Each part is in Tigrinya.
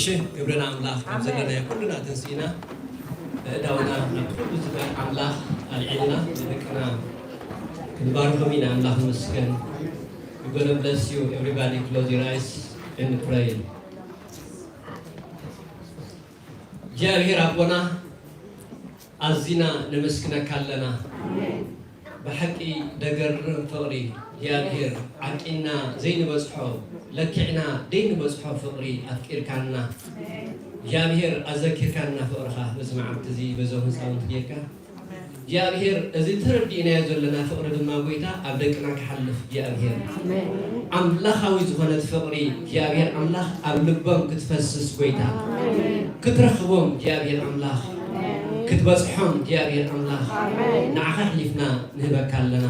ክብሪ ንኣምላኽ። ካብ ዘለናዮ ኩልና ተንሲእና፣ ኣእዳውና ናብ ኩሉ ዝኽእል ኣምላኽ ኣልዒልና፣ ንደቅና ክንባርኾም ኢና። ኣምላኽ ይመስገን። We're gonna bless you. Everybody close your eyes and pray. እግዚኣብሔር ኣቦና፣ ኣዚና ነመስግነካ ኣለና። ብሓቂ ደገርም ፍቕሪ እግዚኣብሔር፣ ዓቂና ዘይንበጽሖ፣ ለኪዕና ዘይንበጽሖ ፍቕሪ ኣፍቂርካና። እግዚኣብሔር፣ ኣዘኪርካና ፍቕርኻ በዚ መዓልቲ እዚ በዞም ህፃውንቲ ጌርካ። እግዚኣብሔር፣ እዚ ተረዲእናዮ ዘለና ፍቕሪ ድማ ጎይታ ኣብ ደቅና ክሓልፍ እግዚኣብሔር፣ ኣምላኻዊ ዝኾነት ፍቕሪ እግዚኣብሔር ኣምላኽ ኣብ ልቦም ክትፈስስ ጎይታ፣ ክትረኽቦም እግዚኣብሔር ኣምላኽ፣ ክትበጽሖም እግዚኣብሔር ኣምላኽ፣ ንዓኻ ኣሕሊፍና ንህበካ ኣለና።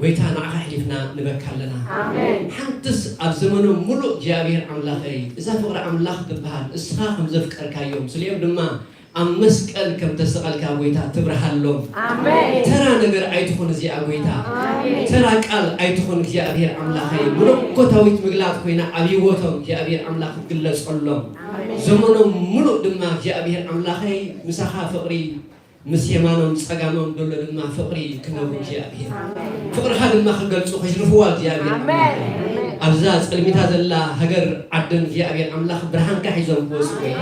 ጎይታ፣ ንዓኻ ኣሕሊፍና ንህበካ ኣለና። ሓንትስ ኣብ ዘመኖም ሙሉእ እግዚኣብሔር ኣምላኸይ፣ እዛ ፍቕሪ ኣምላኽ ትበሃል እስኻ ከም ዘፍቀርካዮም፣ ስሊኦም ድማ ኣብ መስቀል ከም ተሰቐልካ ጎይታ ትብርሃሎም። ተራ ነገር ኣይትኹን እዚኣ ጎይታ። ተራ ቃል ኣይትኹን እግዚኣብሔር ኣምላኸይ። መለኮታዊት ምግላጥ ኮይና ኣብ ህይወቶም እግዚኣብሔር ኣምላኽ ክትግለጸሎም። ዘመኖም ሙሉእ ድማ እግዚኣብሔር ኣምላኸይ ምሳኻ ፍቕሪ ምስ የማኖም ጸጋሞም ዘሎ ድማ ፍቕሪ ክነብሩ እግዚኣብሔር። ፍቕርኻ ድማ ክገልጹ ከሽርፍዋ እግዚኣብሔር ኣምላኸይ። ኣብዛ ጸልሚታ ዘላ ሃገር ዓድን እግዚኣብሔር ኣምላኽ ብርሃንካ ሒዞም ክወጹ ጎይታ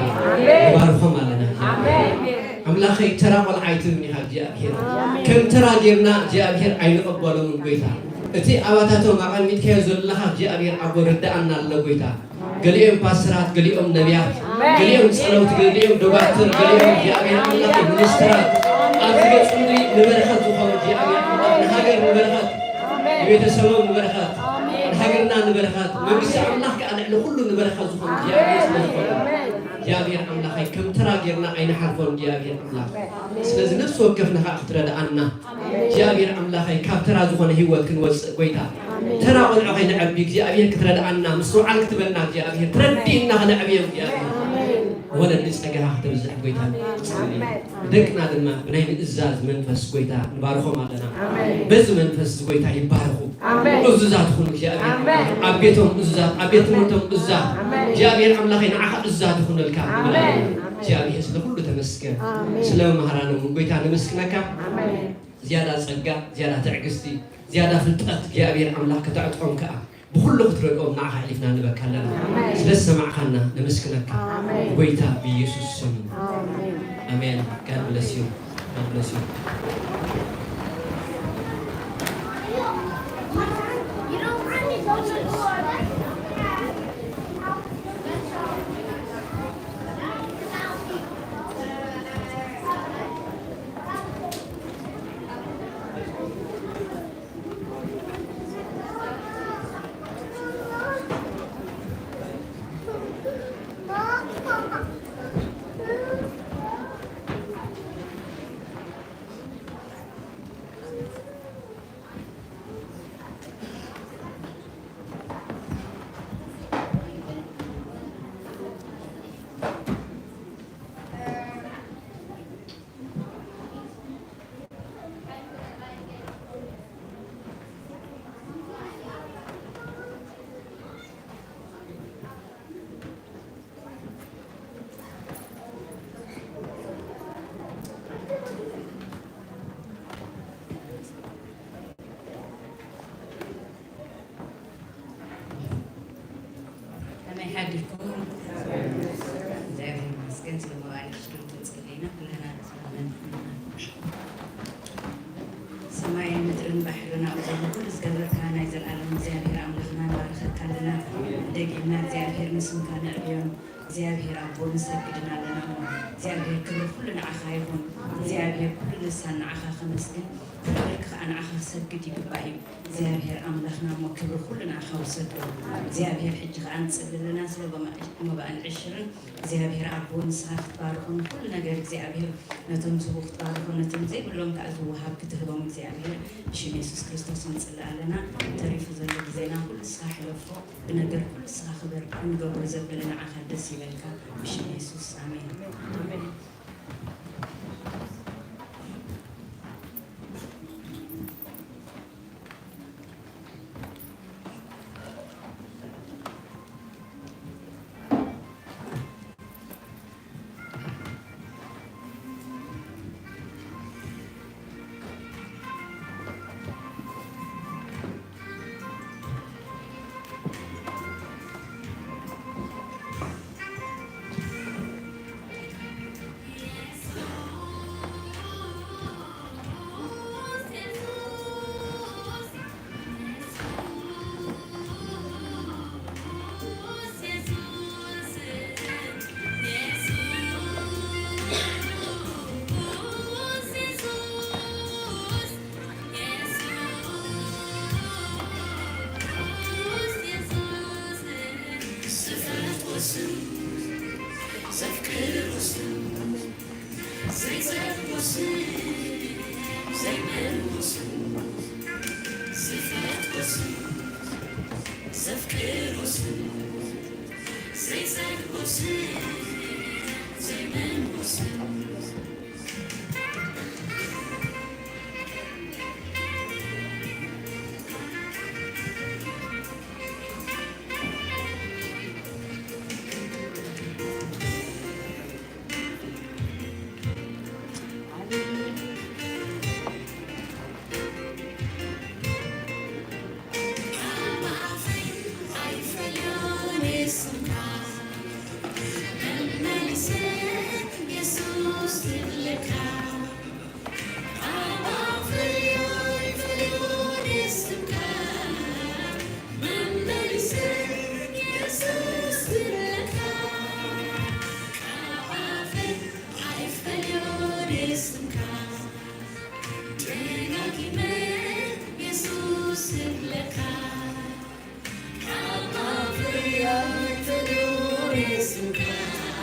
ንባርኾም ኣለና። ኣምላኸይ ተራ ቆልዓ ኣይትብን ኢኻ እግዚኣብሔር። ከም ተራ ጌርና እግዚኣብሔር ኣይንቐበሎምን ጎይታ። እቲ ኣባታቶም ኣቐሚጥካዮ ዘለኻ እግዚኣብሔር ኣቦ ርዳኣና ኣሎ ጎይታ። ገሊኦም ፓስተራት፣ ገሊኦም ነቢያት፣ ገሊኦም ጸለውቲ፣ ገሊኦም ዶባትር፣ ገሊኦም እግዚኣብሔር ኣምላኽ ሚኒስትራት ኣብ ዝገጽ ምድሪ ንበረኸት ዝኾኑ እግዚኣብሔር ኣምላኽ ንሃገር ንበረኸት፣ ንቤተሰቦም ንበረኸት፣ ንሃገርና ንበረኸት፣ መንግስቲ ኣምላኽ ከኣ ልዕሊ ኩሉ ንበረኸት ዝኾኑ እግዚኣብሔር ስለ ዝኾኑ እግዚኣብሔር ኣምላኸይ ከም ተራ ጌርና ኣይንሓልፎን እግዚኣብሔር ኣምላኽ። ስለዚ ነፍሲ ወከፍና ከኣ ክትረድኣና እግዚኣብሔር ኣምላኸይ ካብ ተራ ዝኾነ ህይወት ክንወፅእ ጎይታ ተራ ቆልዑ ከይንዐቢ እግዚኣብሔር ክትረድኣና ምስትውዓል ክትበና እግዚኣብሔር ትረዲእና ከነዕብዮም እግዚኣብሔር ወለዲ ጸጋኻ ክተብዝሕ ጎይታ ንደቅና ድማ ብናይ ምእዛዝ መንፈስ ጎይታ ንባርኾም ኣለና። በዚ መንፈስ ጎይታ ይባረኹ። እዙዛት ኩኑ እግዚኣብሔር ኣብ ቤቶም እዙዛት ኣብ ቤት ትምህርቶም እዙዛት እግዚኣብሔር ኣምላኸይ ንዓኻ እዙዛት ይኹነልካ። እግዚኣብሔር ስለ ኩሉ ተመስገን። ስለ መምህራኖም ጎይታ ነመስግነካ። ዝያዳ ጸጋ፣ ዝያዳ ትዕግስቲ፣ ዝያዳ ፍልጠት እግዚኣብሔር ኣምላኽ ከተዕጥቖም ከኣ ብኹሉ ክትረድኦም ንዓኻ ኣሕሊፍና ንበካ ኣለና። ስለ ዝሰማዕኻና ነመስግነካ። ጎይታ ብኢየሱስ ስም። ኣሜን። God bless you. God bless you. ከመይ ሓዲርኩም? እግዚኣብሔር ይመስገን። ስለ መባእን ክሽዱን ተጸሊና ኩላና ተስማመን። ሰማይን ምድርን ባሕርን ኣብኡ ዘሎ ኩሉ ዝገበርካ ናይ ዘልኣለም እግዚኣብሔር ኣምላኽና ንባርኸካ ኣለና። ደጊምና እግዚኣብሔር ንስምካ ነዕብዮን እግዚኣብሔር ኣቦ ንሰግድን ኣለና እሞ እግዚኣብሔር ክብሪ ኩሉ ንዓኻ ይኹን። እግዚኣብሔር ኩሉ ልሳን ንዓኻ ከመስግን፣ ኩሉ ብርኪ ኸኣ ንዓኻ ክሰግድ ይግባእ እዩ። እግዚኣብሔር ኣምላኽና እሞ ክብሪ ኩሉ ንዓኻ ውሰዶ። እግዚኣብሔር ሕጂ ኸኣ ንጽሊ ኣለና ስለ መባእን ዕሽርን እግዚኣብሔር ኣቦ ንስኻ ክትባርኾም ኩሉ ነገር እግዚኣብሔር ነቶም ዝህቡ ክትባርኾም ነቶም ዘይብሎም ከኣ ዝወሃብ ክትህቦም እግዚኣብሔር ብሽም የሱስ ክርስቶስ ንጽሊ ኣለና። ተሪፉ ዘሎ ግዜና ኩሉ ንስኻ ሕለፎ። ብነገር ኩሉ ንስኻ ክበር። ክንገብሮ ዘበለ ንዓኻ ደስ ይበልካ። ብሽም የሱስ ኣሜን።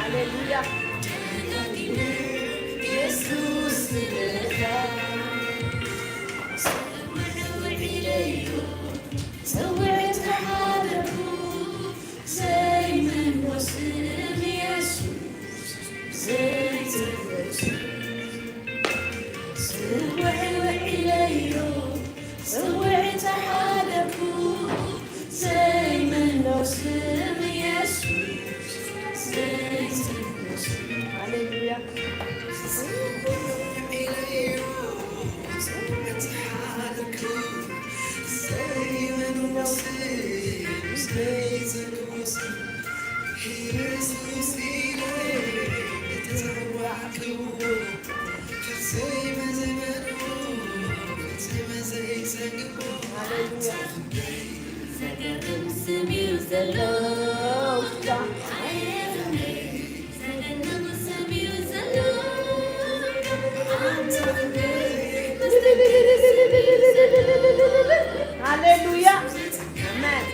ሃሌሉያ። ሃሌሉያ። ሃሌሉያ። ኣሜን።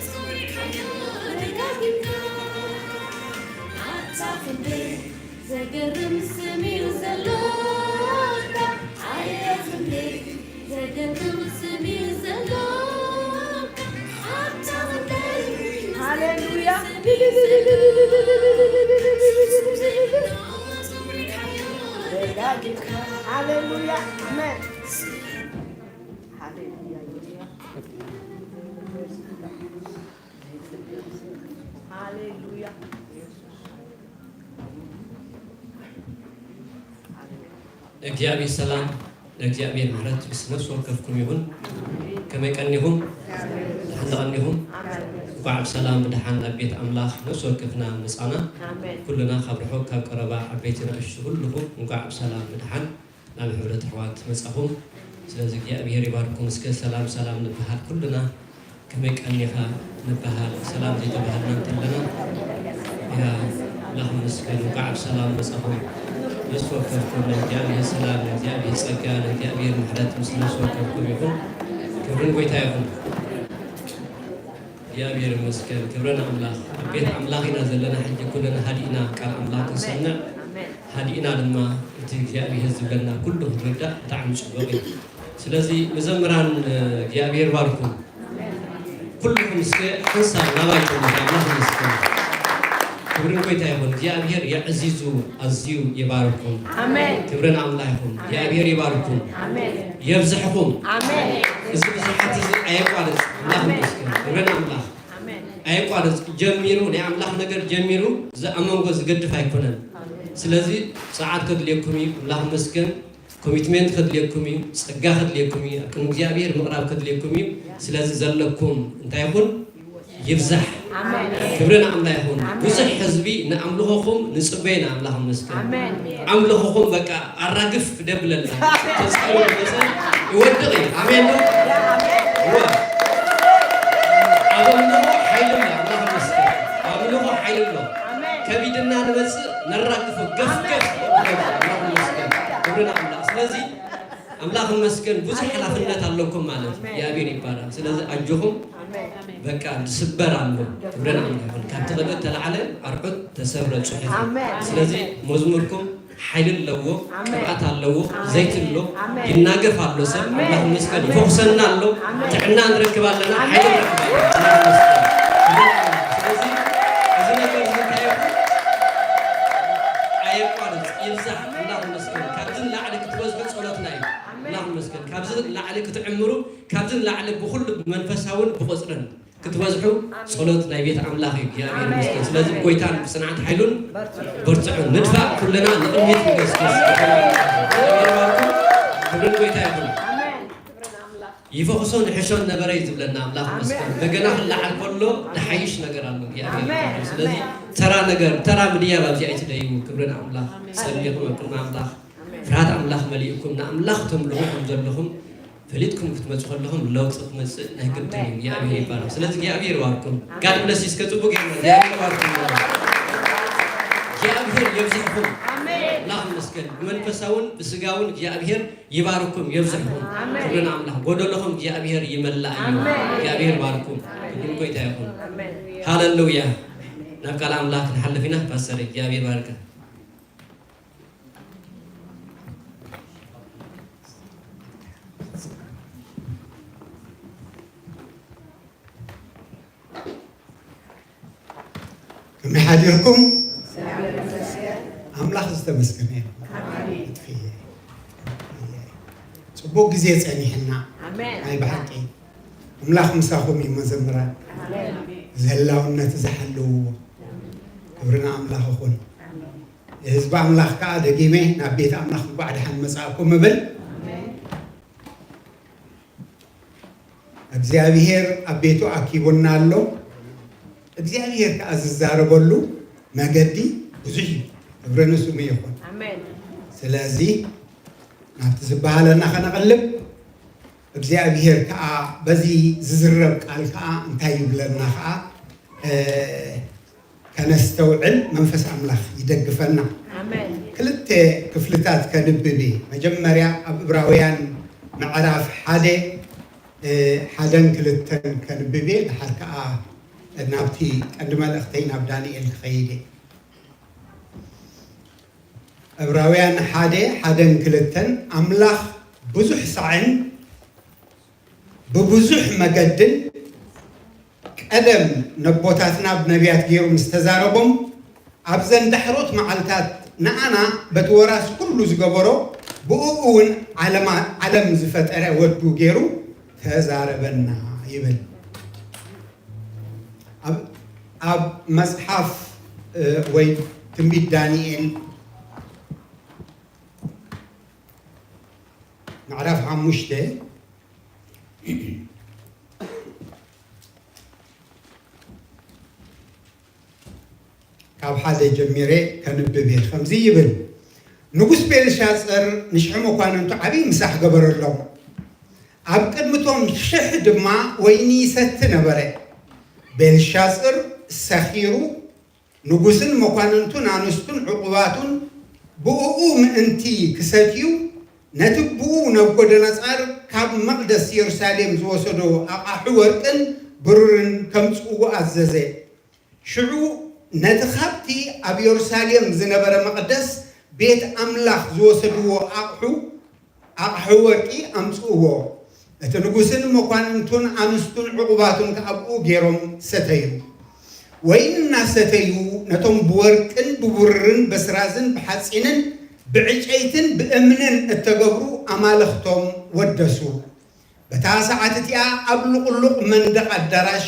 ዘገርም ስም እዩ ዘሎካ። ኣየ ክንደይ ዘገርም ስም እዩ ዘሎካ። ኣታ ክንደይ ሃሌሉያ። ደጋጊምካ። ሃሌሉያ። ኣሜን። ሃሌሉያ። ሃሌሉያ። እግዚኣብሔር ሰላም፣ እግዚኣብሔር ምሕረት ምስ ነፍሲ ወከፍኩም ይኹን። ከመይ ቀኒኹም? ደሓን ቀኒኹም? እንኳዕ ብሰላም ብደሓን ናብ ቤት ኣምላኽ ነፍሲ ወከፍና መጻና። ኩልና ካብ ርሑቕ ካብ ቀረባ ዓበይቲ ንኣሽቱ ኩልኹም እንኳዕ ብሰላም ብደሓን ናብ ሕብረት ኣሕዋት መጻኹም። ስለዚ እግዚኣብሔር ይባርኩም። እስከ ሰላም ሰላም ንበሃል ኩልና። ከመይ ቀኒኻ ንበሃል፣ ሰላም ዘይተባሃልና እንተለና፣ ያ ኣምላኽ ይመስገን፣ እንኳዕ ብሰላም መጻኹም። ነፍሲ ወከፍኩም ናይ እግዚኣብሔር ሰላም፣ ናይ እግዚኣብሔር ጸጋ፣ ናይ እግዚኣብሔር ምሕረት ምስ ነፍሲ ወከፍኩም ይኹን። ክብሪ ንጎይታ ይኹን። እግዚኣብሔር ይመስገን፣ ክብሪ ንኣምላኽ። ኣብ ቤት ኣምላኽ ኢና ዘለና፣ ሕጂ ኩልና ሃዲእና ቃል ኣምላኽ ክንሰምዕ፣ ኣሜን። ሃዲእና ድማ እቲ እግዚኣብሔር ዝብለና ኩሉ ክንርዳእ ብጣዕሚ ጽቡቕ እዩ። ስለዚ መዘምራን እግዚኣብሔር ባርኩም። ኩልኹም እስከ ሓንሳብ ናባይ ጥምቱ። ኣምላኽ ይመስገን። ክብሪ ንጎይታ ይኹን። እግዚኣብሔር የዕዚዙ ኣዝዩ ይባርኩም። ኣሜን። ክብሪ ንኣምላኽ ይኹን። እግዚኣብሔር ይባርኩም። ኣሜን። የብዝሕኹም። ኣሜን። እዚ ብዙሓት እዚ ኣየቋርጽ። ኣምላኽ ኣሜን። ይመስገን። ክብሪ ንኣምላኽ። ኣሜን። ኣየቋርጽ። ጀሚሩ፣ ናይ ኣምላኽ ነገር ጀሚሩ፣ እዚ ኣብ መንጎ ዝገድፍ ኣይኮነን። ኣሜን። ስለዚ ጸዓት ከድልየኩም እዩ። ኣምላኽ ይመስገን። ኮሚትሜንት ከድልየኩም እዩ፣ ጸጋ ከድልየኩም እዩ፣ ኣብ ቅድሚ እግዚኣብሔር ምቕራብ ከድልየኩም እዩ። ስለዚ ዘለኩም እንታይ ይኹን? ይብዛሕ። ኣሜን። ክብሪ ንኣምላ ይኹን። ኣሜን። ብዙሕ ህዝቢ ንኣምልኾኹም ንጽበይ ንኣምላኽ ይመስገን። ኣሜን። ኣምልኾኹም በቃ ኣራግፍ ደብለላ። ተጻሩ መጸ ይወድቕ እዩ። ኣሜን ነው? እወ። ኣብ ኣምልኾ ሓይሊ ኣሎ። ኣምላኽ ይመስገን። ኣምልኾ ሓይሊ ኣሎ። ኣሜን። ከቢድና ንመጽእ ነራግፎ ገፍ ገፍ። ኣምላኽ ይመስገን። ክብሪ ንኣምላኽ። ስለዚ ኣምላኽ ይመስገን ብዙሕ ሓላፍነት ኣለኩም ማለት እዩ። ኣሜን። እግዚኣብሔር ይባረክ። ስለዚ ኣጆኹም ኣሜን። በቃ ዝስበር ኣሎ። ክብሪ ንኣምላኽ ይኹን። ካብቲ ቅድሚ ተላዕለ ኣርዑት ተሰብረ ጽሑፍ። ኣሜን። ስለዚ መዝሙርኩም ሓይሊ ኣለዎ፣ ኣሜን። ቅብኣት ኣለዎ፣ ኣሜን። ዘይቲ ኣሎ፣ ኣሜን። ይናገፍ ኣሎ ሰብ። ኣሜን። ኣምላኽ ይመስገን። ኣሜን። ይፈውሰና ኣሎ፣ ኣሜን። ጥዕና ንረክብ ኣለና፣ ኣሜን። ሓይሊ ንረክብ ኣለና። ኣምላኽ ይመስገን። ስለዚ እዚ ነገር እዚ እንታይ ይኹን ኣየቋርጽ፣ ይብዛሕ። ኣምላኽ ይመስገን። ካብዚ ንላዕሊ ክትበዝሑ ጸሎትና እዩ። ኣምላኽ ይመስገን። ካብዚ ንላዕሊ ክትዕምሩ፣ ካብዚ ንላዕሊ ብኹሉ ብመንፈሳውን ብቑጽርን ክትበዝሑ ጸሎት ናይ ቤት ኣምላኽ እዩ። እግዚኣብሔር ይመስገን። ስለዚ ጎይታን ብጽንዓት ሓይሉን በርትዑ። ንድፋእ ኩልና ንቕድሚት ንገስግስ። ክብርን ጎይታ ይኹን። ይፈኽሶ ንሕሾን ነበረ እዩ ዝብለና ኣምላኽ ይመስገን። በገና ክለዓል ከሎ ንሓይሽ ነገር ኣሎ እግዚኣብሔር ይመስገን። ስለዚ ተራ ነገር፣ ተራ ምድያብ ኣብዚ ኣይትደዩ። ክብርን ኣምላኽ ጸሊኹም ኣብ ቅድሚ ኣምላኽ ፍርሃት ኣምላኽ መሊእኩም ንኣምላኽ ተምልኹ ከም ዘለኹም ፈሊጥኩም ክትመጹ ከለኹም ለውጢ ክመጽእ ናይ ግድን እዩ። እግዚኣብሔር ይባረክ። ስለዚ እግዚኣብሔር ይባርኩም። ጋድ ብለስ እስከ ጽቡቅ ይሁን። እግዚኣብሔር ይባርኩም። እግዚኣብሔር የብዝሕኩም። ኣምላኽ ይመስገን። ብመንፈሳውን ብስጋውን እግዚኣብሔር ይባርኩም፣ የብዝሕኩም። ክብሪ ንኣምላኽ። ጎደሎኹም እግዚኣብሔር ይመላእ እዩ። እግዚኣብሔር ይባርኩም። ክብሪ ጎይታ ይኹን። ሃሌሉያ። ናብ ቃል ኣምላኽ ክንሓልፍ ኢና። ፓስተር እግዚኣብሔር ይባርካ። ከመይ ሓዲርኩም? ኣምላኽ ዝተመስገነ ይኹን። ጽቡቕ ግዜ ጸኒሕና። ናይ ብሓቂ ኣምላኽ ምሳኹም እዩ መዘምራን። እዚ ህላውነት ዝሓልውዎ ክብሪ ንኣምላኽ ይኹን። ህዝቢ ኣምላኽ ከኣ ደጊመ ናብ ቤት ኣምላኽ እንኳዕ ደሓን መጻእኩም እብል። እግዚኣብሄር ኣብ ቤቱ ኣኪቡና ኣሎ። እግዚኣብሄር ከኣ ዝዛረበሉ መገዲ ብዙሕ እዩ። ክብሪ ንስሙ ይኹን። ስለዚ ናብቲ ዝበሃለና ከነቕልብ እግዚኣብሄር ከኣ በዚ ዝዝረብ ቃል ከኣ እንታይ ይብለና ከኣ ከነስተውዕል መንፈስ ኣምላኽ ይደግፈና። ክልተ ክፍልታት ከንብብ እየ። መጀመርያ ኣብ ዕብራውያን ምዕራፍ ሓደ ሓደን ክልተን ከንብብ እየ። ድሓር ከኣ ናብቲ ቀንዲ መልእኽተይ ናብ ዳንኤል ክኸይድ እየ። ዕብራውያን ሓደ ሓደን ክልተን ኣምላኽ ብዙሕ ሳዕን ብብዙሕ መገድን ቀደም ነቦታትና ብነቢያት ገይሩ ምስ ተዛረቦም ኣብዘን ዳሕሮት መዓልታት ንኣና በቲ ወራስ ኩሉ ዝገበሮ ብእኡ እውን ዓለማ ዓለም ዝፈጠረ ወዱ ገይሩ ተዛረበና ይብል። ኣብ ኣብ መጽሓፍ ወይ ትንቢት ዳንኤል ምዕራፍ ሓሙሽተ ካብ ሓደ ጀሚረ ከንብብ እየ። ከምዚ ይብል፣ ንጉስ ቤልሻጽር ንሽሒ መኳንንቱ ዓብዪ ምሳሕ ገበረሎም። ኣብ ቅድሚቶም ሽሕ ድማ ወይኒ ይሰቲ ነበረ። ቤልሻጽር ሰኺሩ፣ ንጉስን መኳንንቱን ኣንስቱን ዕቑባቱን ብእኡ ምእንቲ ክሰትዩ፣ ነቲ ብኡ ነቡከደነጻር ካብ መቕደስ የሩሳሌም ዝወሰዶ ኣቓሑ ወርቅን ብሩርን ከምጽእዎ ኣዘዘ። ሽዑ ነቲ ኻብቲ ኣብ የሩሳሌም ዝነበረ መቕደስ ቤት ኣምላኽ ዝወሰድዎ ኣቕሑ ኣቕሑ ወርቂ ኣምጽእዎ። እቲ ንጉስን መኳንንቱን ኣንስቱን ዕቑባቱን ከኣ ኣብኡ ገይሮም ሰተዩ። ወይኒ እናሰተዩ ነቶም ብወርቅን ብብሩርን በስራዝን ብሓጺንን ብዕጨይትን ብእምንን እተገብሩ ኣማልኽቶም ወደሱ። በታ ሰዓት እቲኣ ኣብ ልቑሉቕ መንደቕ ኣዳራሽ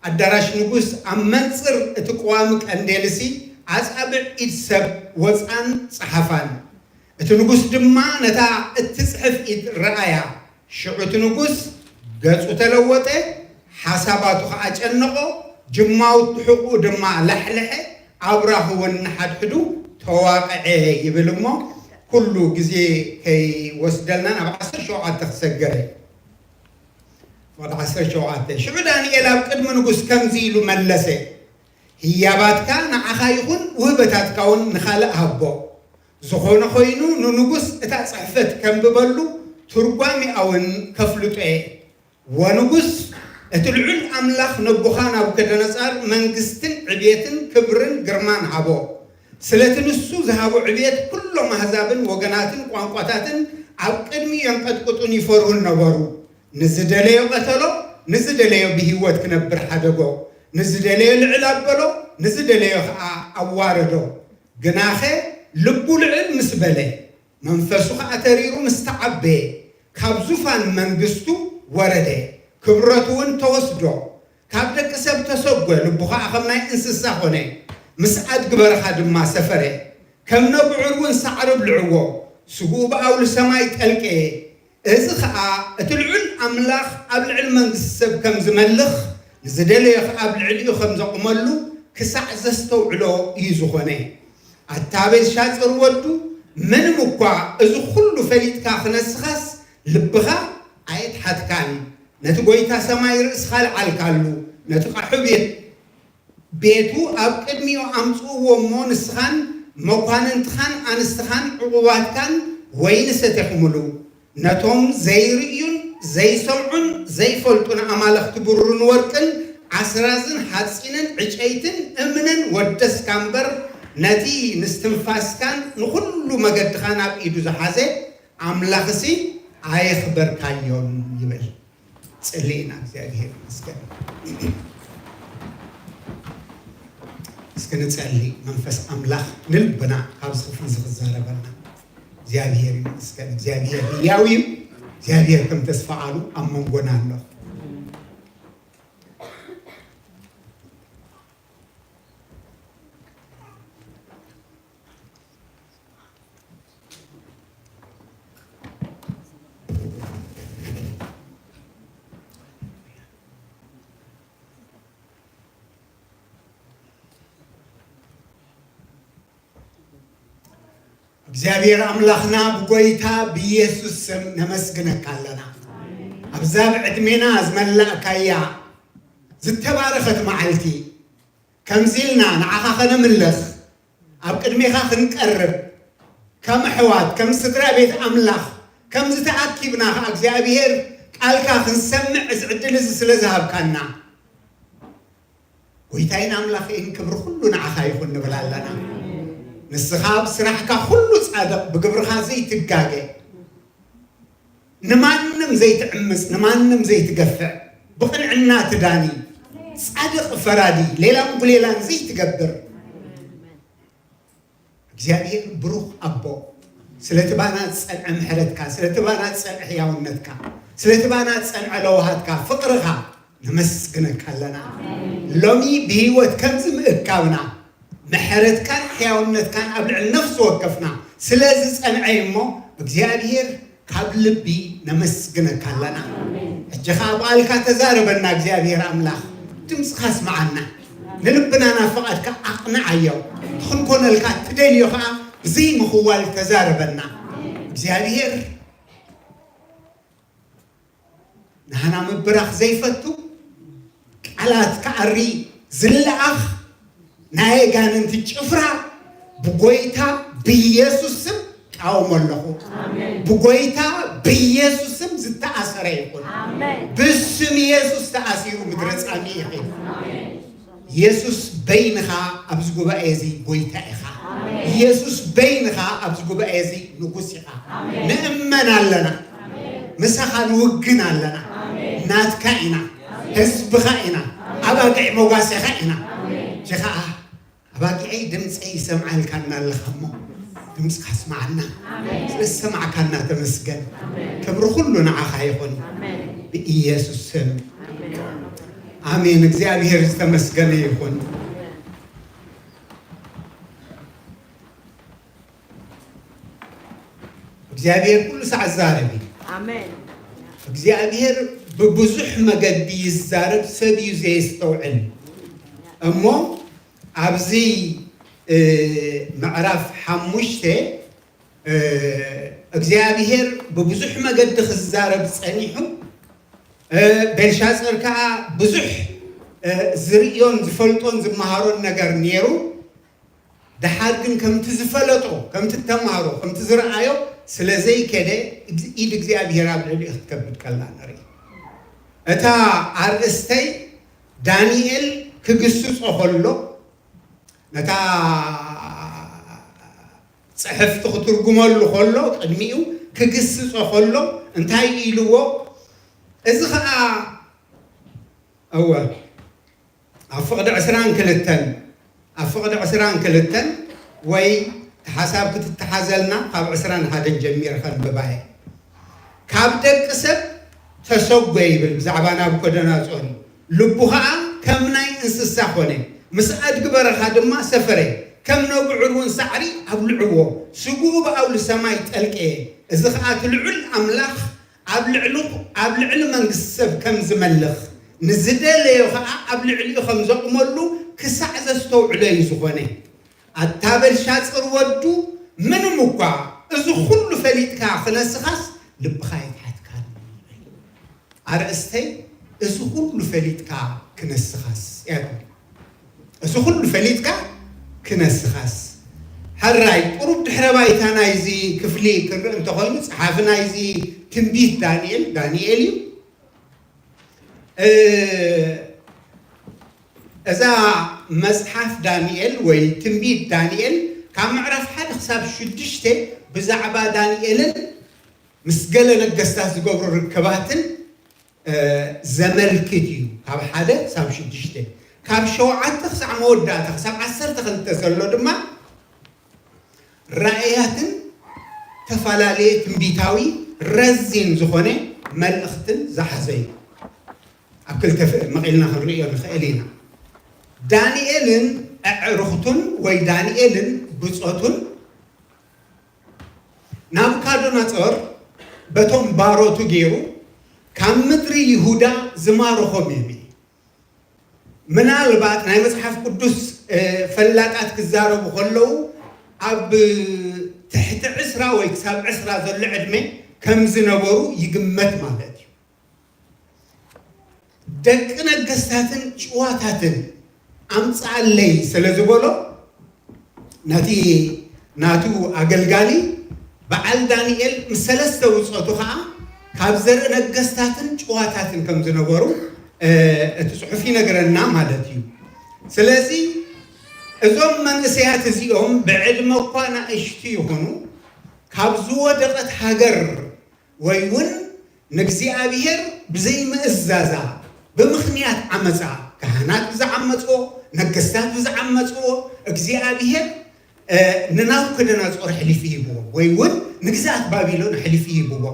ኣዳራሽ ንጉስ ኣብ መንጽር እቲ ቀዋሚ ቀንዴልሲ ኣጻብዕ ኢድ ሰብ ወጽኣን ጸሓፋን። እቲ ንጉስ ድማ ነታ እትጽሕፍ ኢድ ረኣያ። ሽዑ እቲ ንጉስ ገጹ ተለወጠ፣ ሓሳባቱ ኸኣ ጨነቖ፣ ጅማውቲ ሕቑኡ ድማ ላሕለሐ፣ ኣብራኹ እውን ንሓድሕዱ ተዋቕዐ ይብል እሞ፣ ኩሉ ግዜ ከይወስደልና ናብ ዓሰርተ ሸውዓተ ክሰግር እየ። ወዲ ዓሰርተ ሸውዓተ ሽዑ ዳንኤል ኣብ ቅድሚ ንጉስ ከምዚ ኢሉ መለሰ፣ ህያባትካ ንዓኻ ይኹን፣ ውህበታትካ እውን ንኻልእ ሃቦ። ዝኾነ ኾይኑ ንንጉስ እታ ጽሕፈት ከንብበሉ፣ ትርጓሜኣ እውን ከፍልጦ እየ። ወንጉስ፣ እቲ ልዑል ኣምላኽ ነቡኻናቡከደነጻር መንግስትን ዕቤትን ክብርን ግርማን ሃቦ። ስለቲ ንሱ ዝሃቦ ዕቤት ኩሎም ኣህዛብን ወገናትን ቋንቋታትን ኣብ ቅድሚኡ የንቀጥቅጡን ይፈርሁን ነበሩ። ንዝደለዮ ቀተሎ፣ ንዝደለዮ ብህይወት ክነብር ሓደጎ። ንዝደለዮ ልዕል ኣበሎ፣ ንዝደለዮ ኸዓ ኣዋረዶ። ግናኸ ልቡ ልዕል ምስ በለ፣ መንፈሱ ኸዓ ተሪሩ ምስ ተዓበየ፣ ካብ ዙፋን መንግስቱ ወረደ፣ ክብረቱ እውን ተወስዶ። ካብ ደቂ ሰብ ተሰጎ፣ ልቡ ኸዓ ከም ናይ እንስሳ ኾነ፣ ምስ ኣድጊ በረኻ ድማ ሰፈረ። ከም ነብዑር እውን ሳዕሪ ኣብልዕዎ፣ ስግኡ ብኣውሊ ሰማይ ጠልቀየ። እዚ ኸኣ እቲ ልዑል ኣምላኽ ኣብ ልዕሊ መንግስቲ ሰብ ከም ዝመልኽ፣ ንዝደለዮ ኸኣ ኣብ ልዕሊኡ ከም ዘቑመሉ ክሳዕ ዘስተውዕሎ እዩ ዝኾነ። ኣታ ቤልሻጽር ወዱ፣ ምንም እኳ እዚ ኹሉ ፈሊጥካ ክነስኻስ ልብኻ ኣየትሓትካን። ነቲ ጐይታ ሰማይ ርእስኻ ኣልዓልካሉ፣ ነቲ ቃሑ ቤት ቤቱ ኣብ ቅድሚኡ ኣምጽእዎ እሞ፣ ንስኻን መኳንንትኻን ኣንስትኻን ዕቑባትካን ወይኒ ሰቲኹምሉ። ነቶም ዘይርእዩን ዘይሰምዑን ዘይፈልጡን ኣማልኽቲ ብሩርን ወርቅን ኣስራዝን ሓጺንን ዕጨይትን እምንን ወደስካ እምበር፣ ነቲ ንስትንፋስካን ንኹሉ መገድኻን ኣብ ኢዱ ዝሓዘ ኣምላኽሲ ኣየኽበርካዮን ይብል። ጽሊ ኢና። እግዚኣብሔር ይመስገን። እስኪ ንጸሊ፣ መንፈስ ኣምላኽ ንልብና ካብዚ ክፍሊ እዚ ክዛረበና። እግዚኣብሔር ይመስገን። እግዚኣብሔር ህያው እዩ። እግዚኣብሔር ከም ተስፋ ቃሉ ኣብ መንጎና ኣሎ። እግዚኣብሔር ኣምላኽና ብጎይታ ብኢየሱስ ስም ነመስግነካ ኣለና። ኣብዛ ብዕድሜና ዝመላእካያ ዝተባረኸት መዓልቲ ከምዚ ኢልና ንዓኻ ከነምልኽ ኣብ ቅድሜኻ ክንቀርብ ከም ኣሕዋት ከም ስድራ ቤት ኣምላኽ ከምዚ ተኣኪብና ኸዓ እግዚኣብሔር ቃልካ ክንሰምዕ እዚ ዕድል እዚ ስለ ዝሃብካና ጎይታይን ኣምላኽን ክብሪ ኩሉ ንዓኻ ይኹን ንብል ኣለና። ንስኻ ኣብ ስራሕካ ኩሉ ጻድቕ ብግብርኻ ዘይትጋገ ንማንም ዘይትዕምጽ ንማንም ዘይትገፍዕ ብቕንዕና ትዳኒ ጻድቕ ፈራዲ ሌላን ጉሌላን ዘይትገብር እግዚኣብሔር ብሩኽ ኣቦ ስለቲ ባና ዝጸንዐ ምሕረትካ ስለቲ ባና ዝጸንዐ ሕያውነትካ ስለቲ ባና ዝጸንዐ ለውሃትካ ፍቕርኻ ነመስግነካ ኣለና። ሎሚ ብህይወት ከምዚ ምእካብና ምሕረትካን ሕያውነትካን ኣብ ልዕሊ ነፍሲ ወከፍና ስለ ዝጸንዐ እሞ እግዚኣብሔር ካብ ልቢ ነመስግነካ ኣለና። ሕጂ ኸዓ ብቓልካ ተዛረበና እግዚኣብሔር ኣምላኽ፣ ድምፅኻ ስምዓና፣ ንልብና ናብ ፍቓድካ ኣቕንዓዮ፣ እቲ ክንኮነልካ ትደልዮ ኸዓ ብዘይምኽዋል ተዛረበና እግዚኣብሔር። ንሃና ምብራኽ ዘይፈቱ ቃላት ክኣሪ ዝለኣኽ ናይ ኣጋንንቲ ጭፍራ ብጎይታ ብኢየሱስ ስም ቃወሞ ኣለኹ። ብጎይታ ብኢየሱስ ስም ዝተኣሰረ ይኹን። ብስም ኢየሱስ ተኣሲሩ ምድረ ጻሚ ይኺድ። ኢየሱስ በይንኻ ኣብዚ ጉባኤ እዚ ጎይታ ኢኻ። ኢየሱስ በይንኻ ኣብዚ ጉባኤ እዚ ንጉስ ኢኻ። ንእመን ኣለና። ምሳኻ ንውግን ኣለና። ናትካ ኢና። ህዝብኻ ኢና። ኣባጊዕ መጓሴኻ ኢና። ሕጂ ኸዓ ኣባጊዐይ ድምፀይ ይሰምዓልካና ኣለኻ እሞ ድምፅካ ስማዓና። ስለ ዝሰማዕካና ተመስገን። ክብሪ ኩሉ ንዓኻ ይኹን። ብኢየሱስ ስም ኣሜን። እግዚኣብሔር ዝተመስገነ ይኹን። እግዚኣብሔር ኩሉ ሳዕ ዝዛረብ እዩ። ኣሜን። እግዚኣብሔር ብብዙሕ መገዲ ይዛረብ፣ ሰብ እዩ ዘየስተውዕል። እሞ ኣብዚ ምዕራፍ ሓሙሽተ እግዚኣብሔር ብብዙሕ መገዲ ክዛረብ ጸኒሑ፣ ቤልሻጸር ከኣ ብዙሕ ዝርእዮን ዝፈልጦን ዝመሃሮን ነገር ነይሩ። ደሓር ግን ከምቲ ዝፈለጦ፣ ከምቲ ተማህሮ፣ ከምቲ ዝረኣዮ ስለ ዘይከደ፣ ኢድ እግዚኣብሔር ኣብ ልዕሊኡ ክትከብድ ከላ ንርኢ። እታ ኣርእስተይ ዳንኤል ክግስጾ ከሎ፣ ነታ ጽሕፍቲ ክትርጉመሉ ከሎ፣ ቅድሚኡ ክግስጾ ከሎ እንታይ ኢልዎ? እዚ ኸኣ፣ እወ፣ ኣብ ፍቕዲ ዕስራን ክልተን ኣብ ፍቕዲ ዕስራን ክልተን ወይ ሓሳብ ክትተሓዘልና ካብ ዕስራን ሓደን ጀሚረ ከንብባ እየ። ካብ ደቂ ሰብ ተሰጎ ይብል ብዛዕባ ናቡከደነፆር እዩ። ልቡ ኸዓ ከም ናይ እንስሳ ኾነ፣ ምስ ኣድጊ በረኻ ድማ ሰፈረ። ከም ነብዑር እውን ሳዕሪ ኣብልዕዎ፣ ስግኡ ብኣውሊ ሰማይ ጠልቀየ። እዚ ኸዓ እቲ ልዑል ኣምላኽ ኣብ ልዕሊ ኣብ ልዕሊ መንግስቲ ሰብ ከም ዝመልኽ፣ ንዝደለዮ ኸዓ ኣብ ልዕሊኡ ከም ዘቑመሉ ክሳዕ ዘስተውዕሎ እዩ ዝኾነ። ኣታ በልሻፅር ወዱ፣ ምንም እኳ እዚ ኹሉ ፈሊጥካ ክነስኻስ ልብኻ ይትሓትካኒ። ኣርእስተይ እዚ ኹሉ ፈሊጥካ ክነስኻስ እያ ትብል። እዚ ኹሉ ፈሊጥካ ክነስኻስ። ሕራይ ቁሩብ ድሕረ ባይታ ናይዚ ክፍሊ ክንርኢ እንተኾይኑ፣ ጸሓፊ ናይዚ ትንቢት ዳንኤል ዳንኤል እዩ። እ፣ እዛ መጽሓፍ ዳንኤል ወይ ትንቢት ዳንኤል ካብ ምዕራፍ ሓደ ክሳብ ሽዱሽተ ብዛዕባ ዳንኤልን ምስ ገለ ነገስታት ዝገብሮ ርክባትን፣ እ፣ ዘመልክት እዩ። ካብ ሓደ ክሳብ ሽዱሽተ፣ ካብ ሸውዓተ ክሳብ መወዳእታ ክሳብ ዓሰርተ ክልተ ዘሎ ድማ ራእያትን ተፈላለየ ትንቢታዊ ረዚን ዝኾነ መልእኽትን ዝሓዘ እዩ። ኣብ ክልተ ፍ-፣ መቒልና ክንርእዮ ንኽእል ኢና። ዳንኤልን ኣዕሩኽቱን ወይ ዳንኤልን ብጾቱን ናቡካዶነጾር በቶም ባሮቱ ገይሩ ካብ ምድሪ ይሁዳ ዝማረኾም እዮም። ምናልባት ናይ መጽሓፍ ቅዱስ፣ እ፣ ፈላጣት ክዛረቡ ከለዉ ኣብ ትሕቲ ዕስራ ወይ ክሳብ ዕስራ ዘሎ ዕድመ ከም ዝነበሩ ይግመት ማለት እዩ። ደቂ ነገስታትን ጭዋታትን ኣምጽኣለይ ስለ ዝበሎ፣ ነቲ ናቱ ኣገልጋሊ በዓል ዳንኤል ምስ ሰለስተ ውጾቱ ኸኣ ካብ ዘርኢ ነገስታትን ጭዋታትን ከም ዝነበሩ፣ እ፣ እቲ ጽሑፍ ይነግረና ማለት እዩ። ስለዚ እዞም መንእሰያት እዚኦም ብዕድመ እኳ ናእሽቱ ይኹኑ፣ ካብ ዝወደቐት ሃገር ወይ እውን ንእግዚኣብሔር ብዘይምእዛዛ ብምኽንያት ዓመፃ፣ ካህናት ብዝዓመፅዎ፣ ነገስታት ብዝዓመፅዎ፣ እግዚኣብሔር፣ እ፣ ንናቡከደነፆር ኣሕሊፉ ሂብዎ ወይ እውን ንግዝኣት ባቢሎን ኣሕሊፉ ሂብዎ።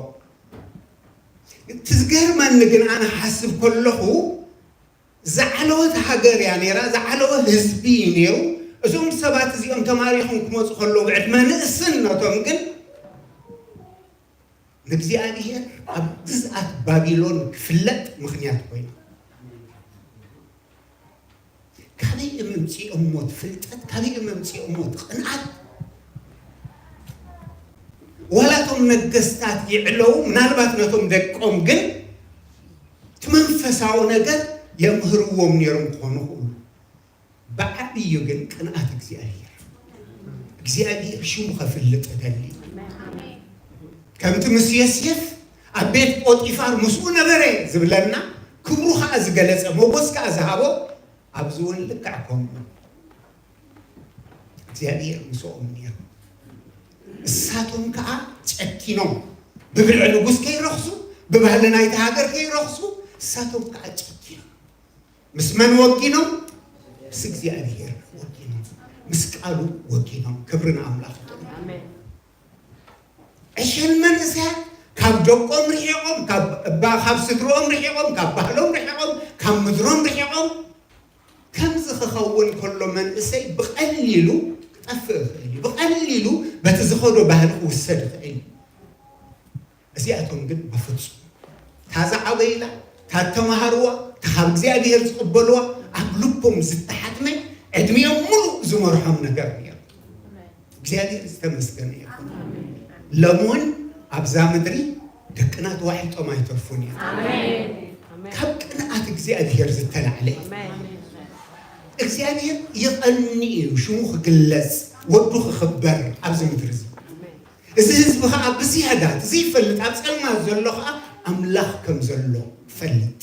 እቲ ዝገርመኒ ግን ኣነ ሓስብ ከለኹ ዝዓለወት ሃገር እያ ነይራ፣ ዝዓለወ ህዝቢ እዩ ነይሩ። እዞም ሰባት እዚኦም ተማሪኾም ክመፁ ከለዉ ብዕድመ ንእስነቶም ግን ንእግዚኣብሔር ኣብ ግዝኣት ባቢሎን ክፍለጥ ምኽንያት ኮይኑ። ካበይ እዮም ኣምፂኦሞ እቲ ፍልጠት? ካበይ እዮም ኣምፂኦሞ እቲ ቅንኣት? ዋላ እቶም ነገስታት ይዕለዉ፣ ምናልባት ነቶም ደቆም ግን እቲ መንፈሳዊ ነገር የምህርዎም ነይሮም ክኾኑ ይኽእሉ። ብዓብዩ ግን ቅንኣት እግዚኣብሔር፣ እግዚኣብሔር ሽሙ ከፍልጥ እደሊ። ከምቲ ምስ ዮሴፍ ኣብ ቤት ጶጢፋር ምስኡ ነበረ ዝብለና፣ ክብሩ ከኣ ዝገለጸ፣ ሞጎስ ከኣ ዝሃቦ፣ ኣብዚ እውን ልክዕ ከምኡ እግዚኣብሔር ምስኦም ነይሩ። እሳቶም ከኣ ጨኪኖም፣ ብብልዒ ንጉስ ከይረኽሱ፣ ብባህሊ ናይቲ ሃገር ከይረኽሱ፣ እሳቶም ከኣ ጨኪኖም። ምስ መን ወጊኖም? ምስ እግዚኣብሔር ወጊኖም፣ ምስ ቃሉ ወጊኖም። ክብሪ ንኣምላኽ ይኹን። ኣሜን። ዕሸል መንእሰያት ካብ ደቆም ርሒቖም፣ ካብ እባ-፣ ካብ ስድርኦም ርሒቖም፣ ካብ ባህሎም ርሒቖም፣ ካብ ምድሮም ርሒቖም፣ ከምዚ ክኸውን ከሎ መንእሰይ ብቐሊሉ ክጠፍእ ይኽእል እዩ። ብቐሊሉ በቲ ዝኸዶ ባህሊ ክውሰድ ይኽእል እዩ። እዚኣቶም ግን በፍጹም። እታ ዝዓበዩላ፣ እታ እተማሃርዋ፣ እታ ካብ እግዚኣብሔር ዝቕበልዋ፣ ኣብ ልቦም ዝተሓትመ፣ ዕድሚኦም ሙሉእ ዝመርሖም ነገር ነይሩ። እግዚኣብሔር ዝተመስገነ ይኹን። ሎሚ እውን ኣብዛ ምድሪ ደቅና ተዋሒጦም ኣይተርፉን እዮም። ኣሜን። ኣሜን። ካብ ቅንኣት እግዚኣብሔር ዝተላዕለ እዩ። ኣሜን። እግዚኣብሔር ይቐኒ እዩ፣ ሽሙ ክግለጽ፣ ወዱ ክኽበር ኣብዚ ምድሪ እዚ። ኣሜን። እዚ ህዝቢ ኸዓ ብዝያዳ እቲ ዘይፈልጥ ኣብ ጸልማት ዘሎ ኸዓ ኣምላኽ ከም ዘሎ ፈልጥ።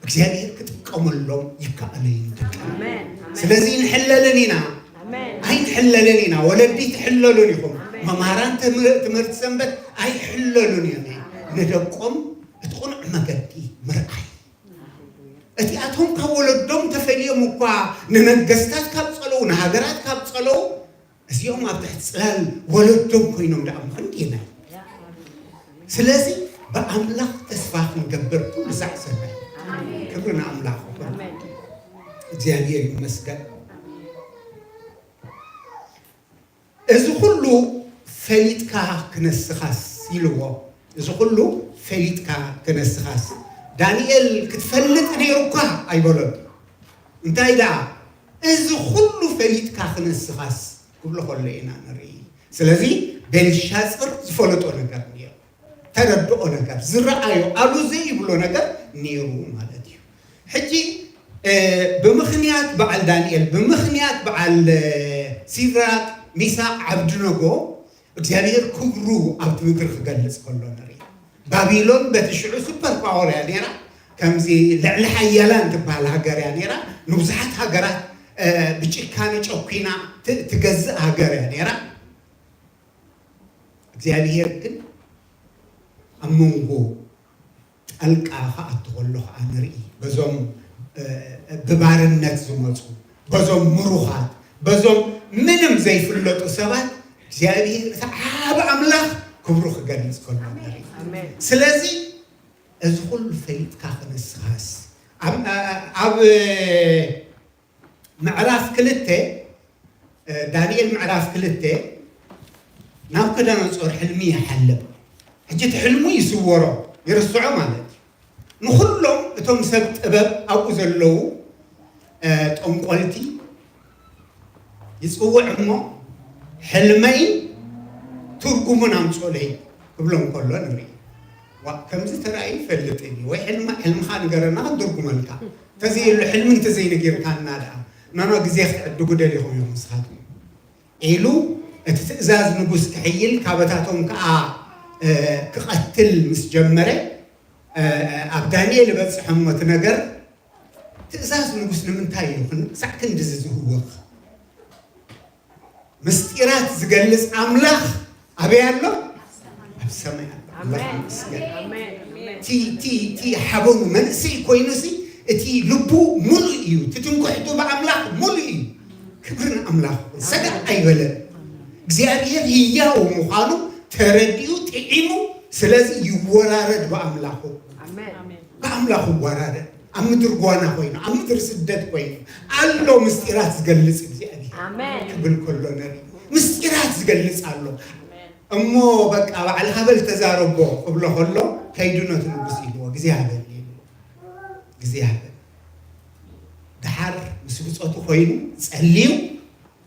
እግዚኣብሔር ክጥቀመሎም ይከኣሎ እዩ ንደቅና። ኣሜን። ኣሜን። ስለዚ ኣይንሕለልን ኢና። ኣሜን። ኣይንሕለልን ኢና። ወለዲ ትሕለሉን ኢኹም። ኣሜን። መምሃራን ትምህር-፣ ትምህርቲ ሰንበት ኣይሕለሉን እዮም። ንደቆም እቲ ቕኑዕ መገዲ ምርኣይ። እቲኣቶ እቶም ካብ ወለዶም ተፈልዮም እኳ ንነገስታት ካብ ጸለዉ፣ ንሃገራት ካብ ጸለዉ፣ እዚኦም ኣብ ትሕቲ ጽላል ወለዶም ኮይኖም ደኣ ምኽንዲ ናይ። ስለዚ ብኣምላኽ ተስፋ ክንገብር ኩሉ ሳዕ ሰናይ። ክብሪ ንኣምላኽ ይኹን። እግዚኣብሔር ይመስገን። እዚ ኩሉ ፈሊጥካ ክነስኻስ ኢልዎ። እዚ ኩሉ ፈሊጥካ ክነስኻስ። ዳንኤል ክትፈልጥ ነይሩካ ኣይበሎን። እንታይ ደኣ? እዚ ኩሉ ፈሊጥካ ክነስኻስ ክብሎ ከሎ ኢና ንርኢ። ስለዚ ቤልሻጽር ዝፈለጦ ነገር ነይሩ። ተረድኦ ነገር፣ ዝረኣዮ፣ ኣሉ ዘይብሎ ነገር ነይሩ ማለት እዩ። ሕጂ፣ እ፣ ብምኽንያት በዓል ዳንኤል፣ ብምኽንያት በዓል፣ እ፣ ሲድራቅ፣ ሚሳቅ፣ ዓብድነጎ፣ እግዚኣብሔር ክብሩ ኣብቲ ምድሪ ክገልጽ ከሎ ንርኢ። ባቢሎን በቲ ሽዑ ሱፐር ፓወር እያ ነይራ። ከምዚ ልዕሊ ሓያላን ትበሃል ሃገር እያ ነይራ። ንብዙሓት ሃገራት፣ እ፣ ብጭካነ ጨኲና ት-፣ ትገዝእ ሃገር እያ ነይራ። እግዚኣብሔር ግን ኣብ መንጎ ጣልቃ ክኣቱ ከሎ ከዓ ንርኢ። በዞም፣ እ፣ ብባርነት ዝመፁ፣ በዞም ምሩኻት፣ በዞም ምንም ዘይፍለጡ ሰባት እግዚኣብሔር እቲ ዓቢ ኣምላኽ ክብሩ ክገልጽ ከሎ ንርኢ። ኣሜን። ስለዚ እዚ ኩሉ ፈሊጥካ ክንስኻስ ኣብ፣ ኣብ ምዕራፍ ክልተ፣ እ፣ ዳንኤል ምዕራፍ ክልተ፣ ናቡከደነፆር ሕልሚ ይሓልም። ሕጂ እቲ ሕልሙ ይስወሮ፣ ይርስዖ ማለት እዩ። ንኹሎም እቶም ሰብ ጥበብ ኣብኡ ዘለዉ፣ እ፣ ጠንቆልቲ ይጽውዕ እሞ፣ ሕልመይ ትርጉሙን ኣምጽኦለይ ክብሎም ከሎ ንርኢ። ዋ፣ ከምዚ ተራእዩ ይፈልጥ እዩ። ወይ ሕልማ-፣ ሕልምኻ ንገረና ክንትርጉመልካ። እንተዘየሉ ሕልሚ እንተዘይነጊርካና ደኣ፣ ኖኖ ግዜ ክትዕድጉ ደሊኹም ኢኹም ንስኻትኩም። ኢሉ እቲ ትእዛዝ ንጉስ ክሕይል፣ ካበታቶም ከኣ፣ እ፣ ክቐትል ምስ ጀመረ፣ እ፣ ኣብ ዳንኤል በጽሐ እሞ እቲ ነገር፣ ትእዛዝ ንጉስ ንምንታይ እዩ ክን-፣ ክሳዕ ክንድዚ ዝህወኽ? ምስጢራት ዝገልጽ ኣምላኽ ኣበይ ኣሎ? ኣብ ሰማይ ኣሎ። ኣምላኽ ኣሜን። ይመስገን። ኣሜን። ኣሜን። እቲ፣ እቲ፣ እቲ ሓበኑ መንእሰይ ኮይኑሲ፣ እቲ ልቡ ሙሉእ እዩ። እቲ ትምክሕቱ ብኣምላኽ ሙሉእ እዩ። ክብሪ ንኣምላኽ ይኹን። ሰጋእ ኣይበለን። እግዚኣብሔር ህያው ምዃኑ ተረዲኡ፣ ጥዒሙ፣ ስለዚ ይወራረድ ብኣምላኹ። ኣሜን። ብኣምላኹ ይወራረድ። ኣብ ምድሪ ጓና ኮይኑ፣ ኣብ ምድሪ ስደት ኮይኑ፣ ኣሎ ምስጢራት ዝገልጽ እግዚኣብሔር። ኣሜን። ክብል ከሎ ንርኢ። ምስጢራት ዝገልጽ ኣሎ። ኣሜን። እሞ በቃ ባዕልኻ በል ተዛረቦ ክብሎ ከሎ፣ ከይዱ ነቲ ንጉስ ኢልዎ፣ ግዜ ሃበኒ ኢልዎ። ግዜ ሃበኒ። ደሓር ምስ ብጾቱ ኮይኑ ጸልዩ፣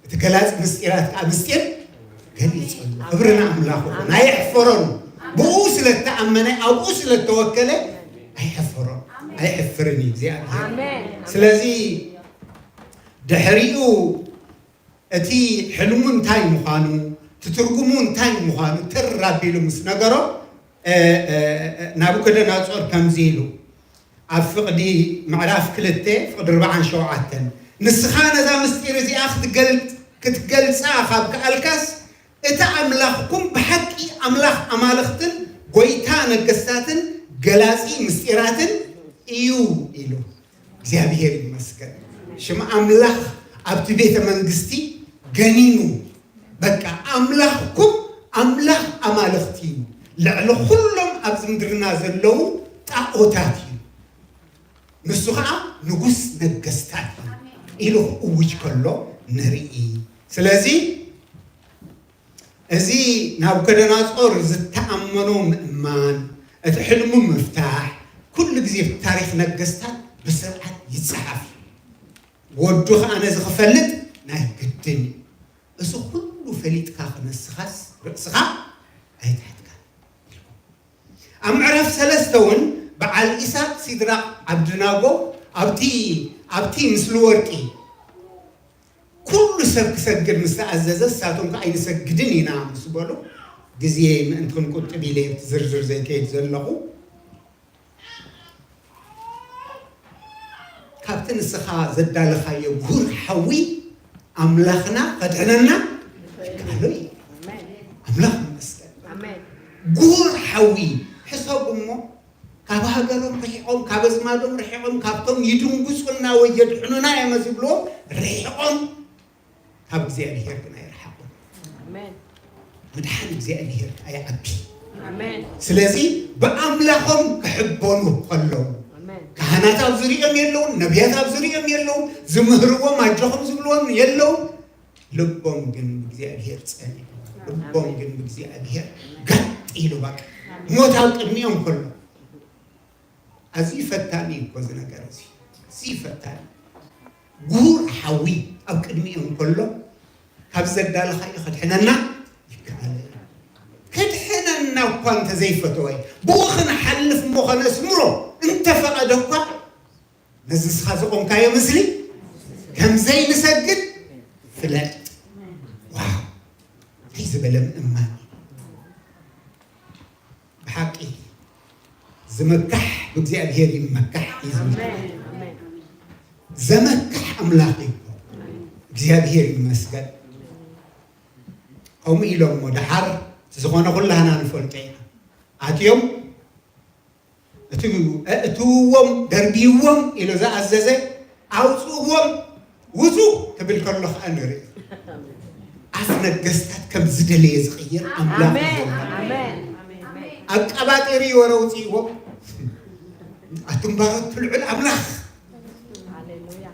እቲ ገላጺ ምስጢራት ከኣ ምስጢር ገሊጹ ኣሎ። ክብሪ ንኣምላኽ ይኹን። ኣየሕፈሮን። ብኡ ስለ እተኣመነ፣ ኣብኡ ስለ እተወከለ ኣይሐፈሮን። ኣይሐፍርን እዩ እግዚኣብሔር። ኣሜን። ስለዚ ድሕሪኡ እቲ ሕልሙ እንታይ ምዃኑ፣ እቲ ትርጉሙ እንታይ ምዃኑ ትር ኣቢሉ ምስ ነገሮ፣ እ፣ እ፣ እ፣ ናቡከደነፆር ከምዚ ኢሉ፣ ኣብ ፍቕዲ ምዕራፍ ክልተ ፍቕዲ ኣርብዓን ሸውዓተን፣ ንስኻ ነዛ ምስጢር እዚኣ ክትገልጽ፣ ክትገልጻ ካብ ከኣልካስ፣ እቲ ኣምላኽኩም ብሓቂ ኣምላኽ ኣማልኽትን ጐይታ ነገስታትን ገላጺ ምስጢራትን እዩ ኢሉ። እግዚኣብሔር ይመስገን። ሽም ኣምላኽ ኣብቲ ቤተ መንግስቲ ገኒኑ። በቃ ኣምላኽኩም ኣምላኽ ኣማልኽቲ እዩ። ልዕሊ ኩሎም ኣብዚ ምድርና ዘለዉ ጣዖታት እዩ። ንሱ ኸዓ ንጉስ ነገስታት እዩ ኢሉ ክእውጅ ከሎ ንርኢ። ስለዚ እዚ ናቡከደነፆር ዝተኣመኖ ምእማን፣ እቲ ሕልሙ ምፍታሕ፣ ኩሉ ግዜ ታሪኽ ነገስታት ብስርዓት ይጸሓፍ እዩ። ወዱ ኸዓ ነዚ ክፈልጥ ናይ ግድን እዩ። እዚ ኩሉ ፈሊጥካ ክንስኻስ ርእስኻ ኣይትሕትካ። ኣብ ምዕራፍ ሰለስተ እውን በዓል ኢሳቅ፣ ሲድራቅ፣ ዓብድናጎ ኣብቲ፣ ኣብቲ ምስሊ ወርቂ ኩሉ ሰብ ክሰግድ ምስ ተኣዘዘ፣ ንሳቶም ከኣ ኣይንሰግድን ኢና ምስ በሉ፣ ግዜ ምእንቲ ክንቁጥብ ኢለ እቲ ዝርዝር ዘይከይድ ዘለኹ። ካብቲ ንስኻ ዘዳለኻዮ ጉሁር ሓዊ ኣምላኽና ከድሕነና ይከኣሎ እዩ። ኣምላኽ ይመስገን። ኣሜን። ጉሁር ሓዊ ሕሰቡ እሞ፣ ካብ ሃገሮም ርሒቖም፣ ካብ ኣዝማዶም ርሒቖም፣ ካብቶም ይድንጉጹና ወይ የድሕኑና እዮም ዝብልዎም ርሒቖም፣ ካብ እግዚኣብሔር ግን ኣይረሓቑን። ኣሜን። ምድሓን እግዚኣብሔር ኣይዓቢ። ኣሜን። ስለዚ ብኣምላኾም ክሕበኑ ከለዉ ኣሜን። ካህናት ኣብ ዙሪኦም የለውን፣ ነቢያት ኣብ ዙሪኦም የለውን፣ ዝምህርዎም ኣጆኹም ዝብልዎም የለውን። ልቦም ግን ብእግዚኣብሔር ጸኒዑ፣ ልቦም ግን ብእግዚኣብሔር ጋጥ ኢሉ፣ በቃ ሞት ኣብ ቅድሚኦም ከሎ። ኣዝዩ ፈታኒ እዩ እኮ እዚ ነገር እዚ፣ ኣዝዩ ፈታኒ። ጉሁር ሓዊ ኣብ ቅድሚኦም ከሎ ካብ ዘዳለኻዮ ከድሕነና ይከኣል። ከድሕነና እኳ እንተዘይፈተወ፣ ብኡ ክንሓልፍ እሞ ከነስምሮ እንተፈቐደ እኳ፣ ነዚ ንስኻ ዘቖምካዮ ምስሊ ከም ዘይንሰግድ ፍለጥ። ዋው! እንታይ ዝበለ ምእማን እዩ! ብሓቂ ዝመካሕ ብእግዚኣብሔር ይመካሕ እዩ ዝብል። ኣሜን። ኣሜን። ዘመካሕ ኣምላኽ እዩ እኮ። እግዚኣብሔር ይመስገን። ከምኡ ኢሎም እሞ ደሓር ዝኾነ ኩላህና ንፈልጦ ኢና። ኣትዮም እቲ ኣእትውዎም፣ ደርብይዎም ኢሉ ዝኣዘዘ፣ ኣውፅእዎም፣ ውፁ ክብል ከሎ ከዓ ንርኢ። ኣፍ ነገስታት ከም ዝደለየ ዝቕይር ኣምላኽ እዩ ኣሜን። ዘለና። ኣሜን። ኣቀባጢሪ ወረ ውፅእዎም። ኣቱም ባሮት ልዑል ኣምላኽ። ሃሌሉያ።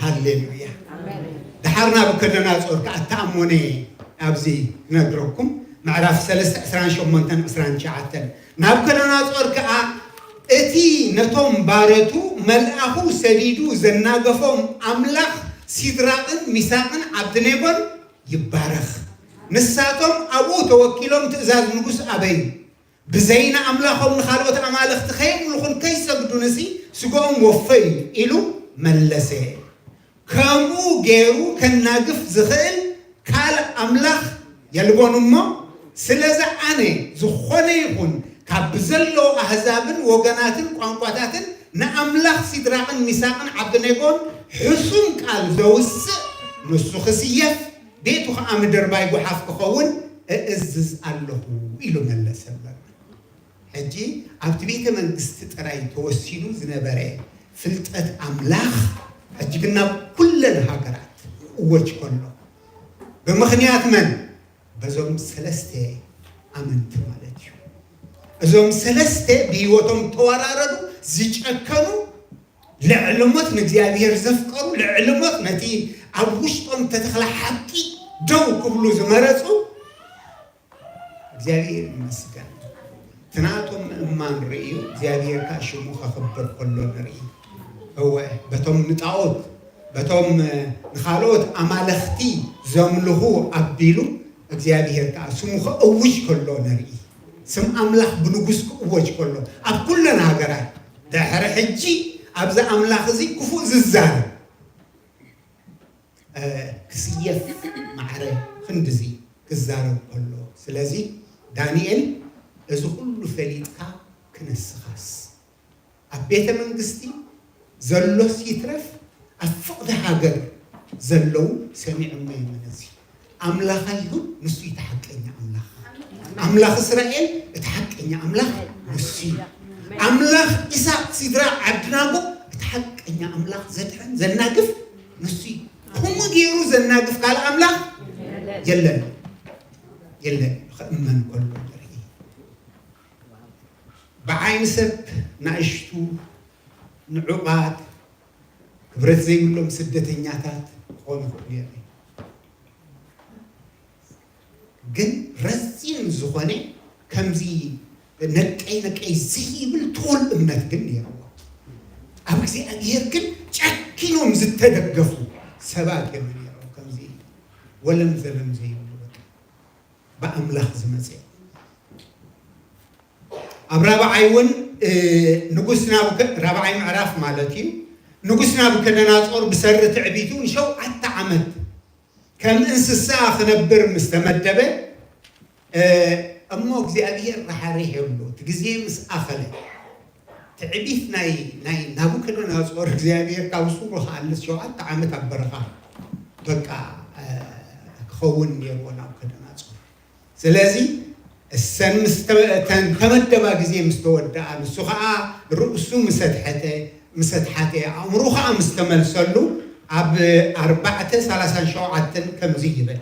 ሃሌሉያ። ኣሜን። ደሓር ናቡከደነፆር ከዓ ተኣሞነ ኣብዚ ክነግረኩም፣ ምዕራፍ ሰለስተ ዕስራን ሸሞንተን ዕስራን ትሽዓተን። ናቡከደነፆር ከዓ እቲ ነቶም ባረቱ መልኣኹ ሰዲዱ ዘናገፎም ኣምላኽ ሲድራቕን ሚሳቕን ዓብድኔጎን ይባረኽ። ንሳቶም ኣብኡ ተወኪሎም ትእዛዝ ንጉስ ኣበዩ። ብዘይ ንኣምላኾም ንኻልኦት ኣማልኽቲ ከየምልኹን ከይሰግዱንሲ ስግኦም ወፈዩ ኢሉ መለሰ። ከምኡ ገይሩ ከናግፍ ዝኽእል ካልእ ኣምላኽ የልቦን እሞ፣ ስለዚ ኣነ ዝኾነ ይኹን ካብ ብዘለዉ ኣህዛብን ወገናትን ቋንቋታትን ንኣምላኽ ሲድራቕን ሚሳቕን ዓብደኔጎን ሕሱም ቃል ዘውስእ፣ ንሱ ክስየፍ፣ ቤቱ ኸዓ ምድርባይ ጓሓፍ ክኸውን እእዝዝ ኣለኹ ኢሉ መለሰሎም። ሕጂ ኣብቲ ቤተ መንግስቲ ጥራይ ተወሲኑ ዝነበረ ፍልጠት ኣምላኽ ሕጂ ግን ናብ ኩለን ሃገራት ክእወጅ ከሎ ብምኽንያት መን? በዞም ሰለስተ ኣመንቲ ማለት እዩ። እዞም ሰለስተ ብህይወቶም ተወራረዱ፣ ዝጨከኑ፣ ልዕሊ ሞት ንእግዚኣብሔር ዘፍቀሩ፣ ልዕሊ ሞት ነቲ ኣብ ውሽጦም ተተኽለ ሓቂ ደው ክብሉ ዝመረጹ። እግዚኣብሔር ይመስገን። ትናቶም ምእማን ርእዩ እግዚኣብሔር ከዓ ሽሙ ከኽብር ከሎ ንርኢ። እወ፣ በቶም ንጣዖት፣ በቶም ንኻልኦት ኣማለኽቲ ዘምልኹ ኣቢሉ እግዚኣብሔር ከዓ ስሙ ከእውጅ ከሎ ንርኢ። ስም ኣምላኽ ብንጉስ ክእወጅ ከሎ ኣብ ኩለን ሃገራት ድሕሪ ሕጂ ኣብዚ ኣምላኽ እዚ ክፉእ ዝዛረብ ክስየፍ ማዕረ ክንድዚ ክዛረብ ከሎ። ስለዚ ዳንኤል እዚ ኩሉ ፈሊጥካ ክነስኻስ ኣብ ቤተ መንግስቲ ዘሎስ ይትረፍ ኣብ ፍቕዲ ሃገር ዘለዉ ሰሚዖሞ እዮም ነዚ። ኣምላኽ ኣይሁድ ንሱ እዩ እቲ ሓቀኛ ኣምላኽ። ኣምላኽ እስራኤል እቲ ሓቀኛ ኣምላኽ ንሱ እዩ። ኣምላኽ ኢሳቅ ሲድራቅ ዓብድናጎ እቲ ሓቀኛ ኣምላኽ ዘድሕን ዘናግፍ ንሱ እዩ። ከምኡ ገይሩ ዘናግፍ ካልእ ኣምላኽ የለን። የለን። ክእመን ከሎ ንርኢ። ብዓይኒ ሰብ ናእሽቱ ንዑቓት ክብረት ዘይብሎም ስደተኛታት ክኾኑ ይኽእሉ እዮም። ግን ረዚን ዝኾነ ከምዚ ነቀይ ነቀይ ዘይብል ትኹል እምነት ግን ነይርዎ። ኣብ እግዚኣብሔር ግን ጨኪኖም ዝተደገፉ ሰባት እዮም ነይሮም። ከምዚ ወለም ዘለም ዘይብሉ በቃ ብኣምላኽ ዝመፀ። ኣብ ራብዓይ እውን ንጉስ ናቡከ ራብዓይ ምዕራፍ ማለት እዩ። ንጉስ ናቡከደናፆር ብሰሪ ትዕቢቱ ንሸውዓተ ዓመት ከም እንስሳ ክነብር ምስ ተመደበ፣ እሞ እግዚኣብሔር ራሕሪሕ የብሉ። እቲ ግዜ ምስ ኣኸለ ትዕቢት ናይ ናይ ናቡከደነፆር እግዚኣብሔር ካብ ሱሩ ክኣልስ ሸውዓተ ዓመት ኣብ በረኻ በቃ ክኸውን ነይርዎ ናቡከደነፆር። ስለዚ እሰን ምስ ተ-፣ እተን ተመደባ ግዜ ምስ ተወድኣ፣ ንሱ ኸዓ ርእሱ ምስ ኣትሐተ፣ ምስ ኣትሓተ፣ ኣእምሮ ኸዓ ምስ ተመልሰሉ፣ ኣብ ኣርባዕተ ሰላሳን ሸውዓተን ከምዚ ይብል።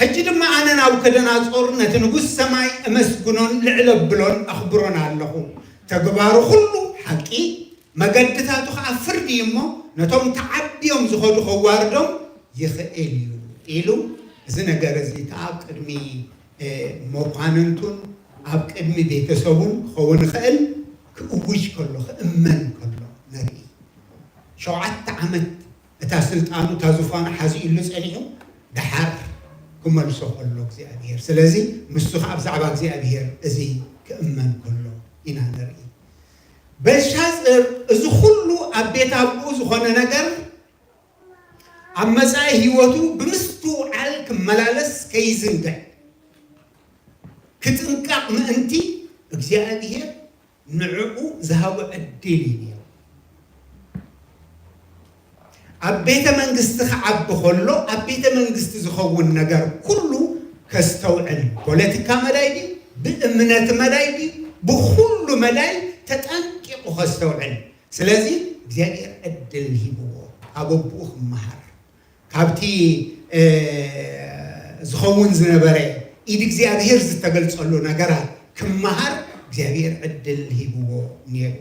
ሕጂ ድማ ኣነ ናቡከደነፆር ነቲ ንጉስ ሰማይ እመስግኖን ልዕል ኣብሎን ኣኽብሮን ኣለኹ። ተግባሩ ኹሉ ሓቂ፣ መገድታቱ ኸዓ ፍርዲ እዩ እሞ፣ ነቶም ተዓብዮም ዝኸዱ ኸዋርዶም ይኽእል እዩ ኢሉ፣ እዚ ነገር እዚ ከኣ ኣብ ቅድሚ፣ እ፣ መኳንንቱን ኣብ ቅድሚ ቤተሰቡን ክኸውን ይኽእል ክእውጅ ከሎ፣ ክእመን ከሎ ንርኢ። ሸውዓተ ዓመት እታ ስልጣኑ፣ እታ ዙፋኑ ሓዚኡሉ ጸኒሑ፣ ደሓር ክመልሶ ከሎ እግዚኣብሔር። ስለዚ ንሱ ኸዓ ብዛዕባ እግዚኣብሔር እዚ ክእመን ከሎ ኢና ንርኢ። በልሻጽር እዚ ኹሉ ኣብ ቤት ኣቦኡ ዝኾነ ነገር ኣብ መጻኢ ህይወቱ ብምስትውዓል ክመላለስ ከይዝንግዕ ክጥንቀቕ ምእንቲ እግዚኣብሔር ንዕኡ ዝሃቦ ዕድል እዩ ነይሩ። ኣብ ቤተ መንግስቲ ክዓቢ ከሎ ኣብ ቤተ መንግስቲ ዝኸውን ነገር ኩሉ ከስተውዕል፣ ፖለቲካ መዳይ ድዩ፣ ብእምነት መዳይ ድዩ፣ ብኹሉ መዳይ ተጠንቂቑ ከስተውዕል። ስለዚ እግዚኣብሔር ዕድል ሂብዎ ካብ ኣቦኡ ክመሃር፣ ካብቲ፣ እ፣ ዝኸውን ዝነበረ ኢድ እግዚኣብሔር ዝተገልጸሉ ነገራት ክመሃር እግዚኣብሔር ዕድል ሂብዎ ነይሩ።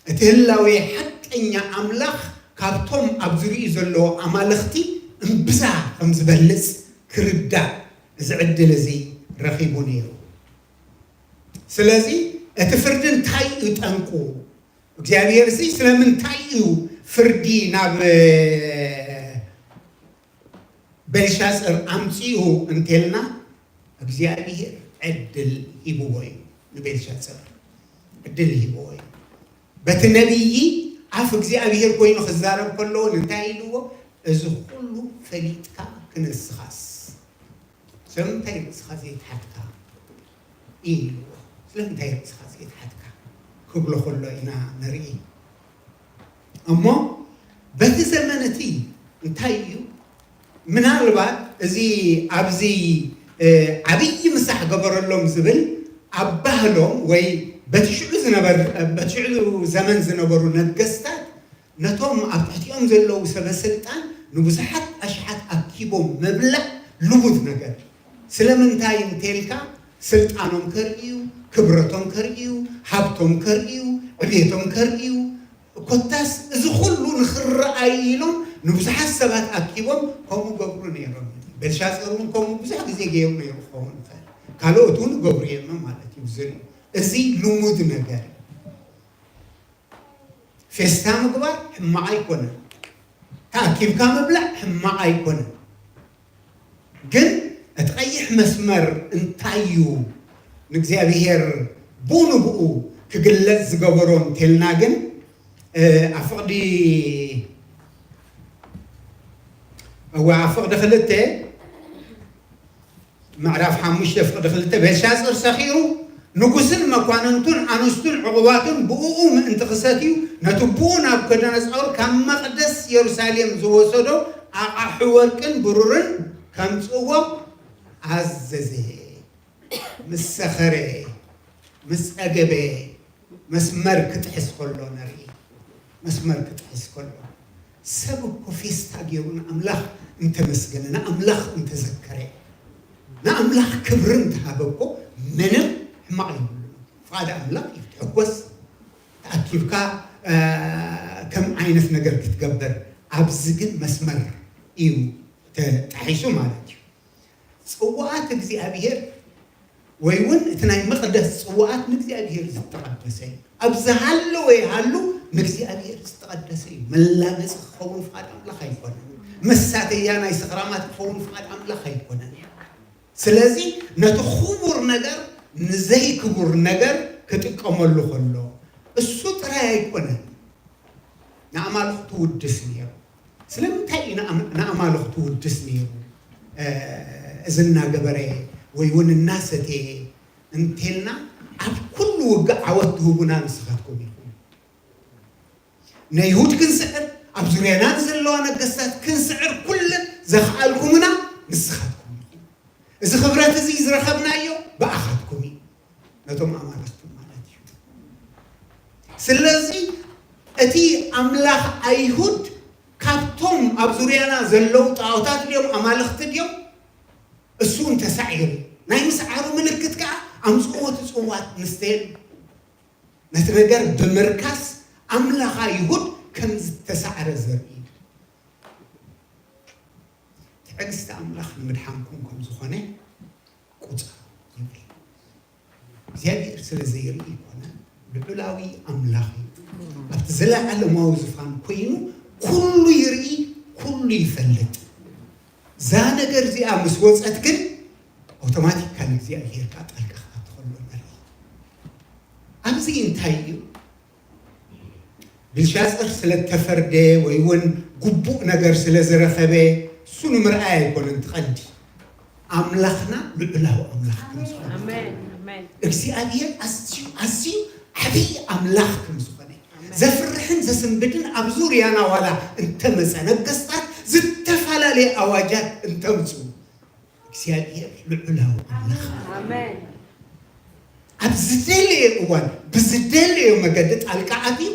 እቲ ህላዌ ሓቀኛ ኣምላኽ ካብቶም ኣብ ዙርያኡ ዘለዉ ኣማልኽቲ እምብዛ ከም ዝበልጽ ክርዳእ እዚ ዕድል እዚ ረኺቡ ነይሩ። ስለዚ እቲ ፍርዲ እንታይ እዩ ጠንቁ? እግዚኣብሔር እዚ ስለምንታይ እዩ ፍርዲ ናብ፣ እ፣ ቤልሻጽር ኣምጺኡ እንተልና፣ እግዚኣብሔር ዕድል ሂብዎ እዩ ንቤልሻጽር። ዕድል ሂብዎ እዩ። በቲ ነቢይ ኣፍ እግዚኣብሔር ኮይኑ ክዛረብ ከሎ እውን እንታይ ኢልዎ? እዚ ኩሉ ፈሊጥካ ክንስኻስ ስለምንታይ ርእስኻ ዘይትሓትካ? ኢልዎ። ስለምንታይ ርእስኻ ዘይትሓትካ? ክብሎ ከሎ ኢና ንርኢ። እሞ በቲ ዘመን እቲ እንታይ እዩ? ምናልባት እዚ ኣብዚ፣ እ፣ ዓብዪ ምሳሕ ገበረሎም ዝብል ኣብ ባህሎም ወይ በቲ ሽዑ ዝነበር-፣ በቲ ሽዑ ዘመን ዝነበሩ ነገስታት ነቶም ኣብ ትሕቲኦም ዘለዉ ሰበ ስልጣን ንብዙሓት ኣሽሓት ኣኪቦም ምብላዕ ልሙድ ነገር። ስለምንታይ እንተልካ ስልጣኖም ከርእዩ፣ ክብረቶም ከርእዩ፣ ሃብቶም ከርእዩ፣ ዕቤቶም ከርእዩ፣ ኮታስ እዚ ኩሉ ንኽረኣይ ኢሎም ንብዙሓት ሰባት ኣኪቦም ከምኡ ገብሩ ነይሮም። ቤልሻጽር እውን ከምኡ ብዙሕ ግዜ ገይሩ ነይሩ ክኸውን ይኽእል። ካልኦት እውን ገብሩ እዮም ማለት እዩ ዝርኢ። እዚ ልሙድ ነገር እዩ። ፌስታ ምግባር ሕማቕ ኣይኮነን። ተኣኪብካ ምብላዕ ሕማቕ ኣይኮነን። ግን እቲ ቀይሕ መስመር እንታይ እዩ ንእግዚኣብሔር ብኡ ንብኡ ክግለጽ ዝገበሮ እንተልና ግን፣ እ፣ ኣብ ፍቕዲ፣ እወ፣ ኣብ ፍቕዲ ክልተ ምዕራፍ ሓሙሽተ ፍቕዲ ክልተ፣ ቤልሻጽር ሰኺሩ ንጉስን መኳንንቱን ኣንስቱን ዕቑባቱን ብእኡ ምእንቲ ክሰትዩ ነቲ ብኡ ናቡከደነጾር ካብ መቕደስ የሩሳሌም ዝወሰዶ ኣቓሑ ወርቅን ብሩርን ከምጽእዎ ኣዘዘ። ምስ ሰኸረ፣ ምስ ጸገበ፣ መስመር ክጥሕስ ከሎ ንርኢ። መስመር ክጥሕስ ከሎ። ሰብ እኮ ፌስታ ገይሩ ንኣምላኽ እንተመስገነ፣ ንኣምላኽ እንተዘከረ፣ ንኣምላኽ ክብሪ እንተሃበ እኮ ምንም ሕማቕ የብሉን። ፍቓድ ኣምላኽ እዩ ክትሕጎስ፣ ተኣኪብካ፣ እ፣ ከም ዓይነት ነገር ክትገብር። ኣብዚ ግን መስመር እዩ ተጣሒሱ ማለት እዩ። ጽዋኣት እግዚኣብሔር ወይ እውን እቲ ናይ መቕደስ ጽዋኣት ንእግዚኣብሔር ዝተቐደሰ እዩ። ኣብ ዝሃለወ ይሃሉ ንእግዚኣብሔር ዝተቐደሰ እዩ። መላገጺ ክኸውን ፍቓድ ኣምላኽ ኣይኮነን። መሳተያ ናይ ስኽራማት ክኸውን ፍቓድ ኣምላኽ ኣይኮነን። ስለዚ ነቲ ክቡር ነገር ንዘይክቡር ነገር ክጥቀመሉ ከሎ እሱ ጥራይ ኣይኮነን። ንኣማልኽቱ ውድስ ነይሩ። ስለምንታይ እዩ ንኣም-፣ ንኣማልኽቱ ውድስ ነይሩ? እ፣ እዚ እናገበረ ወይ እውን እናሰተየ እንተልና፣ ኣብ ኩሉ ውግእ ዓወት ትህቡና ንስኻትኩም ኢኹም። ነይሁድ ክንስዕር፣ ኣብ ዙርያና ንዘለዋ ነገስታት ክንስዕር ኩለን ዘኽኣልኩምና ንስኻትኩም ኢኹም። እዚ ክብረት እዚ ዝረኸብናዮ ብኣኻትኩም እዩ፣ ነቶም ኣማልኽቲ ማለት እዩ። ስለዚ እቲ ኣምላኽ ኣይሁድ ካብቶም ኣብ ዙርያና ዘለዉ ጣዖታት ድዮም ኣማልኽቲ ድዮም? እሱ እንተሳዒሩ፣ ናይ ምስዓሩ ምልክት ከኣ ኣምጽዎ እቲ ጽዋ ንስተየሉ። ነቲ ነገር ብምርካስ ኣምላኽ ኣይሁድ ከም ዝተሳዕረ ዘርኢ እዩ። ትዕግስቲ ኣምላኽ ንምድሓንኩም ከም ዝኾነ ቁጸሩ ይብል። እግዚኣብሔር ስለ ዘይርኢ ይኮነ፣ ልዑላዊ ኣምላኽ እዩ። ኣብቲ ዘለዓለማዊ ዝፋን ኮይኑ ኩሉ ይርኢ፣ ኩሉ ይፈልጥ። እዛ ነገር እዚኣ ምስ ወጸት ግን ኣውቶማቲካሊ እግዚኣብሔር ከኣ ጣልቃ ክኣቱ ከሎ ንርኢ። ኣብዚ እንታይ እዩ? ብልሻጽር ስለ እተፈርደ ወይ እውን ግቡእ ነገር ስለ ዝረኸበ እሱ ንምርኣይ ኣይኮነን እቲ ቀንዲ። ኣምላኽና ልዑላዊ ኣምላኽ ከም ዝኾነ። ኣሜን፣ ኣሜን። እግዚኣብሔር ኣዝዩ፣ ኣዝዩ ዓብዪ ኣምላኽ ከም ዝኾነ። ኣሜን። ዘፍርሕን ዘስንብድን ኣብ ዙርያና ዋላ እንተመጸ፣ ነገስታት ዝተፈላለየ ኣዋጃት እንተምጽኡ፣ እግዚኣብሔር ልዑላዊ ኣምላኽ። ኣሜን። ኣብ ዝደለየ እዋን ብዝደለዮ መገዲ ጣልቃ ኣትዩ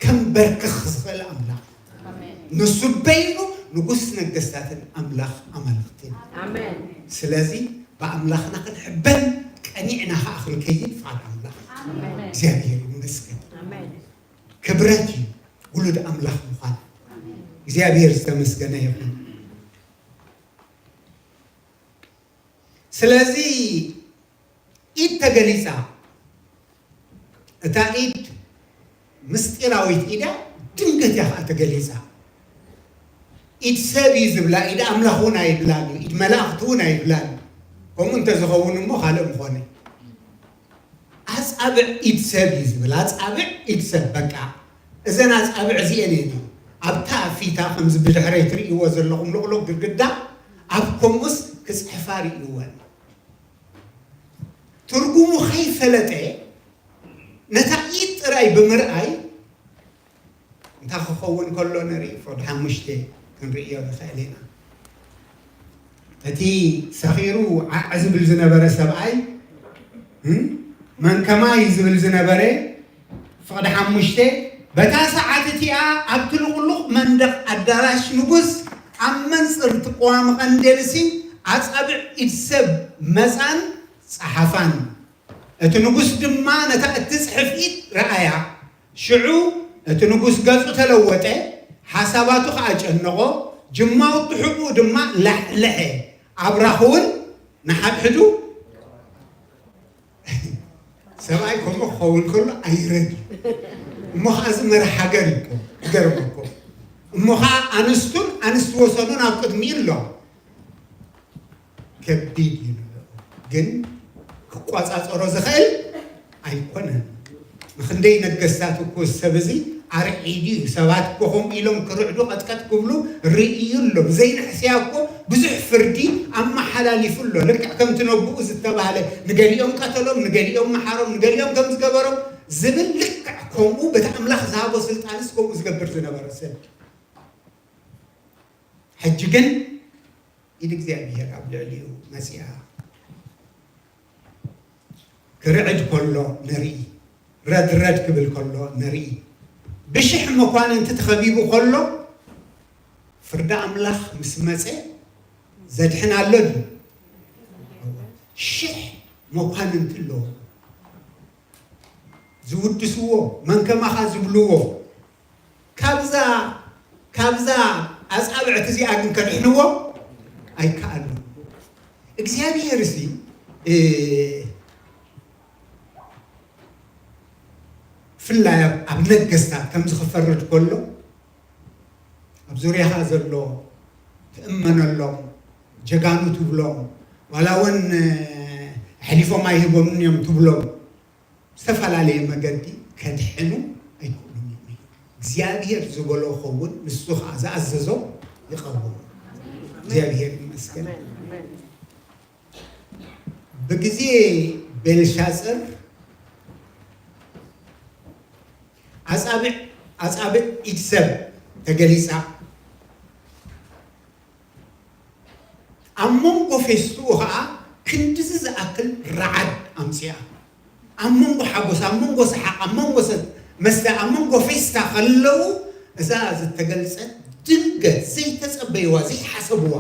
ከንበርክኽ ዝኽእል ኣምላኽ። ኣሜን። ንሱ በይኑ ንጉስ ነገስታትን ኣምላኽ ኣማልኽትን። ኣሜን። ስለዚ ብኣምላኽና ክንሕበን ቀኒዕና ኸዓ ክንከይድ ፍቓድ ኣምላኽ። ኣሜን። እግዚኣብሔር ይመስገን። ኣሜን። ክብረት እዩ ውሉድ ኣምላኽ ምዃን። እግዚኣብሔር ዝተመስገነ ይኹን። ስለዚ ኢድ ተገሊጻ። እታ ኢድ ምስጢራዊት ኢዳ ድንገት እያ ኸዓ ተገሊጻ። ኢድ ሰብ እዩ ዝብላ፣ ኢድ ኣምላኽ እውን ኣይብላን እዩ፣ ኢድ መላእኽቲ እውን ኣይብላን እዩ። ከምኡ እንተዝኸውን እሞ ካልእ ምኾነ። ኣጻብዕ ኢድ ሰብ እዩ ዝብል፣ ኣጻብዕ ኢድ ሰብ። በቃ እዘን ኣጻብዕ እዚአን እየን እዩ። ኣብታ ፊታ ከምዚ ብድሕረይ ትርእይዎ ዘለኹም ልቕሉቕ ግድግዳ፣ ኣብ ከምኡስ ክጽሕፋ ርእይወን። ትርጉሙ ከይፈለጠ ነታ ኢድ ጥራይ ብምርኣይ እንታይ ክኸውን ከሎ ንርኢ፣ ፍቕዲ ሓሙሽተ ክንርእዮ ንኽእል ኢና። እቲ ሰኺሩ ዓዕ ዝብል ዝነበረ ሰብኣይ፣ እም፣ መን ከማይ ዝብል ዝነበረ፣ ፍቕዲ ሓሙሽተ፣ በታ ሰዓት እቲኣ ኣብቲ ልቕሉቕ መንደቕ ኣዳራሽ ንጉስ ኣብ መንጽር እቲ ቀዋሚ ቀንዴልሲ ኣጻብዕ ኢድ ሰብ መጻን ጸሓፋን። እቲ ንጉስ ድማ ነታ እትጽሕፍ ኢድ ረኣያ። ሽዑ እቲ ንጉስ ገጹ ተለወጠ፣ ሓሳባቱ ኸኣ ጨነቖ፣ ጅማውቲ ሕቑኡ ድማ ላሕለሐ፣ ኣብራኹ እውን ንሓድሕዱ። ሰብኣይ ከምኡ ክኸውን ከሎ ኣይረድ እዩ። እሞ ኸዓ እዚ መራሕ ሃገር እዩ እኮ፣ ይገርም እኮ። እሞ ኸዓ ኣንስቱን ኣንስቲ ወሰኑን ኣብ ቅድሚኡ ኣሎ። ከቢድ እዩ ንዕኡ፣ ግን ክቋጻጸሮ ዝኽእል ኣይኮነን። ንኽንደይ ነገስታት እኮ ሰብ እዚ ኣርዒዱ እዩ። ሰባት እኮ ከምኡ ኢሎም ክርዕዱ ቀጥቀጥ ክብሉ ርእዩ ኣሎ። ብዘይንሕስያ እኮ ብዙሕ ፍርዲ ኣመሓላሊፉ ኣሎ። ልክዕ ከምቲ ነብኡ ዝተባህለ፣ ንገሊኦም ቀተሎም፣ ንገሊኦም መሓሮም፣ ንገሊኦም ከም ዝገበሮም ዝብል፣ ልክዕ ከምኡ በቲ ኣምላኽ ዝሃቦ ስልጣንስ ከምኡ ዝገብር ዝነበረ ሰብ። ሕጂ ግን ኢድ እግዚኣብሔር ኣብ ልዕሊኡ መጺኣ። ክርዕድ ከሎ ንርኢ፣ ረድረድ ክብል ከሎ ንርኢ። ብሽሕ መኳንንቲ ተኸቢቡ ከሎ ፍርዲ ኣምላኽ ምስ መጸ ዘድሕን ኣሎ ድዩ? ሽሕ መኳንንቲ ኣለዎ። ዝውድስዎ፣ መን ከማኻ ዝብልዎ፣ ካብዛ፣ ካብዛ ኣጻብዕቲ እዚኣ ግን ከድሕንዎ ኣይከኣሉን። እግዚኣብሔር እዚ፣ እ፣ ብፍላይ ኣብ፣ ኣብ ነገስታት ከምዚ ክፈርድ ከሎ፣ ኣብ ዙርያኻ ዘሎ ትእመነሎም፣ ጀጋኑ ትብሎም፣ ዋላ እውን፣ እ፣ ኣሕሊፎም ኣይህቦምን እዮም ትብሎም፣ ዝተፈላለየ መገዲ ከድሕኑ ኣይክእሉን እዮም። እግዚኣብሔር ዝበሎ ኸውን፣ ንሱ ኸዓ ዝኣዘዞ ይቐውም። እግዚኣብሔር ይመስገን። ኣሜን፣ ኣሜን። ብግዜ ቤልሻጽር ኣጻብዕ፣ ኣጻብዕ ኢድ ሰብ ተገሊጻ። ኣብ መንጎ ፌስትኡ ኸዓ ክንድዚ ዝኣክል ረዓድ ኣምፅኣ። ኣብ መንጎ ሓጎስ፣ ኣብ መንጎ ሰሓቕ፣ ኣብ መንጎ ሰ-፣ መስተ፣ ኣብ መንጎ ፌስታ ከለዉ፣ እዛ ዝተገልጸት ድንገት ዘይተጸበይዋ፣ ዘይሓሰብዋ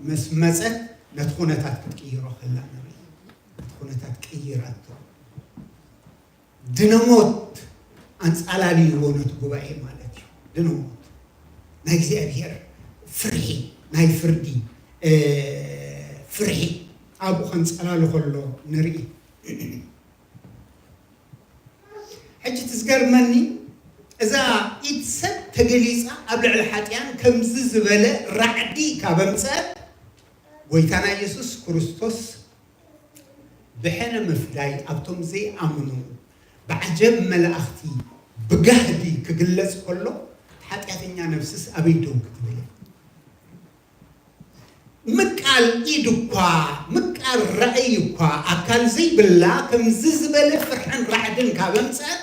ምስ መጸት፣ ነቲ ኩነታት ክትቅይሮ ከላ ንርኢ። ነቲ ኩነታት ቀይራቶ። ድነሞት ኣንጻላልይዎ ነቲ ጉባኤ ማለት እዩ። ድነሞት ናይ እግዚኣብሔር ፍርሒ፣ ናይ ፍርዲ፣ እ፣ ፍርሒ ኣብኡ ከንጸላሉ ከሎ ንርኢ። ሕጂ እቲ ዝገርመኒ፣ እዛ ኢድ ሰብ ተገሊጻ ኣብ ልዕሊ ሓጢኣን ከምዚ ዝበለ ራዕዲ ካብ ኣምጸት፣ ጎይታና ኢየሱስ ክርስቶስ ብሕነ ምፍዳይ ኣብቶም ዘይኣምኑ ብዓጀብ መላእኽቲ ብጋህዲ ክግለጽ ከሎ፣ ሓጢኣተኛ ነፍስስ ኣበይ ደው ክትብል እያ? ምቃል ኢድ እኳ፣ ምቃል ራእይ እኳ ኣካል ዘይብላ፣ ከምዚ ዝበለ ፍርሕን ራዕድን ካብ ኣምጸት፣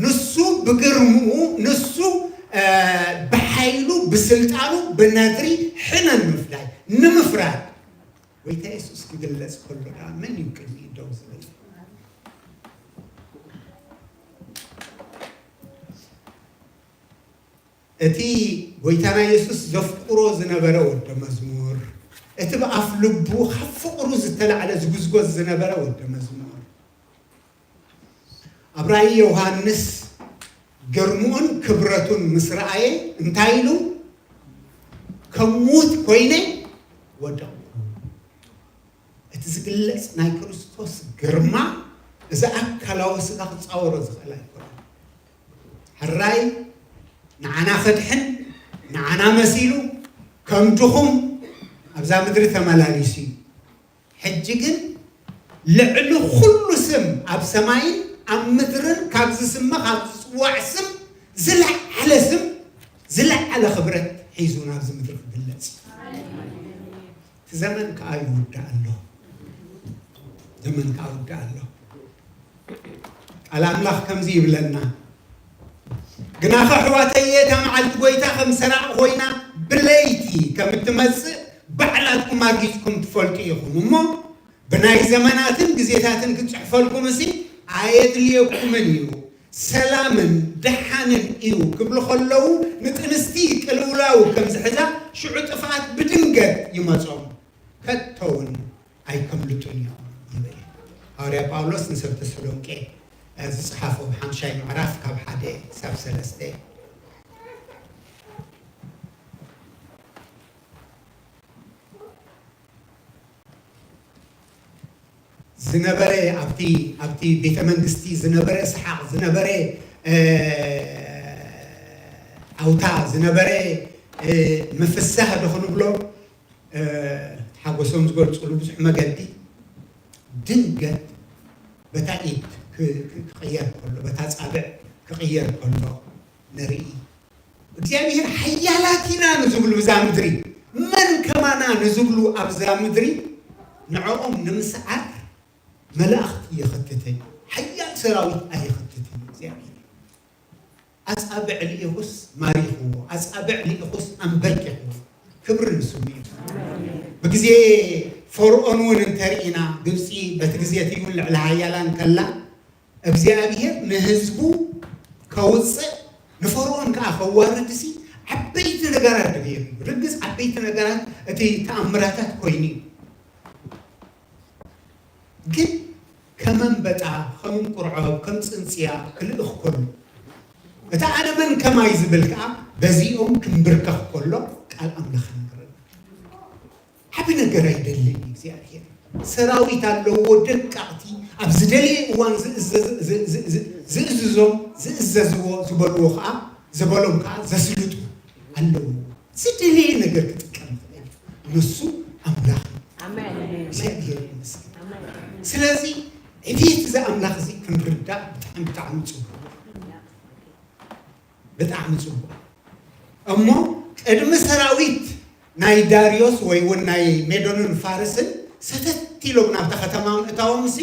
ንሱ ብግርምኡ፣ ንሱ፣ እ፣ ብሓይሉ፣ ብስልጣኑ፣ ብነድሪ ሕነ ንምፍዳይ፣ ንምፍራድ፣ ጎይታ የሱስ ክግለጽ ከሎ ደኣ መን እዩ ቅድሚኡ ደው ዝብል? እቲ ጎይታና የሱስ ዘፍቅሮ ዝነበረ ወደ መዝሙር፣ እቲ ብኣፍ ልቡ ካብ ፍቕሩ ዝተላዕለ ዝጉዝጎዝ ዝነበረ ወደ መዝሙር፣ ኣብ ራእይ ዮሃንስ ግርምኡን ክብረቱን ምስ ረኣየ እንታይ ኢሉ? ከም ሙት ኮይነ ወደቕኩ። እቲ ዝግለጽ ናይ ክርስቶስ ግርማ እዚ ኣካላዊ ስጋ ክጻወሮ ዝኽእል ኣይኮነን። ሕራይ ንዓና ከድሕን ንዓና መሲሉ ከም ድኹም ኣብዛ ምድሪ ተመላሊሱ እዩ። ሕጂ ግን ልዕሊ ኩሉ ስም ኣብ ሰማይን ኣብ ምድርን ካብ ዝስመ ካብ ዝጽዋዕ ስም ዝለዓለ ስም ዝለዓለ ክብረት ሒዙ ናብዚ ምድሪ ክግለጽ እዩ። እቲ ዘመን ከኣ ይውዳእ ኣሎ። ዘመን ከኣ ይውዳእ ኣሎ። ቃል ኣምላኽ ከምዚ ይብለና፣ ግናኸ ኣሕዋተየ፣ እታ መዓልቲ ጐይታ ከም ሰራቕ ኾይና ብለይቲ ከም እትመጽእ ባዕላትኩም ኣርጊጽኩም ትፈልጡ ኢኹም። እሞ ብናይ ዘመናትን ግዜታትን ክጽሕፈልኩምሲ ኣየድልየኩምን እዩ። ሰላምን ደሓንን እዩ ክብሉ ከለዉ፣ ንጥንስቲ ቅልውላው ከም ዝሕዛ፣ ሽዑ ጥፍኣት ብድንገት ይመጾም፣ ከቶ እውን ኣይከምልጡን እዮም ይብል። ሃዋርያ ጳውሎስ ንሰብ ተሰሎንቄ ዝጸሓፎ ሓምሻይ ምዕራፍ ካብ ሓደ ክሳብ ሰለስተ። ዝነበረ ኣብቲ፣ ኣብቲ ቤተ መንግስቲ ዝነበረ ሰሓቕ፣ ዝነበረ፣ እ፣ ዓውታ፣ ዝነበረ፣ እ፣ ምፍሳህ ዶ ክንብሎ፣ እ፣ ሓጎሶም ዝገልጽሉ ብዙሕ መገዲ ድንገት በታ ኢድ ክ-፣ ክ-፣ ክቕየር ከሎ፣ በታ ጻብዕ ክቕየር ከሎ ንርኢ። እግዚኣብሔር ሓያላት ኢና ንዝብሉ እዛ ምድሪ፣ መን ከማና ንዝብሉ ኣብዛ ምድሪ፣ ንዕኦም ንምስዓር መላእኽቲ የኸትተን፣ ሓያል ሰራዊት ኣየኸትትን እግዚኣብሔር። ኣጻብዕ ልኢኹስ ማሪኽዎ፣ ኣጻብዕ ልኢኹስ ኣንበርኪኽዎ። ክብሪ ንስሙ እዩ። ብግዜ ፈርዖን እውን እንተርኢና፣ ግብጺ በቲ ግዜ እቲ እውን ልዕሊ ሓያላን ከላ፣ እግዚኣብሔር ንህዝቡ ከውፅእ ንፈርዖን ከዓ ከዋርድሲ ዓበይቲ ነገራት ድገይሩ እዩ። ርግጽ ዓበይቲ ነገራት እቲ ተኣምራታት ኮይኑ እዩ። ግን ከም ኣንበጣ፣ ከም እንቁርዖብ፣ ከም ጽንጽያ ክልእኽ ከሎ፣ እቲ ኣነ መን ከማይ ዝብል ከኣ በዚኦም ክምብርከኽ ከሎ ቃል ኣምላኽ ይነግረና። ዓቢ ነገር ኣይደልን እግዚኣብሔር። ሰራዊት ኣለዎ፣ ደቀቕቲ፣ ኣብ ዝደለየ እዋን ዝእዘዝ-፣ ዝ-፣ ዝ-፣ ዝ-፣ ዝእዝዞም፣ ዝእዘዝዎ፣ ዝበልዎ ከኣ፣ ዝበሎም ከኣ ዘስልጡ ኣለዎ። ዝደለየ ነገር ክጥቀም ይኽእል። ንሱ ኣምላኽ እዩ። ኣሜን። እግዚኣብሔር ይመስገን። ኣሜን። ስለዚ ዕቤት እዚ ኣምላኽ እዚ ክንርዳእ ብጣዕሚ፣ ብጣዕሚ ጽቡቕ። ብጣዕሚ ጽቡቕ። እሞ ቅድሚ ሰራዊት ናይ ዳርዮስ ወይ እውን ናይ ሜዶንን ፋርስን ሰተት ኢሎም ናብታ ከተማ ምእታዎምሲ፣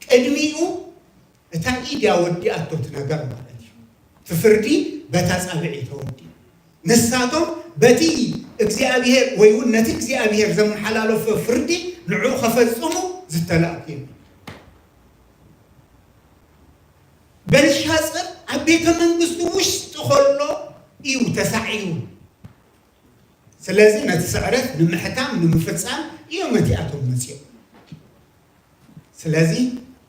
ቅድሚኡ እታ ኢድ እያ ወዲኣቶ እቲ ነገር ማለት እዩ። እቲ ፍርዲ በታ ጻብዕ እዩ ተወዲኡ። ንሳቶም በቲ እግዚኣብሔር ወይ እውን ነቲ እግዚኣብሔር ዘመሓላለፎ ፍርዲ ንዑ ከፈጽሙ ዝተላእኩ እዮም። በልሻጽር ኣብ ቤተ መንግስቱ ውሽጢ ከሎ እዩ ተሳዒሩ። ስለዚ ነቲ ስዕረት ንምሕታም ንምፍጻም እዮም እቲኣቶም መጺኦም። ስለዚ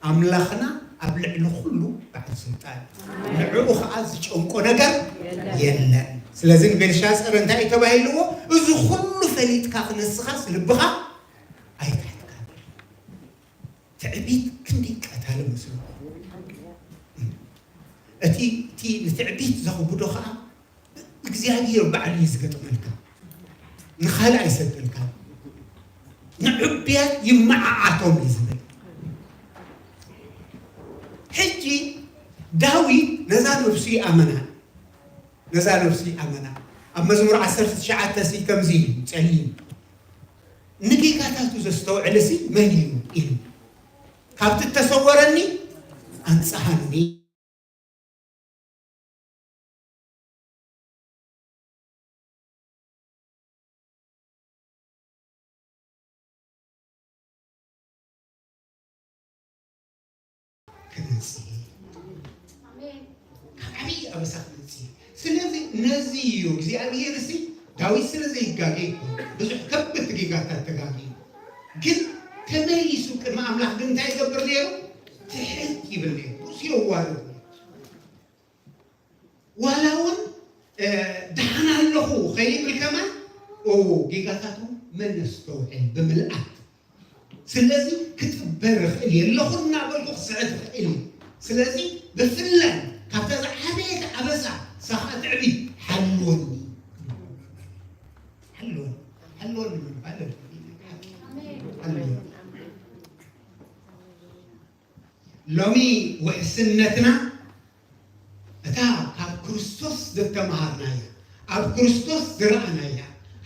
ኣምላኽና ኣብ ልዕሊ ኩሉ በዓል ስልጣን እዩ። ንዕኡ ኸዓ ዝጨንቆ ነገር የለን። ስለዚ ንቤልሻጸር እንታይ እዩ ተባሂልዎ? እዚ ኩሉ ፈሊጥካ ክነስኻስ ልብኻ ኣይትሕትካ። ትዕቢት ክንዲ ቀታሊ መስሉ። እቲ እቲ ንትዕቢት ዘኽብዶ ኸዓ እግዚኣብሔር ባዕሉ እዩ ዝገጥመልካ። ንኻልእ ኣይሰደልካ። ንዕብያት ይመዓዓቶም እዩ ዝብል። ሕጂ ዳዊት ነዛ ነፍሱ ይኣመና። ነዛ ነፍሱ ይኣመና። ኣብ መዝሙር ዓሰርተ ትሽዓተ ሲ ከምዚ እዩ ጸሊም። ንጌጋታቱ ዘስተውዕል ሲ መን እዩ ኢሉ። ካብቲ እተሰወረኒ ኣንጽሃኒ። ክነጽህ ካብ ዓብዪ ኣበሳ ክነጽህ። ስለዚ ነዚ እዩ እግዚኣብሔር ሲ ዳዊት ስለ ዘይጋገ ይኮን ብዙሕ ከበድቲ ጌጋታት ተጋጊ፣ ግን ተመሊሱ ቅድሚ ኣምላኽ ግን እንታይ ይገብር ነይሩ? ትሕት ይብል ነይሩ። ርእሱ የዋርድ ነይሩ። ዋላ እውን ደሓን ኣለኹ ከይብል ከማን ጌጋታቱ መን የስተውዕል ብምልኣት። ስለዚ ክጥበር ይኽእል እየ ኣለኹ እናበልኩ ክስዕት ይኽእል እየ። ስለዚ ብፍላይ ካብታ ዝዓበየት ኣበሳ ሳኻ ትዕቢት ሓልወኒ ሓልወኒ ሓልወኒ ምባል ሓልወኒ። ሎሚ ውሕስነትና እታ ካብ ክርስቶስ ዝተምሃርናያ ኣብ ክርስቶስ ዝረኣናያ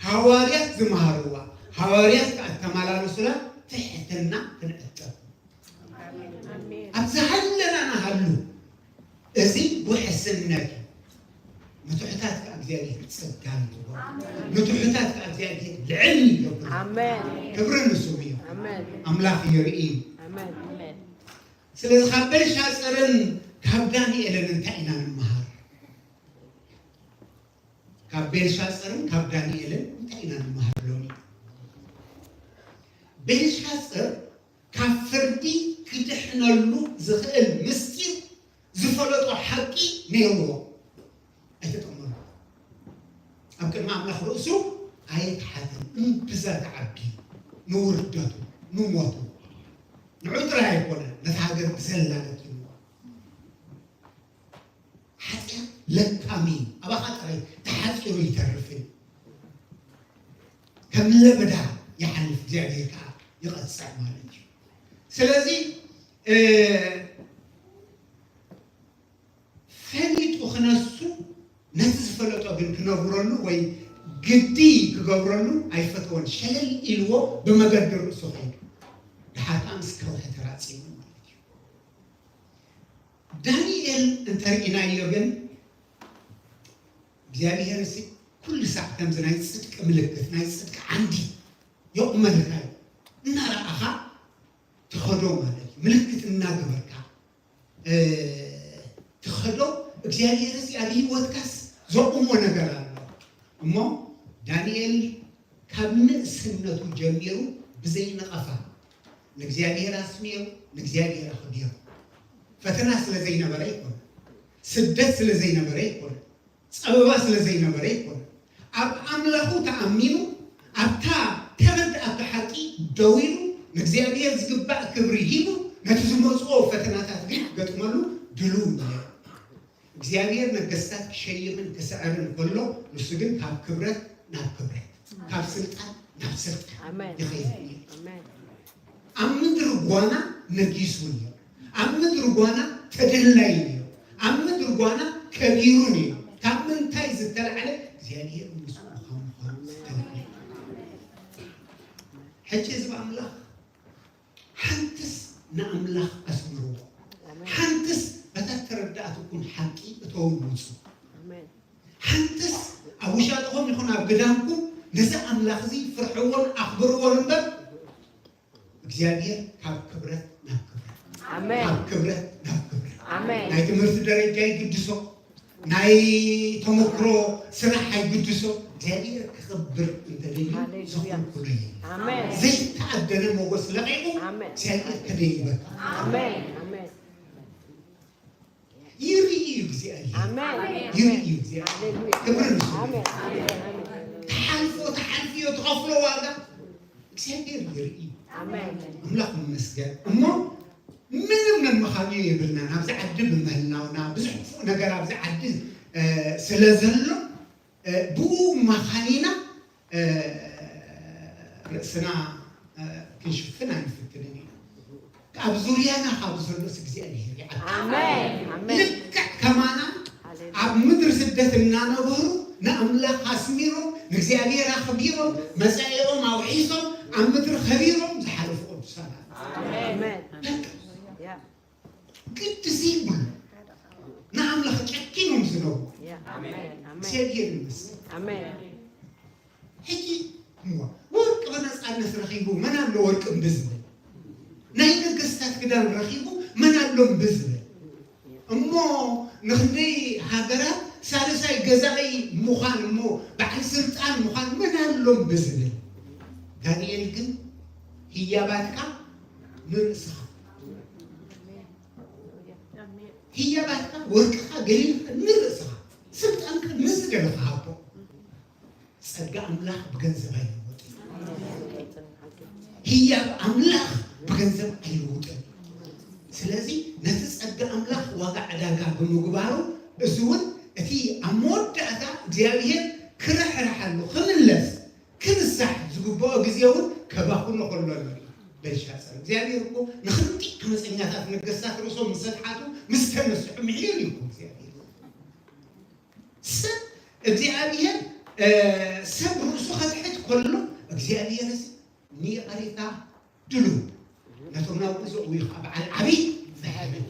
ሃዋርያት ዝመሃርዋ ሃዋርያት ከኣ ዝተመላለሱላ ትሕትና ክንዕቀብ ኣብ ዝሃለና ንሃሉ። እዚ ውሕስነት እዩ። ንትሑታት ከኣ እግዚኣብሔር ጸጋ ይህቦም። ንትሑታት ከኣ እግዚኣብሔር ልዕል ይገብር። ኣሜን። ክብሪ ንስሙ እዩ። ኣሜን። ኣምላኽ የርኢ። ኣሜን። ስለዚ ካብ በልሻጽርን ካብ ዳንኤልን እንታይ ኢና ንምሃር? ካብ ቤልሻጽርን ካብ ዳንኤልን እንታይ ኢና ንምሃር ሎሚ? ቤልሻጽር ካብ ፍርዲ ክድሕነሉ ዝኽእል ምስጢር ዝፈለጦ ሓቂ ነይርዎ። ኣይተጠመሉ ኣብ ቅድሚ ኣምላኽ ርእሱ ኣይትሓትን። እምብዛ ተዓቢ ንውርደቱ ንሞቱ ንዑ ጥራይ ኣይኮነ ነቲ ሃገር ብዘላ ለኪምዎ። ሓጢኣት ለካሚ ኣባኻ ጥራይ ተሓፂሩ ይተርፍን ከም ለበዳ ይሓልፍ እግዚኣብሔር ከዓ ይቐፅዕ ማለት እዩ። ስለዚ ፈሊጡ ክነሱ ነቲ ዝፈለጦ ግን ክነብረሉ ወይ ግዲ ክገብረሉ ኣይፈተወን። ሸለል ኢልዎ ብመገዲ ርእሱ ከይዱ ድሓር ከዓ ምስ ከውሒ ተራፂሙ ማለት እዩ። ዳንኤል እንተርኢናዮ ግን እግዚኣብሔር ሲ ኩሉ ሳዕ ከምዚ ናይ ፅድቂ ምልክት ናይ ፅድቂ ዓንዲ የቑመልካ እዩ። እናረኣኻ ትኸዶ ማለት እዩ። ምልክት እናገበርካ ትኸዶ እግዚኣብሔር ሲ ኣብ ህይወትካስ ዘቑሞ ነገር ኣሎ እሞ ዳንኤል ካብ ንእስነቱ ጀሚሩ ብዘይነቐፋ ንእግዚኣብሔር ኣስሚሩ ንእግዚኣብሔር ኣኽቢሩ። ፈተና ስለ ዘይነበረ ኣይኮነ፣ ስደት ስለ ዘይነበረ ኣይኮነ፣ ጸበባ ስለ ዘይነበረ ኣይኮነ። ኣብ ኣምላኹ ተኣሚኑ ኣብታ ተረድኣቶ ሓቂ ደው ኢሉ ንእግዚኣብሔር ዝግባእ ክብሪ ሂቡ ነቲ ዝመጽኦ ፈተናታት ግን ክገጥመሉ ድሉው ነይሩ። እግዚኣብሔር ነገስታት ክሸይምን ክስዕርን ከሎ ንሱ ግን ካብ ክብረት ናብ ክብረት ካብ ስልጣን ናብ ስልጣን ይኸይድ ነይሩ። ኣብ ምድሪ ጓና ነጊሱ ነይሩ። ኣብ ምድሪ ጓና ተደላይ ነይሩ። ኣብ ምድሪ ጓና ከቢሩ ነይሩ። ካብ ምንታይ ዝተላዕለ እግዚኣብሔር ምስኡ ምዃኑ ምዃኑ ዝተላዕለ። ሕጂ ህዝቢ ኣምላኽ ሓንትስ ንኣምላኽ ኣስምርዎ። ሓንትስ በታ ተረዳእትኩም ሓቂ እተው ውፁ። ሓንትስ ኣብ ውሻጥኹም ይኹን ኣብ ግዳምኩም ነዚ ኣምላኽ እዚ ፍርሕዎን ኣኽብርዎን እምበር እግዚኣብሔር ካብ ክብረት ናብ ክብረት፣ ኣሜን። ካብ ክብረት ናብ ክብረት። ኣሜን። ናይ ትምህርቲ ደረጃ ይግድሶ፣ ናይ ተመክሮ ስራሕ ኣይግድሶ። እግዚኣብሔር ክኽብር እንተደልዩ ሃሌሉያ። ዘኾልኩሎ የለን። ኣሜን። ዘይተኣደነ ሞገስ ለቒቑ ኣሜን። እግዚኣብሔር ከደይበካ ኣሜን። ኣሜን። ይርኢ እዩ እግዚኣብሔር። ኣሜን። ይርኢ እዩ እግዚኣብሔር። ሃሌሉያ። ክብሪ ንስሙ። ኣሜን። ኣሜን። ኣሜን። ትሓልፎ ትሓልፍዮ ትኸፍሎ ዋጋ እግዚኣብሔር ይርኢ እዩ። ኣሜን። ኣምላኽ ይመስገን። እሞ ምንም መመኻንዮ የብልናን። ኣብዚ ዓዲ ብምህላውና ብዙሕ ክፉእ ነገር ኣብዚ ዓዲ እ፣ ስለ ዘሎ እ፣ ብኡ መኻኒና እ፣ ርእስና እ፣ ክንሽፍን ኣይንፍትንን ኢና። ኣብ ዙርያና ካብ ዘሎስ እግዚኣብሔር ይዓቢ። ኣሜን። ኣሜን። ልክዕ ከማና ሃሌሉያ። ኣብ ምድሪ ስደት እናነበሩ ንኣምላኽ ኣስሚሮም ንእግዚኣብሔር ኣኽቢሮም መጻኢኦም ኣውሒሶም ኣብ ምድሪ ኸቢሮም ዝሓለፉ ቅዱሳን ኣለዉ። ኣሜን። በቃ ያ። ግዲ ዘይብሉ ንኣምላኽ ጨኪኖም ዝነብሩ ያ። ኣሜን። ኣሜን። እግዚኣብሔር ይመስገን። ኣሜን። ሕጂ እሞ ወርቂ ብነፃነት ረኺቡ መን ኣሎ ወርቂ እምቢ ዝብል? ናይ ነገስታት ክዳን ረኺቡ መን ኣሎ እምቢ ዝብል? እሞ ንክንደይ ሃገራት ሳልሳይ ገዛኢ ምዃን እሞ በዓል ስልጣን ምዃን መን ኣሎ እምቢ ዝብል? ዳንኤል ግን ህያባትካ ንርእስኻ፣ ህያባትካ ወርቅኻ ገሊልካ ንርእስኻ፣ ስልጣንካ ንዝደለኻ ሃቦ። ጸጋ ኣምላኽ ብገንዘብ ኣይልወጥን። ህያብ ኣምላኽ ብገንዘብ ኣይልውጥን። ስለዚ ነቲ ጸጋ ኣምላኽ ዋጋ ዕዳጋ ብምግባሩ፣ እዚ እውን እቲ ኣብ መወዳእታ እግዚኣብሔር ክርሕርሓሉ ክምለስ ክንሳሕ ዝግብኦ ግዜ እውን ከባኹኖ ከሎ ንርኢ። በልሻጸር እግዚኣብሔር እኮ ንኽንደይ ዓመፀኛታት ነገስታት ርእሶም ምስ ኣድሓቱ ምስ ተነስሑ ምሒሩ እዩ እኮ እግዚኣብሔር። ሰብ እግዚኣብሔር እ፣ ሰብ ርእሱ ከድሕት ከሎ እግዚኣብሔር ንይቕሬታ ድሉ ነቶም ናብኡ ዘእውዩ ከዓ በዓል ዓብይ ምሕረት።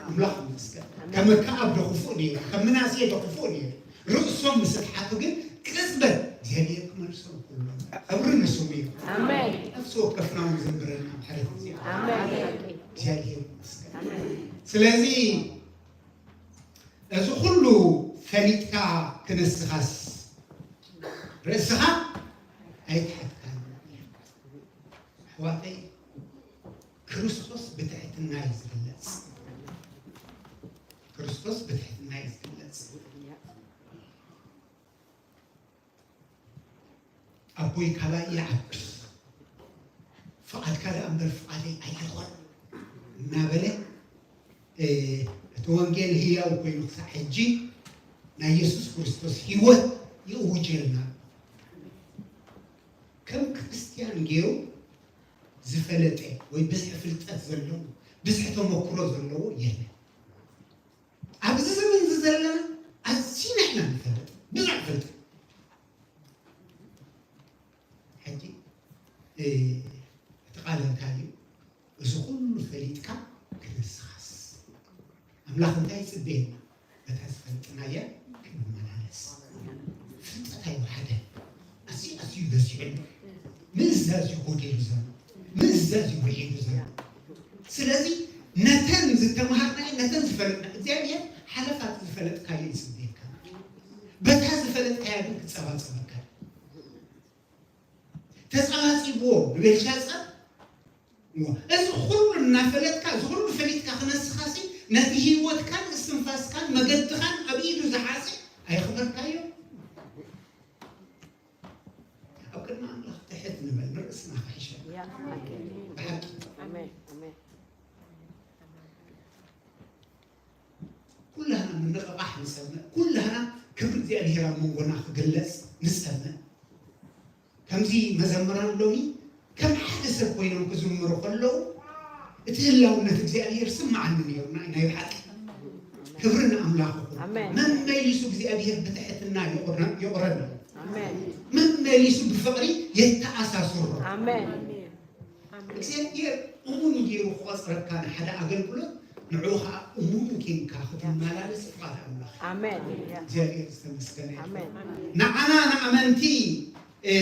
ኣምላኽ ይመስገን። ከም ኣክዓብ ዶ ክፉእ ነይሩ፣ ከም ምናሴ ዶ ክፉእ ነይሩ። ርእሶም ምስ ኣድሓቱ ግን ቅጽበት እግዚኣብሔር ክመልሶም ኩሎም። ክብሪ ንስሙ እዩ። ኣሜን። ነፍሲ ወከፍና እውን ዘንብረና ምሕረት እግዚኣብሔር። ኣሜን። እግዚኣብሔር ይመስገን። ስለዚ እዚ ኩሉ ፈሊጥካ ክነስኻስ ርእስኻ ኣይትሓትካን። ኣሕዋተይ፣ ክርስቶስ ብትሕትና እዩ ዝግለጽ። ክርስቶስ ብትሕትና እዩ ዝግለጽ። ኣቦይ ካባይ ይዓቢ፣ ፍቓድካ ደኣ እምበር ፍቓደይ ኣይኹን እናበለ እ፣ እቲ ወንጌል ህያው ኮይኑ ክሳዕ ሕጂ ናይ የሱስ ክርስቶስ ህይወት ይእውጀልና። ከም ክርስትያን ገይሩ ዝፈለጠ ወይ ብዝሒ ፍልጠት ዘለዎ ብዝሒ ተመክሮ ዘለዎ የለን። ኣብዚ ዘመን እዚ ዘለና ኣዝና ኢና ንፈልጥ፣ ብዙሕ ፍልጠት። ሕጂ እ፣ እቲ ቃል እንታይ እዩ? እዚ ኩሉ ፈሊጥካ ክነስኻስ ኣምላኽ እንታይ ይጽበየና? በታ ዝፈልጥናያ ክንመላለስ። ፍልጠት ኣይወሓደን። ኣዝዩ ኣዝዩ በዚሑ ኣሎ። ምእዛዝ እዩ ጎዲሉ ዘሎ። ምእዛዝ እዩ ውዒሉ ዘሎ። ስለዚ ነተን ዝተምሃርናዮ ነተን ዝፈለጥና እግዚኣብሔር ሓለፋት ዝፈለጥካዮ ይጽበየካ። በታ ዝፈለጥካያ ግን ክጸባጸበካ። ተጸባጺብዎ ንቤልሻጻር እሞ፣ እዚ ኩሉ እናፈለጥካ፣ እዚ ኩሉ ፈሊጥካ ክነስኻሲ፣ ነቲ ህይወትካን እስትንፋስካን መገድኻን ኣብ ኢዱ ዝሓዘ ኣየኽበርካዮ። ኣብ ቅድሚ ኣምላኽ ትሕት ንበል፣ ንርእስና ክሕሸና። ያ፣ ኣሜን። ብሓቂ። ኣሜን፣ ኣሜን። ኩላህና ምንቕቓሕ ንጸምእ፣ ኩላህና ክብሪ እግዚኣብሔር ኣብ መንጎና ክግለጽ ንጸምእ። ከምዚ መዘምራን ሎሚ ከም ሓደ ሰብ ኮይኖም ክዝምሩ ከለዉ፣ እቲ ህላውነት እግዚኣብሔር ስምዓኒ ነይሩ፣ ናይ፣ ናይ ብሓቂ። ክብሪ ንኣምላኽ ይኹን። ኣሜን። መመሊሱ እግዚኣብሔር ብትሕትና ይቑረ-፣ ይቑረና። ኣሜን። መመሊሱ ብፍቕሪ የተኣሳስሮ። ኣሜን። እግዚኣብሔር እሙን ገይሩ ክቖጽረካ ንሓደ ኣገልግሎት፣ ንዕኡ ኸዓ እሙን ኬንካ ክትመላለስ ፍቓድ ኣምላኽ። ኣሜን። እግዚኣብሔር ዝተመስገነ ይኹን። ኣሜን። ንዓና ንኣመንቲ እ፣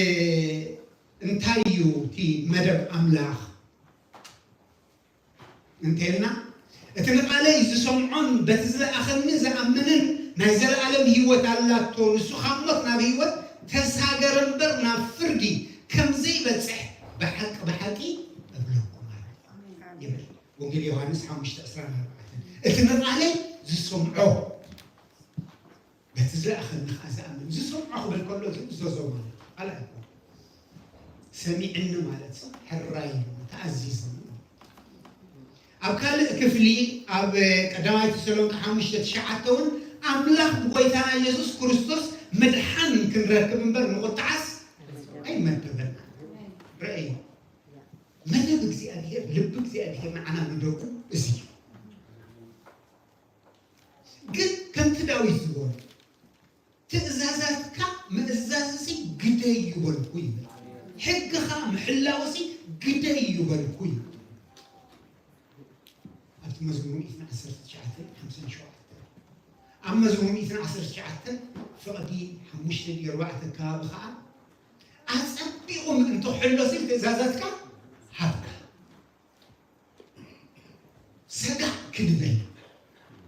እንታይ እዩ እቲ መደብ ኣምላኽ እንተልና፣ እቲ ንቓለይ ዝሰምዖን በቲ ዝለኣኸኒ ዝኣምንን ናይ ዘለኣለም ህይወት ኣላቶ። ንሱ ካብ ሞት ናብ ህይወት ተሳገረ እምበር ናብ ፍርዲ ከም ዘይበጽሕ ብሓቂ ብሓቂ እብለኩም ኣለኹ ይብል ወንጌል ዮሃንስ ሓሙሽተ ዕስራን ኣርባዕተን። እቲ ንቓለይ ዝሰምዖ በቲ ዝለኣኸኒ ኸዓ ዝኣምን። ዝሰምዖ ክብል ከሎ ዝእዘዞ ማለት እዩ። ካልእ ኣይኮነን። ሰሚዕኒ ማለት ሰብ ሕራይ እዩ፣ ተኣዚዝኒ። ኣብ ካልእ ክፍሊ ኣብ ቀዳማይ ተሰሎንቄ ሓሙሽተ ትሽዓተ እውን ኣምላኽ ብጎይታና ኢየሱስ ክርስቶስ ምድሓን ክንረክብ እምበር ንቁጥዓስ ኣይመደበና። ረእዩ። መደብ እግዚኣብሔር፣ ልቢ እግዚኣብሔር ንዓና ንደቁ እዚ እዩ። ግን ከምቲ ዳዊት ዝበሎ ትእዛዛትካ ምእዛዝሲ ግደይ ይበልኩ ይብል። ሕግኻ ምሕላውሲ ግደይ ይበልኩ ይብል። ኣብቲ መዝሙር ሚእትን ዓሰርተ ትሽዓተ ሓምሳን ሸውዓተን። ኣብ መዝሙር ሚእትን ዓሰርተ ትሽዓተ ፍቕዲ ሓሙሽተ ድዩ ኣርባዕተ ከባቢ ኸዓ ኣጸቢቑ ምእንቲ ክሕሎሲ ትእዛዛትካ ሃብካ። ሰጋእ ክንብል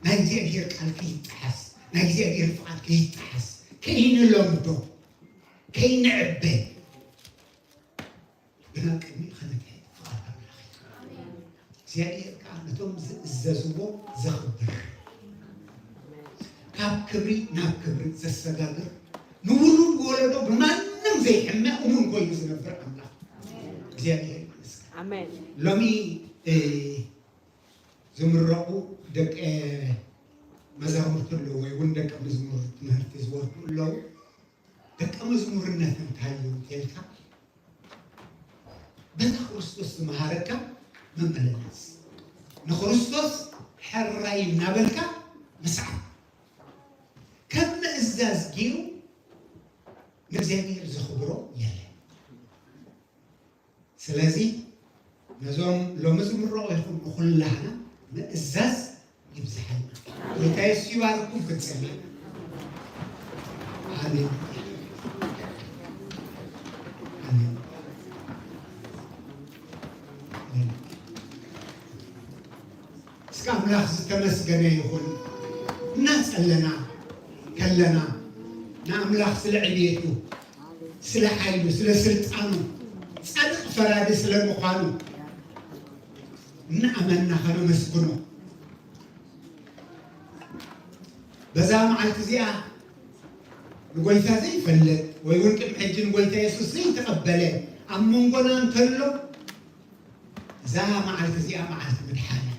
ናይ እግዚኣብሔር ቃል ከይጠሓስ፣ ናይ እግዚኣብሔር ፍቓድ ከይጠሓስ፣ ከይንለምዶ፣ ከይንዕበ፣ ብናብ ቅድሚኡ ከነትሕት ፍቓድ ኣምላኽ እዩ። እግዚኣብሔር ከዓ ነቶም ዝእዘዝዎ ዘኽብር፣ ካብ ክብሪ ናብ ክብሪ ዘሰጋግር፣ ንውሉድ ወለዶ ብማንም ዘይሕመ እሙን ኮይኑ ዝነብር ኣምላኽ እግዚኣብሔር ይመስገን። ኣሜን። ሎሚ፣ እ፣ ዝምረቑ ደቀ መዛሙርቲ ኣለዉ፣ ወይ እውን ደቀ መዝሙር ትምህርቲ ዝወስዱ ኣለዉ። ደቀ መዝሙርነት እንታይ እዩ እንተልካ፣ በታ ክርስቶስ ዝመሃረካ ምምልላስ፣ ንክርስቶስ ሕራይ እናበልካ ምስዓብ፣ ከም ምእዛዝ ገይሩ ንእግዚኣብሔር ዘኽብሮ የለን። ስለዚ ነዞም ሎሚ ዝምረቑ ይኹን ንኹላህና ምእዛዝ ይብዝሓልና። ጌታ የሱስ ይባርኩም። ክንጸሊ። ኣሜን። ኣሜን። ኣሜን። እስከ ኣምላኽ ዝተመስገነ ይኹን። እናጸለና ከለና ንኣምላኽ ስለ ዕብየቱ፣ ስለ ሓይሉ፣ ስለ ስልጣኑ፣ ጻድቕ ፈራዲ ስለ ምዃኑ እናኣመንና ከነመስግኖ። በዛ መዓልቲ እዚኣ ንጎይታ ዘይፈልጥ ወይ እውን ቅድሚ ሕጂ ንጎይታ የሱስ ዘይተቐበለ ኣብ መንጎና እንተሎ፣ እዛ መዓልቲ እዚኣ መዓልቲ ምድሓን እያ።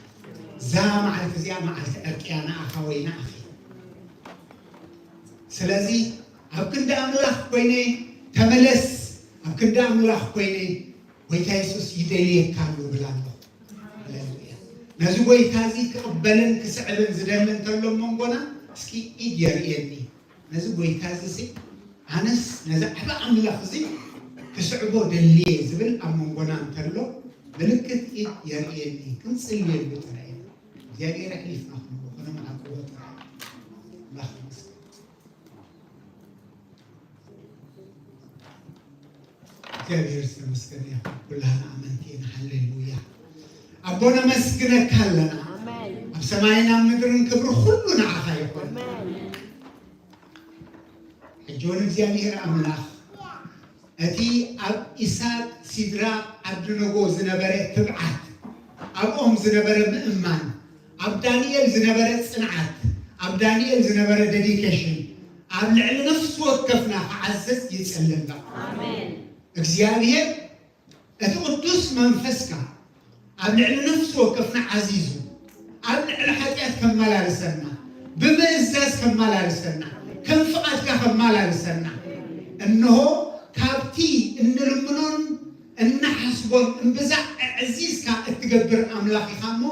እዛ መዓልቲ እዚኣ መዓልቲ ዕርቂ እያ፣ ንኣኻ ወይ ንኣኺ። ስለዚ ኣብ ክንዲ ኣምላኽ ኮይነ ተመለስ፣ ኣብ ክንዲ ኣምላኽ ኮይነ ጎይታ የሱስ ይደልየካ ኣሎ እብል ኣለኹ። ሃሌሉያ። ነዚ ጎይታ እዚ ክቕበልን ክስዕብን ዝደሊ እንተሎ ኣብ መንጎና፣ እስኪ ኢድ የርእየኒ። ነዚ ጎይታ እዚ ሲ፣ ኣነስ ነዚ ዓቢ ኣምላኽ እዚ ክስዕቦ ደልየ ዝብል ኣብ መንጎና እንተሎ፣ ምልክት ኢድ የርእየኒ። ክንጽልየሉ ጥራይ ኢና። እግዚኣብሔር ኣሕሊፍና ክንህቦ፣ ከነመዓቅቦ ጥራይ ኢና። ኣምላኽ ይመስገን። እግዚኣብሔር ዝተመስገነ ይኹን። ኩላህና ኣመንቲ ኢና። ሃሌሉያ። ኣቦ ነመስግነካ ኣለና። ኣሜን። ኣብ ሰማይን ኣብ ምድርን ክብሪ ኩሉ ንዓኻ ይኹን። ኣሜን። ሕጂ እውን እግዚኣብሔር ኣምላኽ እቲ ኣብ ኢሳቅ፣ ሲድራቅ፣ ዓብድነጎ ዝነበረ ትብዓት፣ ኣብኦም ዝነበረ ምእማን፣ ኣብ ዳንኤል ዝነበረ ጽንዓት፣ ኣብ ዳንኤል ዝነበረ ዴዲኬሽን ኣብ ልዕሊ ነፍሲ ወከፍና ክዓዝዝ ይጸልም። ኣሜን። እግዚኣብሔር እቲ ቅዱስ መንፈስካ ኣብ ልዕሊ ነፍሲ ወከፍና ዓዚዙ፣ ኣብ ልዕሊ ሓጢኣት ከመላልሰና፣ ብምእዛዝ ከመላልሰና፣ ከም ፍቓድካ ከመላልሰና፣ እንሆ ካብቲ እንልምኖን እንሓስቦን እምብዛ ኣዕዚዝካ እትገብር ኣምላኽ ኢኻ እሞ፣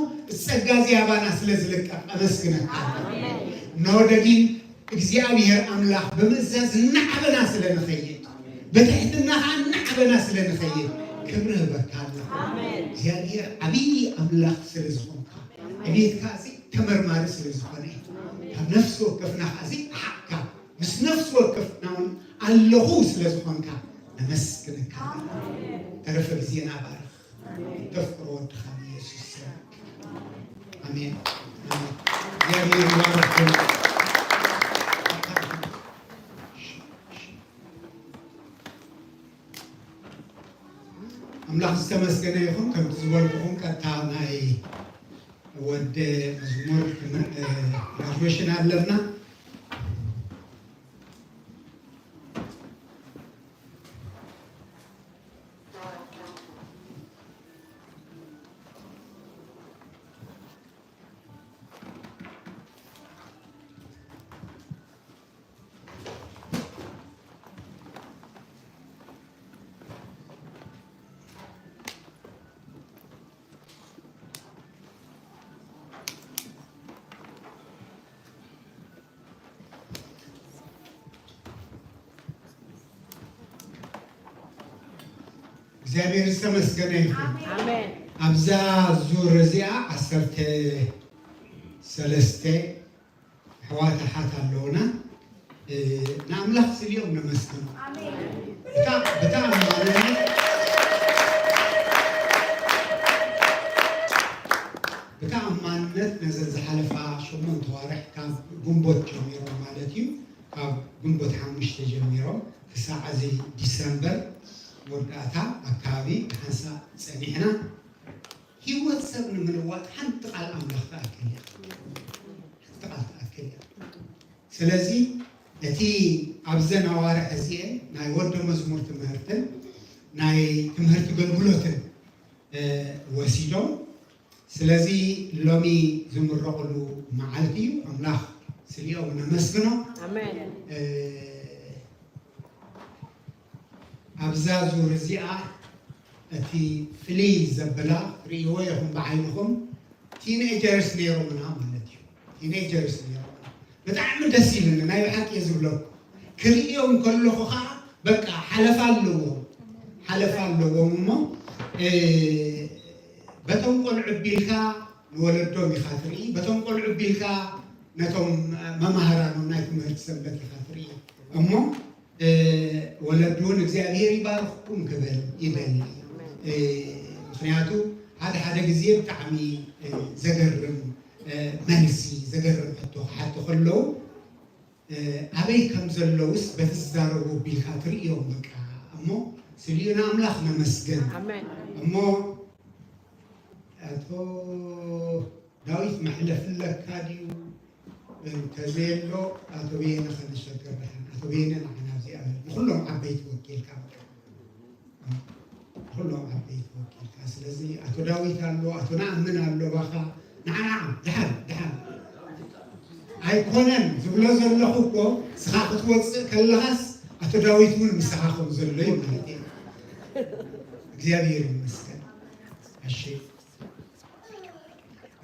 ጸጋ እዚ ኣባና ስለ ዝልቀቕ ኣመስግነካ። እንሆ ደጊም እግዚኣብሔር ኣምላኽ ብምእዛዝ እናዓበና ስለ ንኸይድ፣ ብትሕትና ኸዓ እናዓበና ስለ ንኸይድ፣ ክብሪ ህበካ ኣለኹ። ኣሜን። እግዚኣብሔር ዓብዪ ኣምላኽ ስለ ዝኾንካ፣ ዕቤትካ እዚ ተመርማሪ ስለ ዝኾነ፣ ካብ ነፍሲ ወከፍና ኸዓ እዚ ሓቕካ፣ ምስ ነፍሲ ወከፍና እውን ኣለኹ ስለ ዝኾንካ፣ ነመስግነካ። ተረፈ ግዜና ባርኽ። ተፍቅሮ ወድኻ ኢየሱስ። ኣሜን። ኣሜን። እግዚኣብሔር ይባርኽኩም። ኣምላኽ ዝተመስገነ ይኹን። ከምቲ ዝበልኩኹም ቀጥታ ናይ ወደ መዝሙር ትም-፣ እ፣ ግራጁዌሽን ኣለና። እግዚኣብሔር ዝተመስገነ ይኹን። ኣሜን። ኣብዛ ዙር እዚኣ ዓሰርተ ሰለስተ ኣሕዋት ኣሓት ኣለውና። እ፣ ንኣምላኽ ስሊኦም ነመስግኖ። ኣሜን። ብታ-፣ ብተኣማንነት፣ ብተኣማንነት ነዘን ዝሓለፋ ሸሞንተ ዋርሕ ካብ ግንቦት ጀሚሮም ማለት እዩ፣ ካብ ግንቦት ሓሙሽተ ጀሚሮም ክሳዕ እዚ ዲሰምበር መወዳእታ ኣካባቢ ብሓንሳእ ጸኒሕና። ህይወት ሰብ ንምልዋጥ ሓንቲ ቃል ኣምላኽ ትኣክል እያ። ሓንቲ ቃል ትኣክል እያ። ስለዚ እቲ ኣብዘን ኣዋርሕ እዚአን ናይ ወደ መዝሙር ትምህርትን ናይ ትምህርቲ ገልግሎትን፣ እ፣ ወሲዶም፣ ስለዚ ሎሚ ዝምረቑሉ መዓልቲ እዩ። ኣምላኽ ስሊኦም ነመስግኖ። ኣሜን። እ፣ ኣብዛ ዙር እዚኣ እቲ ፍልይ ዘብላ ትርእይዎ ኢኹም ብዓይንኹም፣ ቲኔጀርስ ነይሮምና ማለት እዩ። ቲኔጀርስ ነይሮምና። ብጣዕሚ ደስ ኢሉኒ፣ ናይ ብሓቂ እየ ዝብለኩም። ክርእዮም ከለኹ ኸዓ በቃ ሓለፋ ኣለዎም፣ ሓለፋ ኣለዎም እሞ፣ እ፣ በቶም ቆልዑ ቢልካ ንወለዶም ኢኻ ትርኢ፣ በቶም ቆልዑ ቢልካ ነቶም መማህራኖም ናይ ትምህርቲ ሰንበት ኢኻ ትርኢ እሞ፣ እ፣ ወለዲ እውን እግዚኣብሔር ይባርኽኩም ክብል ይደሊ። እ፣ ምኽንያቱ ሓደ ሓደ ግዜ ብጣዕሚ፣ እ፣ ዘገርም፣ እ፣ መልሲ፣ ዘገርም ሕቶ ክሓቱ ከለዉ፣ እ፣ ኣበይ ከም ዘለውስ በቲ ዝዛረቡ ቢልካ ትርእዮም በቃ። እሞ ስሊኡ ንኣምላኽ ነመስግን። ኣሜን። እሞ ኣቶ ዳዊት መሕለፊ ኣለካ ድዩ? እንተዘየሎ ኣቶ በየነ ከነሸግር ደሓን። ኣቶ በየነ ንዓና ኣብዚኣ በል። ንኹሎም ዓበይቲ ወኪልካ በል። ንኹሎም ዓበይቲ ወኪልካ። ስለዚ ኣቶ ዳዊት ኣሎ፣ ኣቶ ነኣምን ኣሎ፣ ባኻ ንዓና ደሓን፣ ደሓን። ኣይኮነን ዝብሎ ዘለኹ እኮ፣ ንስኻ ክትወፅእ ከለኻስ ኣቶ ዳዊት እውን ምሳኻ ከም ዘሎ እዩ ማለት እዩ። እግዚኣብሔር ይመስገን። እሺ።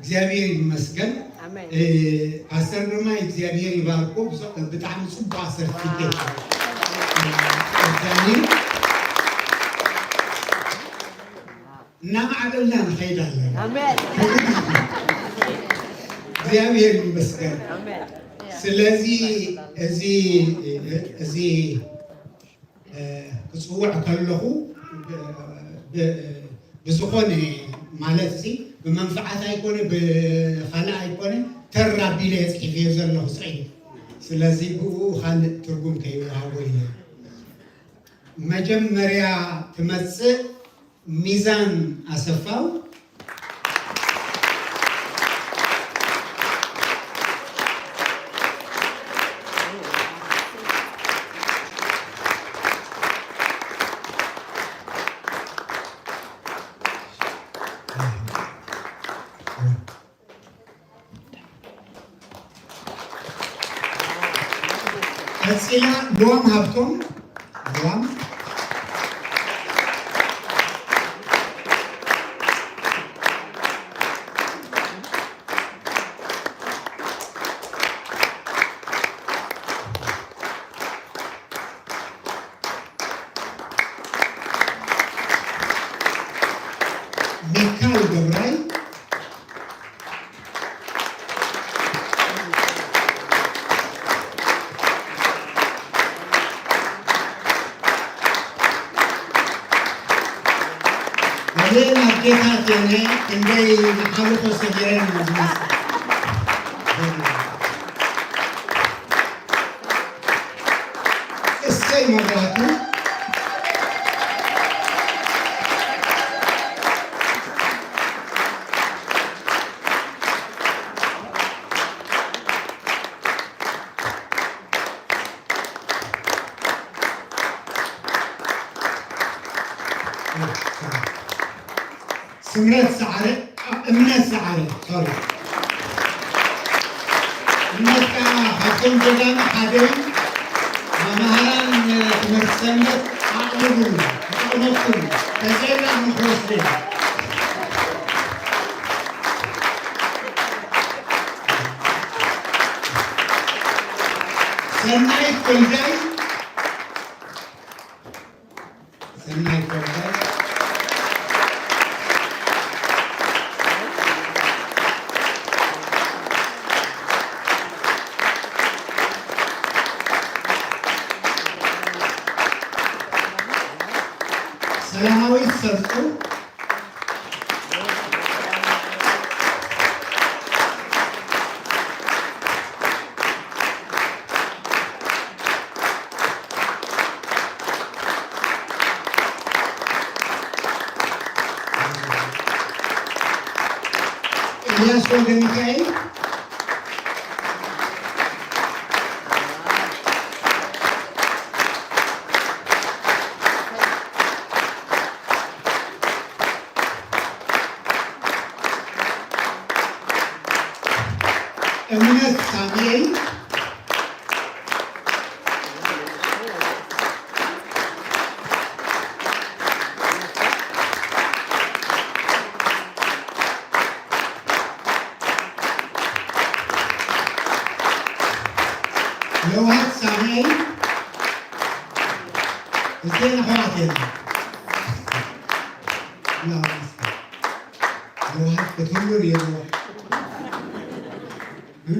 እግዚኣብሔር ይመስገን። ኣሜን። እ፣ ፓስተር ግርማይ እግዚኣብሔር ይባርኮ። ብዞ-፣ ብጣዕሚ ጽቡቕ ሰርቲፊኬት እዩ። እ፣ ቀዳሚ እናማዕበልና ንኸይድ ኣለና። ኣሜን። እግዚኣብሔር ይመስገን። ኣሜን። ስለዚ እዚ፣ እዚ እ፣ ክጽውዕ ከለኹ ብ-፣ ብ-፣ ብዝኾነ ማለት እዚ ብመንፍዓት ኣይኮነ፣ ብኻልእ ኣይኮነ፣ ተራ ቢለ እየ ጽሒፈዮ ዘለኹ ጽሒፍ። ስለዚ ብኡ ካልእ ትርጉም ከይወሃቦ ኢለ። መጀመርያ ትመጽእ ሚዛን ኣሰፋው። ቀጺላ ልዋም ሃብቶም። ልዋም። ሚካል ገብራይ። ኣዴታትና ክንደይ ንሓልፎ ሰጊረን ኢና ዝመስል። እሰይ መብራህቱ። ስምረት ሰዓረ፣ እምነት ሰዓረ፣ ሶሪ። እምነት ከኣ ካብቶም ጀጋኑ ሓደ እዩ። መማህራን ትምህርቲ ሰንበት ኣቕርቡሉ፣ ይጠቕመኩም። ተዘይና ንኽወስድ ኢና። ሰናይት ወልዳይ፣ ሰናይት ወልዳይ። ሰላማዊት ሰርጡ። ኤልያስ ወልደ ሚካኤል። እምነት ሳሙኤል። ለውሃት ሳሙኤል። እዚኤን ኣሕዋት እየን። ለውሃት ክትህሉ የብልዋ። እ?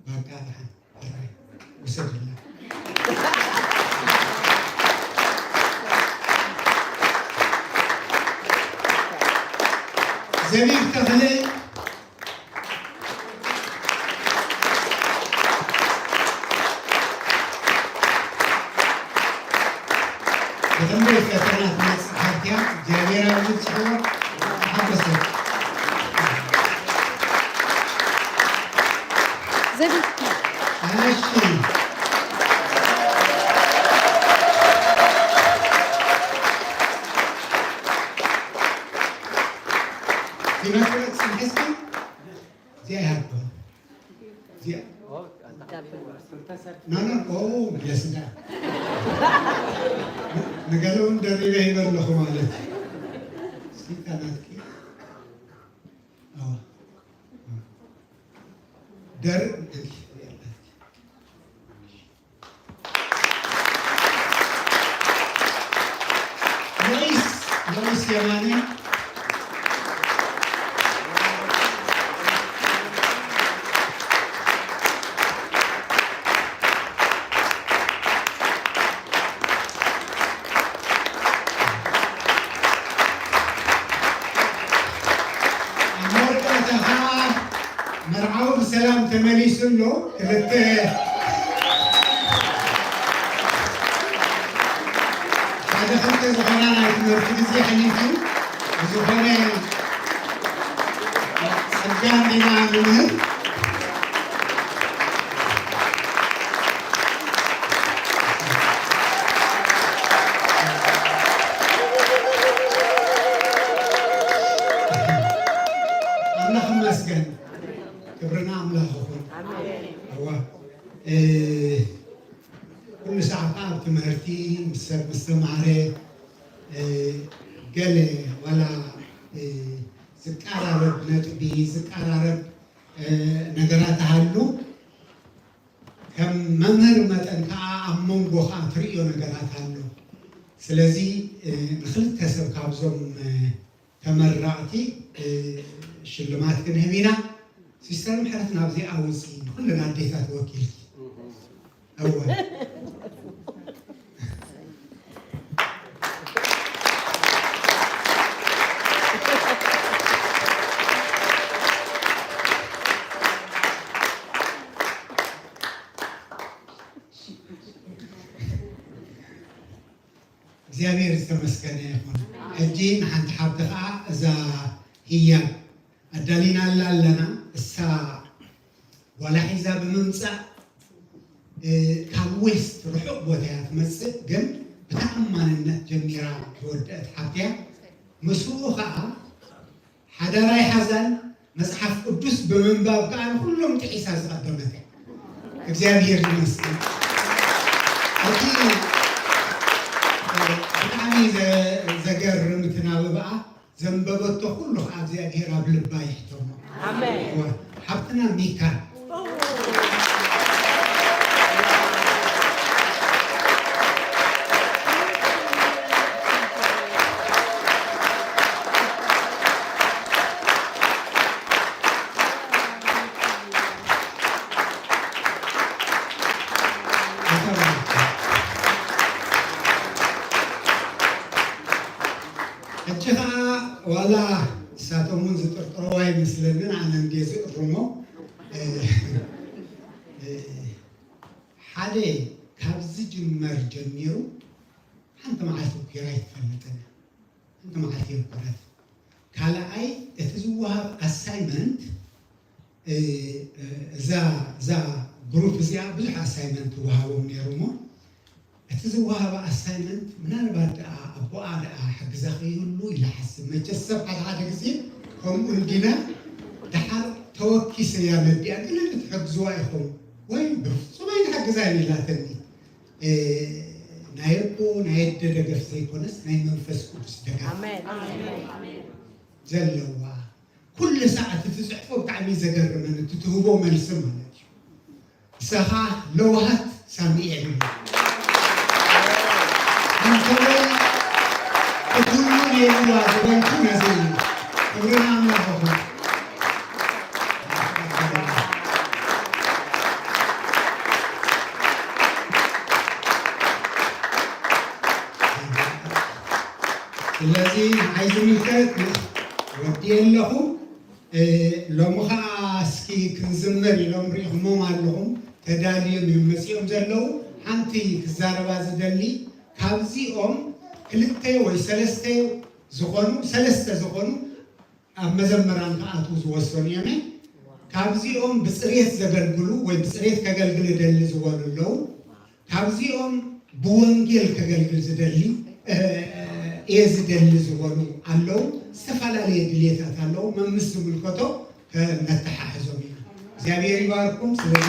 በቃ ደሓን፣ ጥራይ ውሰድላ። ዘቢብ ተኽለ። ብኽንደይ ፈተና ትመጽእ ሓፍትያ እግዚኣብሔር ኣብ ዝብጽሖ ተሓጎሰት። ዘቢብ። እሺ። ፊናት ጽንሕስኪ እዚኣ ይሃብኩም። እዚኣ። ኖ፣ ኖ፣ ኦ፣ መለስ እንዳ። ንገለውን ደሪበ ይበለኹ ማለት እዩ። እስኪ እታ ናትኪ። ኣዋ። ደር-፣ ሎይስ፣ ሎይስ የማነ። ኣብ መወዳእታ ኸዓ መርዓዊ ብሰላም ተመሊሱ ኣሎ። ክልተ፣ ሓደ ክልተ ዝኾና ናይ ትምህርቲ ግዜ ሓሊፉ፣ ብዝኾነ ጸጋ እንዲና ንምህር። ኣምላኽ ይመስገን። ክብሪ ንኣምላኽ ይኹን። ኣሜን። እዋ፣ እ፣ ኩሉ ሰዓት ኣብ ትምህርቲ ምስ ሰብ ምስ ተማሃረ፣ እ፣ ገለ ዋላ፣ እ፣ ዝቀራረብ ነጥቢ፣ ዝቀራረብ፣ እ፣ ነገራት ተሃሉ፣ ከም መምህር መጠን ከኣ ኣብ መንጎ ከኣ ትርእዮ ነገራት ኣሎ። ስለዚ፣ እ፣ ንኽልተ ሰብ ካብዞም፣ እ፣ ተመረቕቲ፣ እ፣ ሽልማት ክንህብ ኢና። ሲስተር ምሕረት ናብዚ ኣውፅኢ፣ ንኩለን ኣዴታት ወኪልኪ። እወ። እግዚኣብሔር ዝተመስገነ ይኹን። ሕጂ ንሓንቲ ሓብቲ ኸዓ እዛ ህያብ ኣዳሊናላ ኣለና። እሳ ጓላ ሒዛ ብምምፃእ፣ እ፣ ካብ ዌስት ርሑቕ ቦታ እያ ትመፅእ፣ ግን ብተኣማንነት ጀሚራ ዝወደአት ሓብቲ እያ። ምስኡ ኸዓ ሓዳራ ኣይሓዛን፣ መጽሓፍ ቅዱስ ብምንባብ ከኣ ንኹሎም ጥሒሳ ዝቐደመት እያ። እግዚኣብሔር ይመስገን። እቲ፣ እ፣ ብጣዕሚ ዘ-፣ ዘገርም እቲ ናብባኣ ዘንበበቶ ኩሉ ከኣ እግዚኣብሔር ኣብ ልባ ይሕተሞ። ኣሜን። እወ፣ ሓብትና ሚካል። ሕጂ ኸዓ ዋላ ንሳቶም እውን ዝጥርጥርዋ ኣይመስለንን፣ ኣነ እንድየ ዝእርሞ። እ፣ እ፣ ሓደ ካብ ዝጅመር ጀሚሩ ሓንቲ መዓልቲ ኲራ ኣይትፈልጥን እያ። ሓንቲ መዓልቲ የኮነት። ካልኣይ፣ እቲ ዝወሃብ ኣሳይመንት፣ እ፣ እ፣ እዛ፣ እዛ ግሩፕ እዚኣ ብዙሕ ኣሳይመንት ይወሃቦም ነይሩ እሞ፣ እቲ ዝወሃባ ኣሳይመንት ምናልባት ደኣ ኣቦኣ ደኣ ሕግዛ ከይህሉ ኢለ ሓስብ። መቸስ ሰብ ሓደ ሓደ ግዜ ከምኡ እንዲና፣ ደሓር ተወኪሰ እያ ነዲኣ፣ ግን ክትሕግዝዋ ኢኹም ወይ ብፍጹም ኣይንሕግዛን ኢላትኒ። እ፣ ናይ ኣቦ ናይ ኣደ ደገፍ ዘይኮነስ ናይ መንፈስ ቅዱስ ደገፍ ኣሜን። ዘለዋ። ኩሉ ሰዓት እቲ ትጽሕፎ ብጣዕሚ ዘገርመኒ፣ እቲ ትህቦ መልሲ ማለት እዩ። ንሳ ኸዓ ለውሃት ሳሚኤል እዩ። እንተወይ እቲ ኩሉ ነይርዋ ዝበልኩ ነዚ እዩ። ክብሪ ንኣምላኽ ይኹን። ስለዚ ንዓይ ዝምልከት ወዲየ ኣለኹ። እ፣ ሎሚ ኸዓ እስኪ ክንዝምር ኢሎም ርኢኹሞም ኣለኹም። ተዳልዮም እዮም መፂኦም ዘለዉ። ሓንቲ ክዛረባ ዝደሊ፣ ካብዚኦም ክልተ ወይ ሰለስተ ዝኾኑ፣ ሰለስተ ዝኾኑ ኣብ መዘምራን ክኣትዉ ዝወሰኑ እዮም። ካብዚኦም ብፅሬት ዘገልግሉ ወይ ብፅሬት ከገልግል እደሊ ዝበሉ ኣለዉ። ካብዚኦም ብወንጌል ከገልግል ዝደሊ፣ እ፣ እየ ዝደሊ ዝበሉ ኣለዉ። ዝተፈላለየ ድሌታት ኣለዉ። መምስ ዝምልከቶ ከነተሓሕዞም ኢና። እግዚኣብሔር ይባርኩም። ስለዚ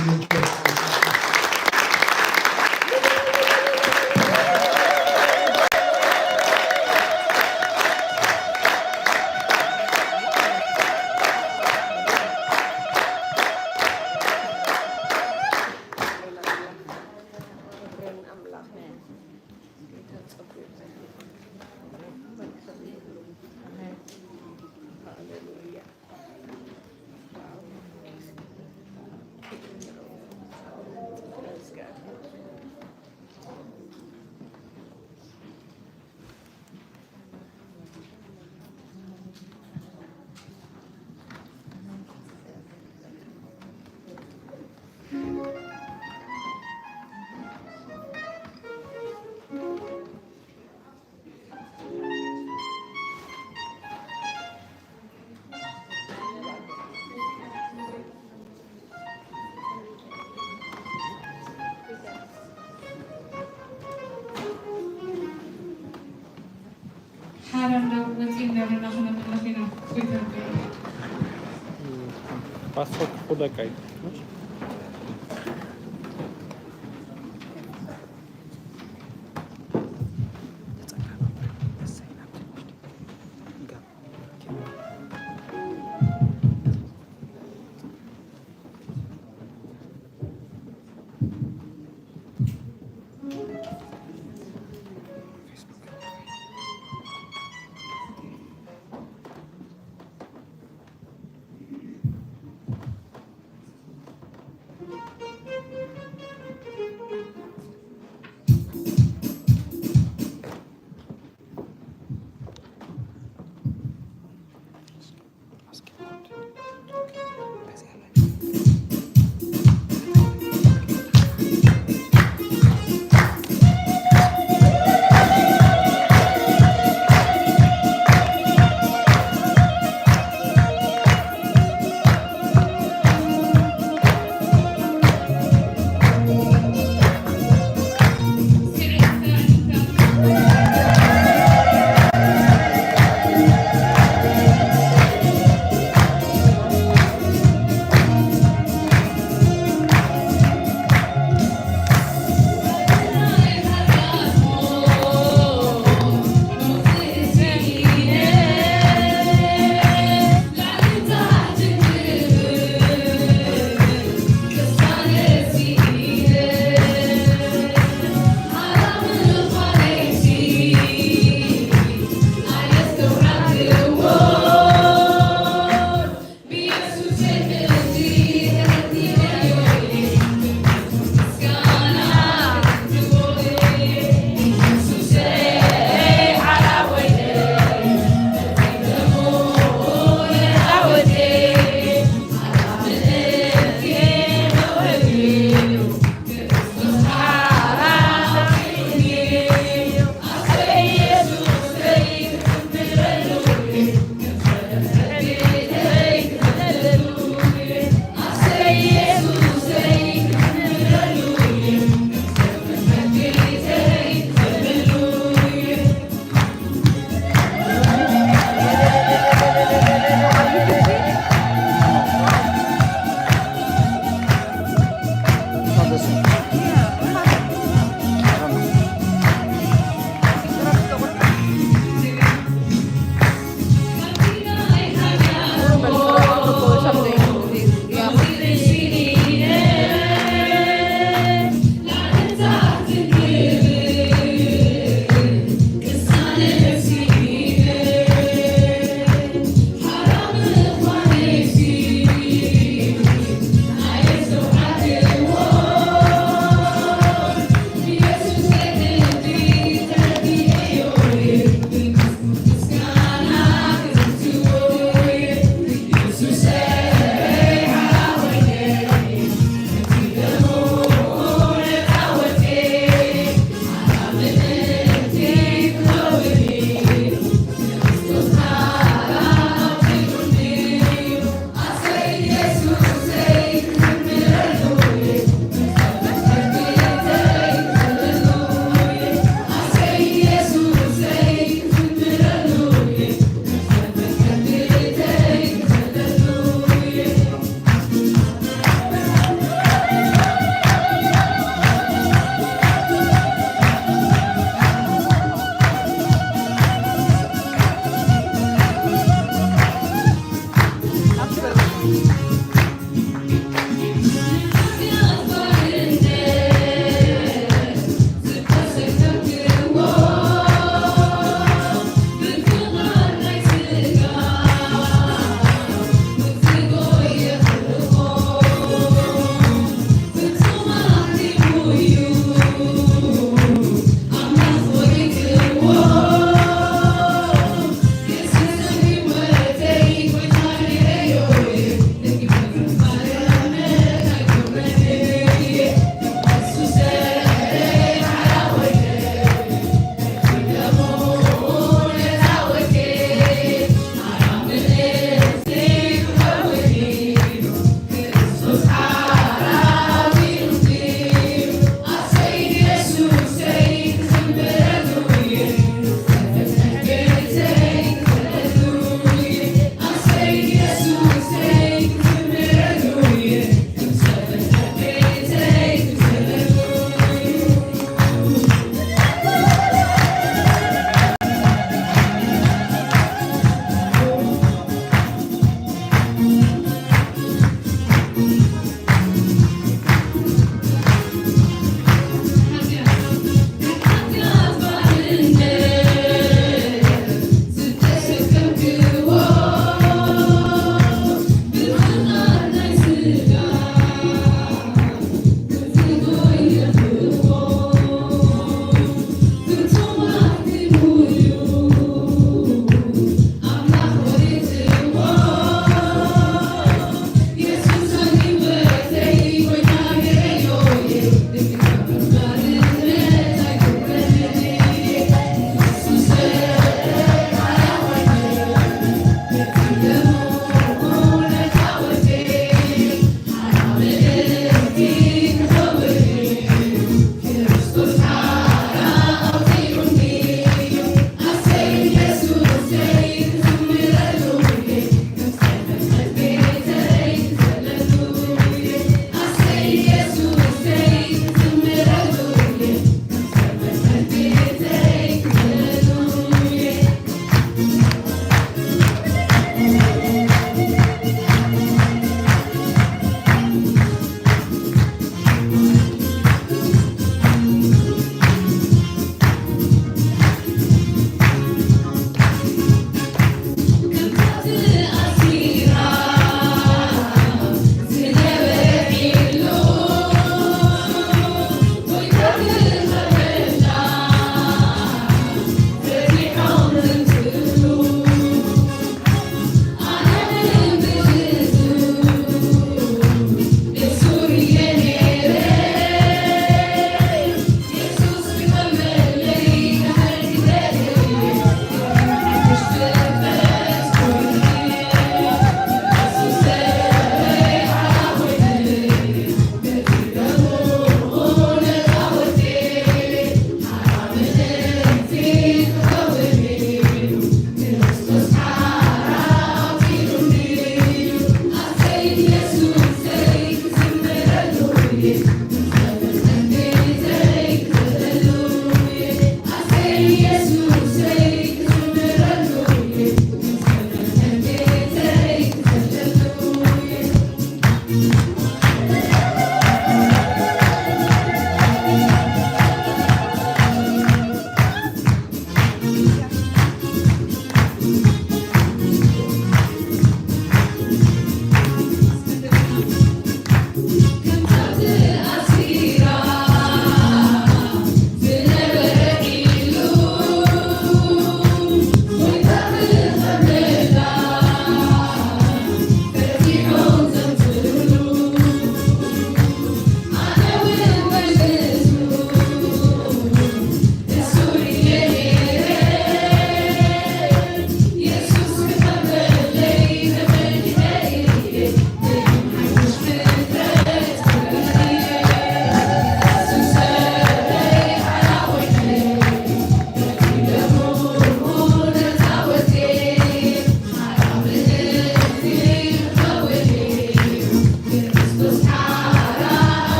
ሓራ እንዳወፂ እንዳበልና ክነምልኽ ኢና። ፓስፖርት ክፉ ደቃይ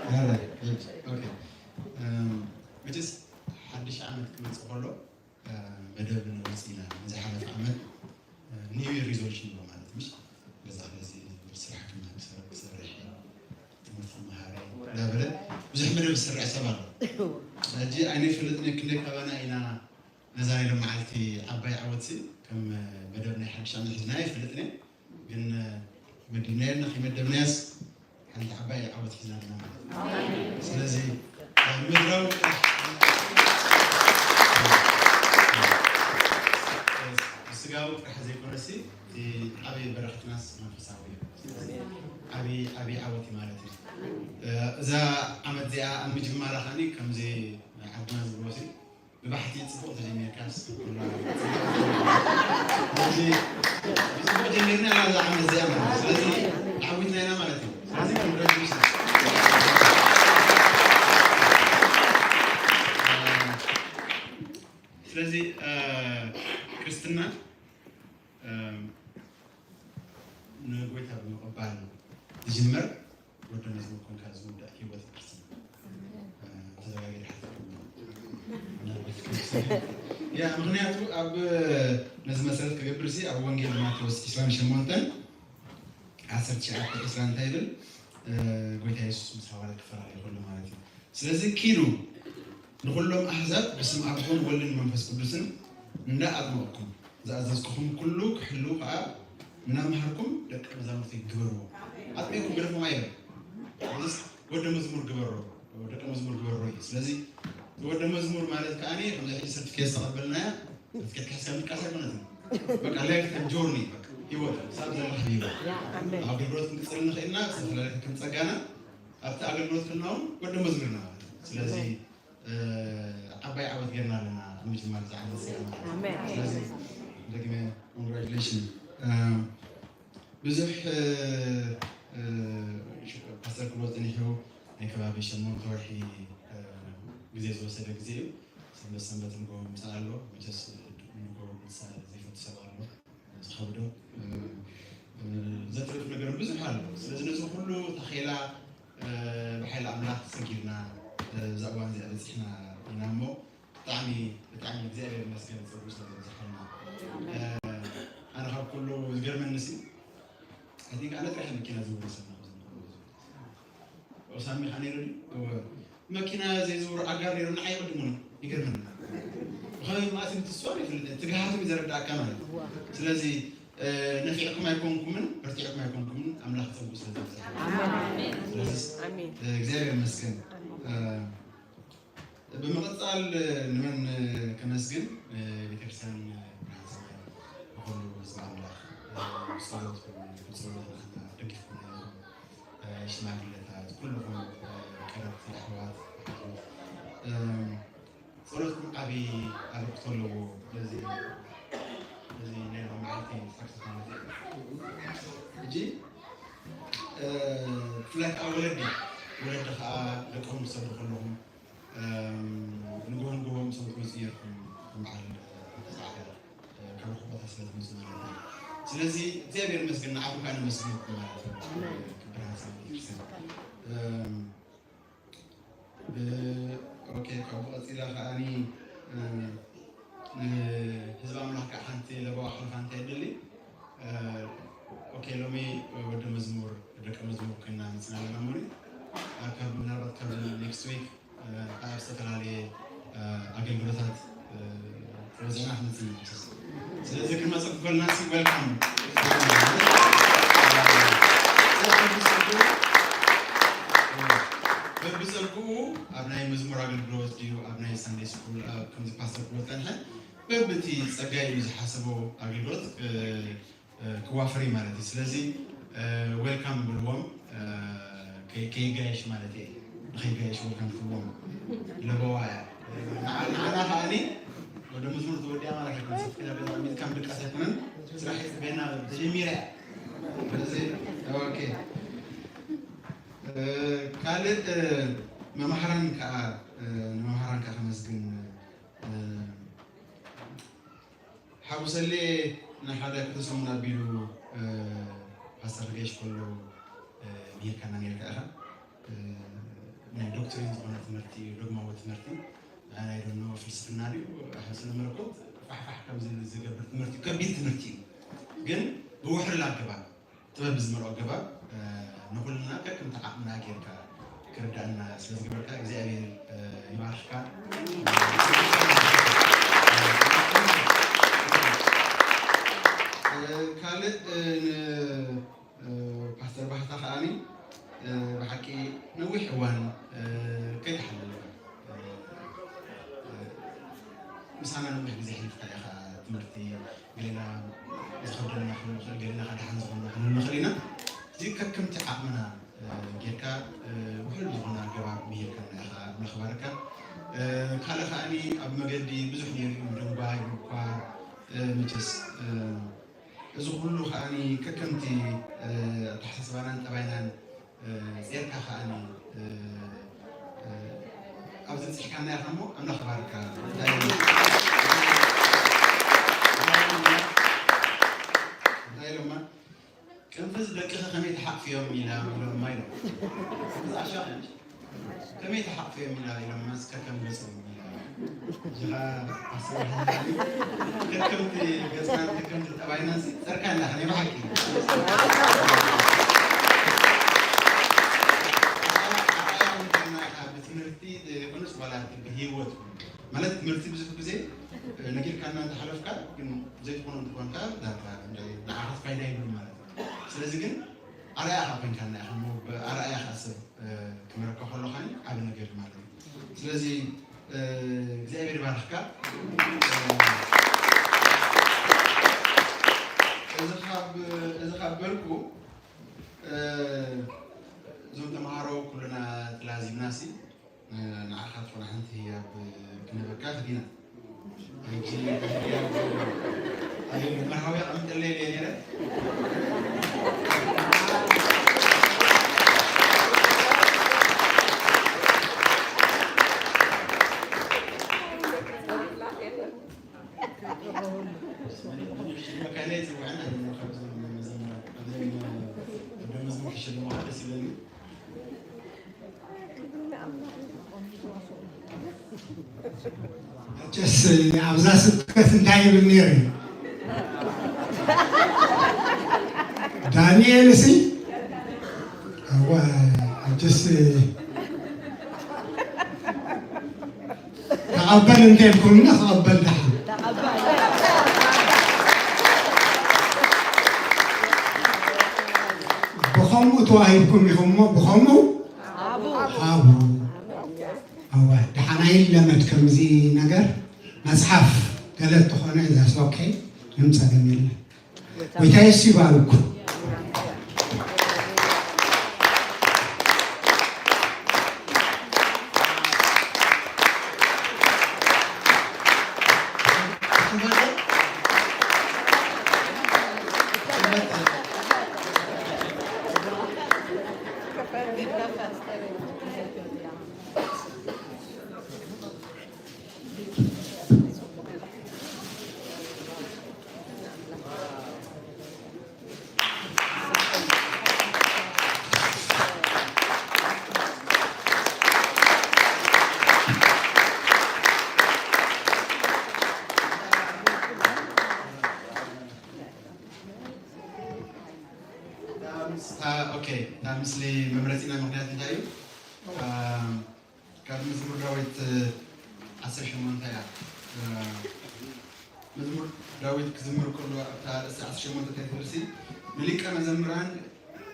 ዳሕራይ፣ good፣ okay። እም፣ መቸስ ሓድሽ ዓመት ክመጽእ ከሎ፣ እ፣ መደብ ነውጽእ ኢና። ንዝሓለፈ ዓመት፣ እ፣ New Year resolution ንብሎ ማለት፣ ምሽ? ገዛ ክገዝእ፣ ስራሕ ክመ-፣ ክሰርሕ፣ ትምህርቲ ክመሃር እንዳበለ ብዙሕ መደብ ዝሰርዕ ሰብ ኣሎ። ሕጂ ኣይነይፈልጥን ክንደይ ካባና ኢና ነዛ ናይ ሎም መዓልቲ ዓባይ ዓወትሲ ከም መደብ ናይ ሓድሽ ዓመት ሒዝና ኣይፈልጥን እየ። ግን መዲብናዮ እና ከይመደብናዮስ ሓንቲ ዓባይ ዓወት ሒዝና ኣለና ማለት እዩ። ስለዚ ኣብ ምድራዊ ጥራሕ፣ ስጋዊ ጥራሕ ዘይኮነሲ፣ እቲ ዓብዪ በረኸትናስ መንፈሳዊ እዩ። ስለዚ ዓብዪ ዓብዪ ዓወት እዩ ማለት እዩ። እዛ ዓመት እዚኣ ኣብ ምጅማራ ከዓኒ ከምዚ ናይ ዓድና ዝብልዎ ሲ ብባሕቲ ጽቡቕ ተጀሚርካስ፣ ኩላ ጽቡቕ ጀሚርና ኢና እዛ ዓመት እዚኣ ማለት እዩ። ስለዚ ዓዊትና ኢና ማለት እዩ። ስለዚ congratulations። ስለዚ፣ እ፣ ክርስትና፣ እ፣ ንጎይታ ብምቕባል ዝጅመር፣ ወዲ መዝሙር ኮንካ ዝውዳእ ህይወት ክርስትና። እ፣ ተዘጋጊ ድሓር። ያ፣ ምኽንያቱ ኣብ፣ ነዚ መሰረት ክገብር ሲ ኣብ ወንጌል ማቴዎስ ዕስራን ሸሞንተን ዓሰርተ ትሽዓተ ዕስራ እንታይ ይብል? እ፣ ጎይታ የሱስ ምስ ሃዋርያት ክፈላለ ከሎ ማለት እዩ። ስለዚ ኪዱ ንኹሎም ኣህዛብ ብስም ኣቦን ወልድን መንፈስ ቅዱስን እንዳ ኣጥመቕኩም ዝኣዘዝኩኹም ኩሉ ክሕልዉ ከኣ እናምሃርኩም ደቀ መዛሙርቲ ግበርዎ። ኣጥሚቕኩም ግደፎም ኣይበል። ስለዚ ወደ መዝሙር ግበሮ፣ ደቀ መዝሙር ግበሮ እዩ። ስለዚ ወደ መዝሙር ማለት ከኣ ከምዚ ሕጂ ሰርቲፊኬት ዝተቐበልናያ ሰርቲፊኬት ከሕስካ ምድቃስ ኣይኮነትን። በቃ ላይፍ ታይም ጆርኒ፣ በቃ ህይወት ክሳብ ዘለኻ ህይወት። ያ፣ ኣሜን። ኣብ ኣገልግሎት ክንቅጽል ንኽእልና፣ ዝተፈላለየ ክንጸጋና ኣብቲ ኣገልግሎት ከለና እውን ወደ መዝሙርና ማለት እዩ። ስለዚ፣ ኣሜን። እ፣ ዓባይ ዓወት ጌርና ኣለና ኣብ ምጅማር እዛ ዓመት እዚኣ ማለት እዩ። ኣሜን። ስለዚ ደግመ ኮንግራቹሌሽን። እ፣ ብዙሕ፣ እ፣ እ፣ ፓስተር ክብሎ ጸኒሑ ናይ ከባቢ ሸሞንተ ወርሒ፣ እ፣ ግዜ ዝወሰደ ግዜ እዩ። ሰንበት ሰንበት ንግሆ ምሳእ ኣሎ። መቸስ ንግሆ ምሳእ ዘይፈቱ ሰብ ኣሎ። ዝኸብዶ፣ እ፣ እ፣ ዘትርፍ ነገር ብዙሕ ኣሎ። ስለዚ ነዚ ኩሉ ታኼላ፣ እ፣ ብሓይሊ ኣምላኽ ሰጊርና፣ እ፣ እዛ እዋን እዚኣ በጺሕና ኢና እሞ ብጣዕሚ፣ ብጣዕሚ እግዚኣብሔር ይመስገን ጸጉ ስለ ዝበዝሓልና። እ፣ ኣነ ካብ ኩሉ ዝገርመኒ ሲ፣ I think ኣነ ጥራሕ መኪና ዝውሪ ሰብ ናብዚ ንኸሎ ዝውሪ። ኦሳሚ ኸኣ ነይሩ ድዩ? እወ። መኪና ዘይዝውሩ ኣጋር ነይሩ፣ ንዓይ ይቕድሙኒ። ይገርመኒ። ብኸመይ ማለት እዩ ትስዋር ይፍልጥ፣ ትግሃቱ እዩ ዘረዳእካ ማለት እዩ። ስለዚ፣ እ፣ ነፊዕኩም ኣይኮንኩምን፣ በርቲዕኩም ኣይኮንኩምን፣ ኣምላኽ ጸጉ ስለ ዘብዝሓ። ኣሜን። ስለዚ፣ ኣሜን። እ፣ እግዚኣብሔር ይመስገን። እ፣ ብምቕጻል ንመን ከመስግን? ቤተክርስትያን ብርሃን ሰማይ ንኹሉ ህዝቢ ኣምላኽ ብጸሎትኩም፣ ብጸሎት ንዓና ደጊፍኩምና ኢኹም። ሽማግለታት፣ ኩልኹም ቀረብቲ ኣሕዋት፣ ኣሓት፣ ጸሎትኩም ዓቢ ኣበርክቶ ኣለዎ። ነዚ፣ ነዚ ናይ ሎሚ መዓልቲ ሳክስፋን ሕጂ፣ ብፍላይ ከኣ ወለዲ፣ ወለዲ ከኣ ደቆም ትሰዱ ከለኹም፣ እም፣ ንግሆ ንግሆ ምሳኹም ትመጹ ነይርኩም፣ ከም በዓል፣ እ፣ ጻዕዳ፣ እ፣ ካብ ርሑቕ ቦታ ስለ ትመጹ ማለት እዩ። ስለዚ እግዚኣብሔር ይመስገን፣ ንዓኹም ከኣ ነመስግነኩም ማለት እዩ። ኣሜን። ክብር ሃሳብ ቤተክርስትያን። እም፣ እ፣ ኦኬ፣ ካብኡ ቀጺለ ከኣኒ፣ እ፣ ንህዝቢ ኣምላኽ ከኣ ሓንቲ ለበዋ ክሕልፋ እንታይ የድሊ? እ፣ ኦኬ፣ ሎሚ ወዲ መዝሙር፣ ደቀ መዝሙር ኮይና መጺና ኣለና እሞኒ፣ ኣብ ካብ፣ ምናልባት ካብ ኔክስት ዊክ፣ እ፣ ኣብ ዝተፈላለየ፣ እ፣ ኣገልግሎታት፣ እ፣ ተወዚዕና ክንመጽእ ኢና። ስለዚ ክንመጽእ ክፈልና ሲ፣ ዌልካም። በብጸግኡ፣ በብጸግኡ ኣብ ናይ መዝሙር ኣገልግሎት ድዩ፣ ኣብ ናይ ሳንዴይ ስኩል፣ ኣብ ከምዚ ፓስተር ክብሎ ጸንሐ፣ በብቲ ጸጋይ ኢሉ ዝሓሰቦ ኣገልግሎት፣ እ፣ እ፣ ክዋፈር እዩ ማለት እዩ። ስለዚ፣ እ፣ ዌልካም ብልዎም፣ እ፣ ከይ-፣ ከይጋየሽ ማለት እየ። ንኸይጋየሽ ዌልካም ክብልዎም ለበዋ እያ። ንዓ-፣ ንዓና ከኣኒ ወደ መዝሙር ተወዲኣ ማለት ኣይኮነን። ሰብ ከዳ ገዛ ሚት ከም ድቃስ ኣይኮነን። ስራሕ ይጽበየና ተጀሚራ እያ። ስለዚ፣ ኦኬ። እ፣ ካልእ፣ እ፣ መማህራን ከኣ፣ እ፣ ንመማህራን ከኣ ከመስግን፣ እ፣ ሓጉሰሌ ንሓደ ክልተ ሰሙን ኣቢሉ፣ እ፣ ፓስተር ክገይሽ ከሎ፣ እ፣ ምሂርካና ነይርካ ኢኻ። እ፣ ዶክትሪን ዝኾነ ትምህርቲ እዩ፣ ዶግማዊ ትምህርቲ። ኣይ ዶንት ኖ፣ ፍልስፍና ድዩ፣ ስነ መለኮት፣ ፋሕፋሕ ከም ዝብል ዝገብር ትምህርቲ እዩ፣ ከቢድ ትምህርቲ እዩ። ግን ብውሕሉል ኣገባብ፣ ጥበብ ብዝመልኦ ኣገባብ፣ እ፣ ንኹልና ከከምቲ ዓቕምና ጌርካ ክርዳእና ስለ ዝገበርካ እግዚኣብሔር፣ እ፣ ይባርኽካ። እ፣ ካልእ፣ እ፣ ን-፣ እ፣ ፓስተር ባህታ ከኣኒ፣ እ፣ ብሓቂ ነዊሕ እዋን፣ እ፣ ከይተሓለልካ፣ እ፣ እ፣ ምሳና ነዊሕ ግዜ ኣሕሊፍካ ኢኻ። ትምህርቲ ገሌና ዝኸብደና ክኸውን ይኽእል፣ ገሌና ከኣ ደሓን ዝኾንና ክንህሉ ንኽእል ኢና። እዚ ከከምቲ ዓቕምና፣ እ፣ ጌርካ፣ እ፣ ውሕሉል ዝኾነ ኣገባብ ምሂርካና ኢኻ፣ ኣምላኽ ይባርካ። እ፣ ካልእ ከኣኒ ኣብ መገዲ ብዙሕ ነይሩ እዩ፣ ምድንጓይ፣ ምኳር፣ እ፣ መቸስ፣ እ፣ እዚ ኩሉ ከኣኒ ከከምቲ፣ እ፣ ኣተሓሳስባናን ጠባይናን፣ እ፣ ጼርካ ከኣኒ፣ እ፣ እ፣ ኣብዚ ብጺሕካና ኢኻ እሞ ኣምላኽ ይባርካ። እንታይ ኢሎማ? እንታይ ኢሎማ? ቅንፍዝ ደቅኺ ከመይ ተሓቕፍዮም ኢላ ኢሎማ ኢሎም። እዚ ኣሻቕ እዩ። ከመይ ተሓቕፍዮም ኢላ ኢሎማ፣ እስከ ከም ገጾም ኢላ። እዚኻ ኣስበ ከከምቲ ገጽናን ከከምቲ ጠባይናን ሲ ጸርካ ኣለኻ፣ ናይ ብሓቂ። ኣርኣያ ኮይንካና ኢኻ፣ ብትምህርቲ ዘይኮነስ ዋላ እቲ ብህይወት ማለት ትምህርቲ ብዙሕ ግዜ ነጊርካና እንተሓለፍካ፣ ግን ዘይትኾኖ እንተኾንካ ዳርጋ ንዓኻስ ፋይዳ የብሉን ማለት እዩ። ስለዚ ግን ኣርኣያ ኢኻ ኮይንካና ኢኻ እሞ፣ ብኣርኣያ ኢኻ ሰብ እ፣ ክመረካ ከሎ ኸዓ ዓቢ ነገር ማለት እዩ። ስለዚ፣ እ፣ እግዚኣብሔር ይባርኽካ። እ፣ እዚ ካብ፣ እዚ ካብ በልኩ፣ እ፣ እዞም ተምሃሮ ኩልና ተላዚብናሲ፣ እ፣ ንዓኻ ዝኾነ ሓንቲ ህያብ ክንህበካ ክዲና። ሕጂ መርሃዊ ኣቐሚጠለይ እየ ነይረ። መካነ ይጽውዐን፣ ኣነ ካብዞም መዘምራን፣ ካብዞም ደቀ መዝሙር ክሽልሙኻ ደስ ይብለኒ። መቸስ ኣብዛ ስብከት እንታይ ይብል ነይሩ? ዳንኤል ሲ፣ እዋ፣ መቸስ ተቐበል እንተ ኢልኩምና ክቐበል ደሓን። ብኸምኡ ተዋሂብኩም ኢኹም እሞ ብኸምኡ ሃቡ። እወ፣ ደሓን ኣይለመድ ከምዚ ነገር። መጽሓፍ ገለ እንተኾነ that's okay፣ ምንም ጸገም የለን። ጎይታ የሱስ ይባርኩ። እታ ምስ-፣ እታ፣ ኦኬ፣ እታ ምስሊ መምረጺና ምኽንያት እንታይ እዩ? ኣም፣ ካብ መዝሙር ዳዊት ዓሰርተ ሸሞንተ እያ። እ፣ መዝሙር ዳዊት ክዝምር ከሎ ኣብታ ኣርእስቲ ዓሰርተ ሸሞንተ እንታይ ትብልሲ፣ ንሊቀ መዘምራን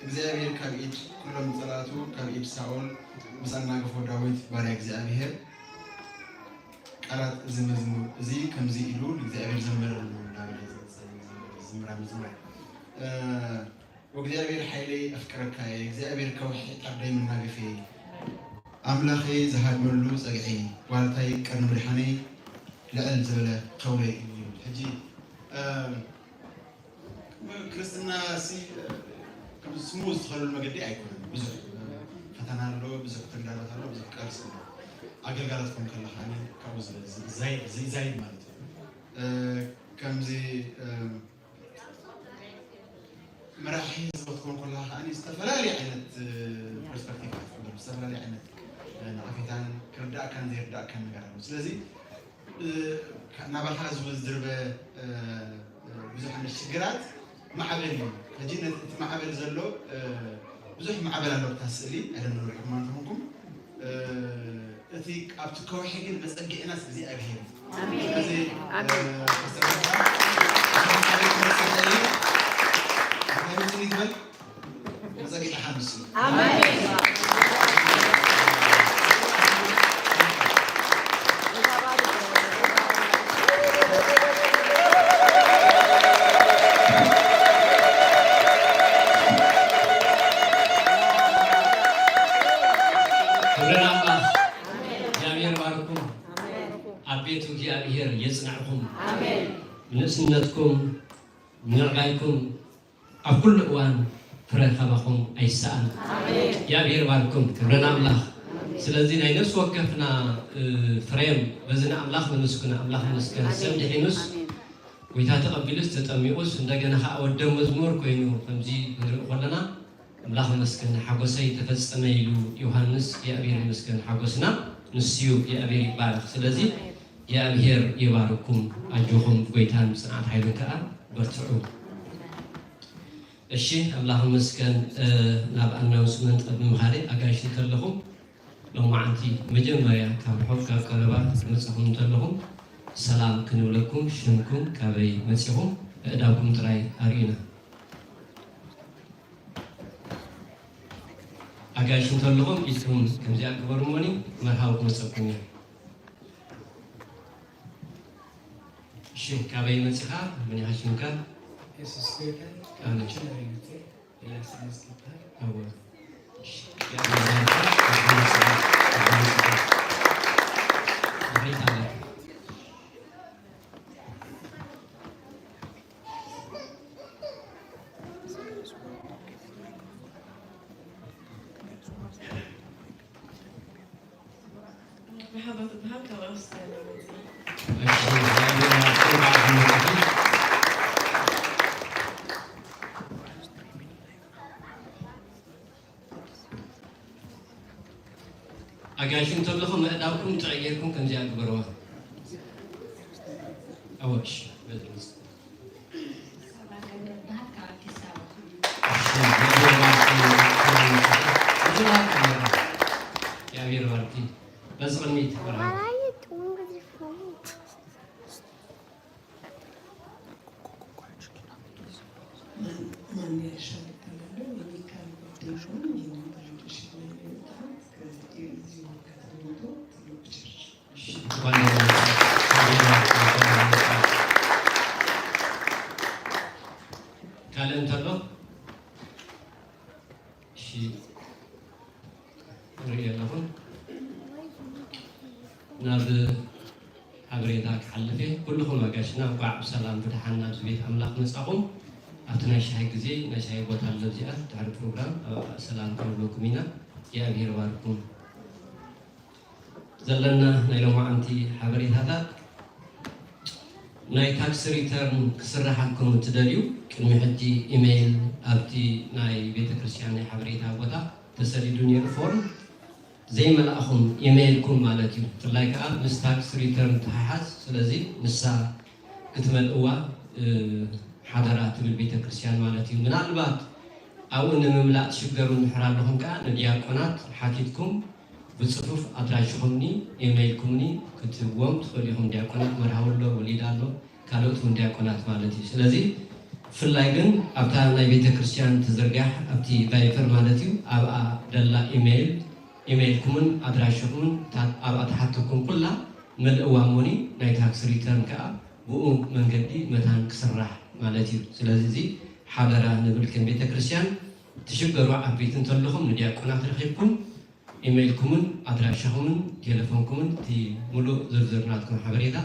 እግዚኣብሔር ካብ ኢድ ኩሎም ጸላእቱ፣ ካብ ኢድ ሳኦል ምስ ኣናገፎ፣ ዳዊት ባርያ እግዚኣብሔር ቃላት እዚ መዝሙር እዚ ከምዚ ኢሉ ንእግዚኣብሔር ዘመረሉ እንዳበለ ዝዝምራ መዝሙር እያ። እ፣ ወእግዚኣብሔር ሓይለይ ኣፍቅረካ እየ፣ እግዚኣብሔር ከውሒ ዓደይ መናገፊ እየ፣ ኣምላኸይ ዝሃድመሉ ጸግዒ፣ ዋልታይ ቀርኒ መድሓነይ ልዕል ዝበለ ከውለይ እዩ ይብል። ሕጂ፣ እ፣ ክርስትና ሲ፣ እ፣ ከም ስሙ ዝተኸለሉ መገዲ ኣይኮነን። ብዙሕ፣ እ፣ ፈተና ኣሎ፣ ብዙሕ ተግዳሮት ኣሎ፣ ብዙሕ ቃልሲ ኣሎ። ኣገልጋሎት ከም ከለኻ ካብኡ ዝለ-፣ ዝ-፣ ዛይ-፣ ዘይዛይድ ማለት እዩ። እ፣ ከምዚ፣ እ፣ መራሒ ህዝቢ ክትኮን ከለኻ ከኣ ዝተፈላለየ ዓይነት፣ እ፣ ፐርስፐክቲቭ ክትፍጠር፣ ዝተፈላለየ ዓይነት፣ እ፣ ንዓኻ ካን ዘይርዳእካን ነገር ኣሎ። ስለዚ እ፣ ናባኻ ዝወዝርበ እ፣ እ፣ ብዙሕ ዓይነት ሽግራት ማዕበል እዩ። ሕጂ ነቲ እቲ ማዕበል ዘሎ እ፣ ብዙሕ ማዕበል ኣሎ ኣብታ ስእሊ ኣይደኖ ርሕማ እንተኾንኩም እ፣ እቲ ኣብቲ ከውሒ ግን መጸጊዕናስ እግዚኣብሔር እዩ። ስለዚ እ፣ ፓስተር፣ መጸጊዕ ይበል። መጸጊዕኻ ንሱ። ክብሪ ንኣምላኽ። እግዚኣብሔር ባርኩም። ኣብ ቤቱ እግዚኣብሔር የጽንዕኹም። ንእስነትኩም ምዕባይኩም ኣብ ኩሉ እዋን ፍረ ካባኹም ኣይሰኣን። እግዚኣብሔር ባርኩም። ክብሪ ንኣምላኽ። ስለዚ ናይ ነፍሲ ወከፍና እ፣ ፍሬም በዚ ንኣምላኽ ነመስግኖ። ኣምላኽ ይመስገን። ሰብ ድሒኑስ ጎይታ ተቐቢሉስ ተጠሚቑስ እንደገና ኸዓ ወደ መዝሙር ኮይኑ ከምዚ ክንርኢ ከለና ኣምላኽ ይመስገን። ሓጎሰይ ተፈጸመ ኢሉ ዮሃንስ። እግዚኣብሔር ይመስገን። ሓጎስና ንሱ እዩ። እግዚኣብሔር ይባረኽ። ስለዚ እግዚኣብሔር ይባርኩም። ኣጆኹም። ጎይታን ጽንዓት ሓይሉን ከኣ በርትዑ። እሺ፣ ኣምላኽ ይመስገን። እ፣ ናብ ኣናውንስመንት ኣብ ምኻደይ ኣጋይሽ እንተለኹም ሎማዓንቲ መጀመርያ ካብ ርሑቕ ካብ ቀረባ መጻኹም እንተለኹም ሰላም ክንብለኩም፣ ሽምኩም፣ ካበይ መጺኹም፣ ኣእዳውኩም ጥራይ ኣርእዩና። ኣጋይሽ እንተለኹም ኢድኩም ከምዚኣ ግበሩ እሞኒ መርሃዊ ክመጸኩም እዩ። እሺ፣ ካበይ መጺኻ? መን ኢኻ ሽምካ? የሱስ ጎይታ፣ ካብ ኣሜን። ሚሽነሪ መጺእ፣ ኤልያስ መስኪ ይበሃል። እወ። እሺ፣ ድሕሪት ኣለካ። መርሓባ ትበሃል፣ ካብ ኣውስትራልያ መፂኣ። እሺ፣ እግዚኣብሔር ይመስገን፣ በዓል ምሕረት እዩ። ኣጋይሽ እንተለኹም ኣእዳውኩም ጥዕይ ጌርኩም ከምዚኣ ግበርዋ። ኣወ፣ እሺ፣ በዚ መጽእ። ሳባ ገብረ እበሃል፣ ካብ ኣዲስ ኣበባ። እሺ፣ እግዚኣብሔር ባርኪ። ብርሃን ይስጥልኪ። ብርሃን ካሜራ። እግዚኣብሔር ባርኪ። በዚ ቅድሚት፣ ብርሃን። ማን ያሻል እባላለሁ። የሚካል ጓደኛውን የኔን ባለድርሻ ነው የመጣሁት። ከዚሁ ከቶሮንቶ ትልቁ ቸርች። እንኳን ደህና መጣችሁ። ካልእ እንተሎ? እሺ፣ ንርኢ ኣለኹ። ናብ ሓበሬታ ክሓልፍ እየ። ኩልኹም ኣጋይሽና እንኳዕ ብሰላም ብደሓን ናብዚ ቤት ኣምላኽ መጻኹም። ኣብቲ ናይ ሻሂ ግዜ፣ ናይ ሻሂ ቦታ ኣሎ እዚኣ፣ ድሕሪ ፕሮግራም ኣብ ሰላም ክንብለኩም ኢና። እግዚኣብሔር ይባርኩም። ዘለና ናይ ሎማዓንቲ ሓበሬታታት፣ ናይ ታክስ ሪተርን ክስርሓልኩም እትደልዩ፣ ቅድሚ ሕጂ ኢሜይል ኣብቲ ናይ ቤተ ክርስቲያን ናይ ሓበሬታ ቦታ ተሰዲዱ ነይሩ ፎርም። ዘይመላእኹም ኢሜይልኩም ማለት እዩ። ብፍላይ ከዓ ምስ ታክስ ሪተርን ተሓሓዝ። ስለዚ ንሳ ክትመልእዋ፣ እ፣ ሓደራ ትብል ቤተ ክርስቲያን ማለት እዩ። ምናልባት ኣብኡ ንምምላእ ትሽገሩ እንድሕር ኣለኹም ከዓ ንዲያቆናት ሓቲትኩም ብጽፉፍ ኣድራሽኹምኒ፣ ኢሜይልኩምኒ ክትህብዎም ትኽእሉ ኢኹም። ዲያቆናት መርሃዊ ኣሎ፣ ወሊድ ኣሎ፣ ካልኦት እውን ዲያቆናት ማለት እዩ። ስለዚ ብፍላይ ግን ኣብታ ናይ ቤተ ክርስቲያን ትዝርጋሕ ኣብቲ ቫይበር ማለት እዩ፣ ኣብኣ ደላ ኢሜይል፣ ኢሜይልኩምን ኣድራሽኹምን እታ ኣብኣ ትሓተኩም ኩላ መልእዋ እሞኒ፣ ናይ ታክስ ሪተርን ከዓ ብኡ መንገዲ መታን ክስራሕ ማለት እዩ። ስለዚ እዚ ሓደራ ንብል ከም ቤተ ክርስቲያን፣ ትሽገሩ ዓበይቲ እንተለኹም ንዲያቆናት ረኺብኩም ኢሜይልኩምን ኣድራሻኹምን ቴሌፎንኩምን እቲ ሙሉእ ዝርዝር ናትኩም ሓበሬታ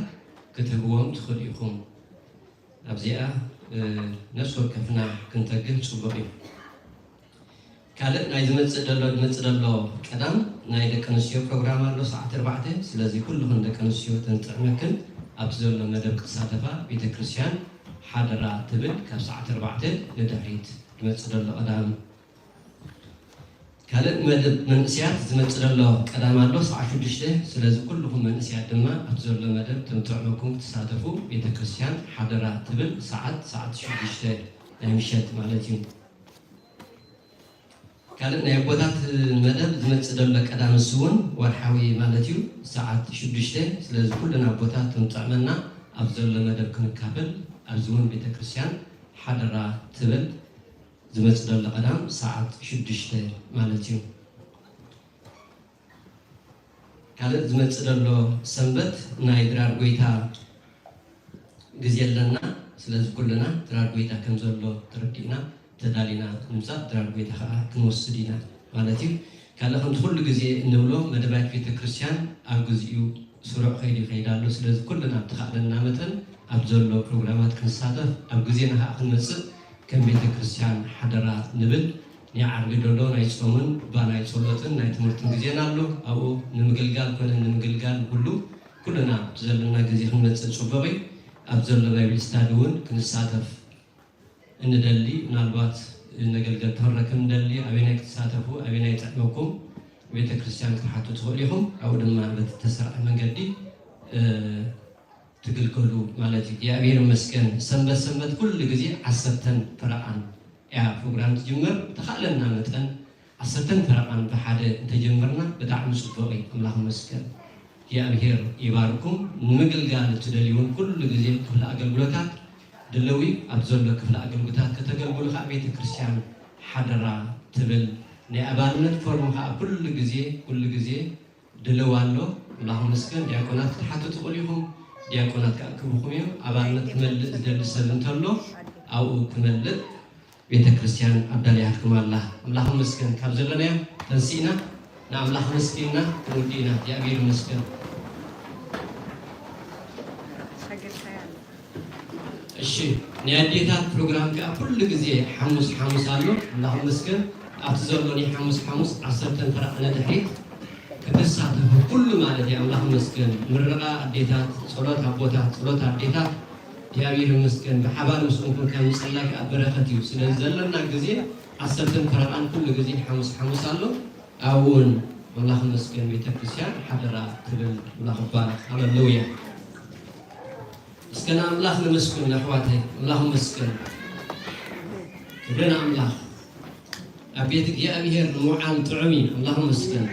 ክትህብዎም ትኽእሉ ኢኹም። ኣብዚኣ፣ እ፣ ነፍሲ ወከፍና ክንተግህ ጽቡቕ እዩ። ካልእ ናይ ዝመጽእ ዘሎ፣ ዝመጽእ ዘሎ ቀዳም ናይ ደቂ ኣንስትዮ ፕሮግራም ኣሎ ሰዓት ኣርባዕተ። ስለዚ ኩልኽን ደቂ ኣንስትዮ ተንጥዕመክን ኣብቲ ዘሎ መደብ ክሳተፋ ቤተ ክርስቲያን ሓደራ ትብል። ካብ ሰዓት ኣርባዕተ ንድሕሪት ዝመጽእ ዘሎ ቀዳም ካልእ መደብ መንእስያት ዝመጽእ ዘሎ ቀዳም ኣሎ፣ ሰዓት ሽዱሽተ። ስለዚ ኩልኹም መንእስያት ድማ ኣብቲ ዘሎ መደብ ተምጥዕመኩም ክትሳተፉ ቤተ ክርስቲያን ሓደራ ትብል። ሰዓት፣ ሰዓት ሽዱሽተ ናይ ምሸት ማለት እዩ። ካልእ ናይ ኣቦታት መደብ ዝመጽእ ዘሎ ቀዳም፣ እሱ እውን ወርሓዊ ማለት እዩ፣ ሰዓት ሽዱሽተ። ስለዚ ኩልና ኣቦታት ተምጥዕመና ኣብ ዘሎ መደብ ክንካፈል፣ ኣብዚ እውን ቤተ ክርስቲያን ሓደራ ትብል። ዝመጽእ ዘሎ ቀዳም ሰዓት ሽዱሽተ ማለት እዩ። ካልእ ዝመጽእ ዘሎ ሰንበት ናይ ድራር ጎይታ ግዜ ኣለና። ስለዚ ኩልና ድራር ጎይታ ከም ዘሎ ተረዲእና ተዳሊና ንምጻእ ድራር ጎይታ ከኣ ክንወስድ ኢና ማለት እዩ። ካልእ ከምቲ ኩሉ ግዜ እንብሎ መደባት ቤተ ክርስቲያን ኣብ ግዚኡ ስሩዕ ከይዱ ይኸይድ ኣሎ። ስለዚ ኩልና ብተኻእለና መጠን ኣብ ዘሎ ፕሮግራማት ክንሳተፍ ኣብ ግዜና ከኣ ክንመጽእ ከም ቤተ ክርስቲያን ሓደራ ንብል። ናይ ዓርቢ ዘሎ ናይ ጾምን እባ ናይ ጸሎትን ናይ ትምህርትን ግዜና ኣሎ። ኣብኡ ንምግልጋል ኮነ ንምግልጋል ንኩሉ ኩልና ብዘለና ግዜ ክንመጽእ ጽቡቕ እዩ። ኣብ ዘሎ ባይብል ስታዲ እውን ክንሳተፍ እንደሊ፣ ምናልባት ነገልገልቲ ክንረክብ እንደሊ፣ ኣበየናይ ክትሳተፉ፣ ኣበየናይ ይጥዕመኩም፣ ቤተ ክርስቲያን ክትሓቱ ትኽእሉ ኢኹም። ኣብኡ ድማ በቲ ተሰርዐ መንገዲ፣ እ፣ ትግልገሉ ማለት እዩ። እግዚኣብሔር ይመስገን። ሰንበት ሰንበት ኩሉ ግዜ ዓሰርተን ፈረቓን እያ ፕሮግራም ትጅመር። ብተኻእለና መጠን ዓሰርተን ፈረቓን ብሓደ እንተጀመርና ብጣዕሚ ጽቡቕ እዩ። ኣምላኽ ይመስገን። እግዚኣብሔር ይባርኩም። ንምግልጋል እትደልዩ እውን ኩሉ ግዜ ክፍሊ ኣገልግሎታት ድልዊ ኣብ ዘሎ ክፍሊ ኣገልግሎታት ከተገልግሉ ከኣ ቤተ ክርስቲያን ሓደራ ትብል። ናይ ኣባልነት ፎርም ከኣ ኩሉ ግዜ፣ ኩሉ ግዜ ድልው ኣሎ። ኣምላኽ ይመስገን። ዲያቆናት ክትሓቱ ትኽእሉ ኢኹም። ዲያቆናት ከኣ ክህቡኹም እዮም። ኣባልነት ክመልእ ዝደሊ ሰብ እንተሎ ኣብኡ ክመልእ ቤተ ክርስቲያን ኣዳልያትኩም ኣላ። ኣምላኽ ይመስገን። ካብ ዘለናዮ ተንሲእና ንኣምላኽ መስጊንና ክንውዲ ኢና። እግዚኣብሔር ይመስገን። እሺ፣ ናይ ኣዴታት ፕሮግራም ከኣ ኩሉ ግዜ ሓሙስ ሓሙስ ኣሎ። ኣምላኽ ይመስገን። ኣብቲ ዘሎ ናይ ሓሙስ ሓሙስ ዓሰርተ ተራ ንድሕሪት ክትሳተፉ ኩሉ ማለት እዩ። ኣምላኽ ይመስገን። ምርቓ ኣዴታት፣ ጸሎት ኣቦታት፣ ጸሎት ኣዴታት፣ እግዚኣብሔር ይመስገን። ብሓባር ምስኦም ኮንካ ምጽላይ ከኣ በረኸት እዩ። ስለዚ ዘለና ግዜ ዓሰርተ ፈረቓን ኩሉ ግዜ ሓሙስ ሓሙስ ኣሎ። ኣብኡ እውን ኣምላኽ ይመስገን ቤተ ክርስቲያን ሓደራ ትብል። ኣምላኽ ይባረኽ። ሃሌሉያ። እስከ ንኣምላኽ ነመስግን ኣሕዋተይ። ኣምላኽ ይመስገን። ክብሪ ንኣምላኽ። ኣብ ቤት እግዚኣብሔር ንምውዓል ጥዑም እዩ። ኣምላኽ ይመስገን።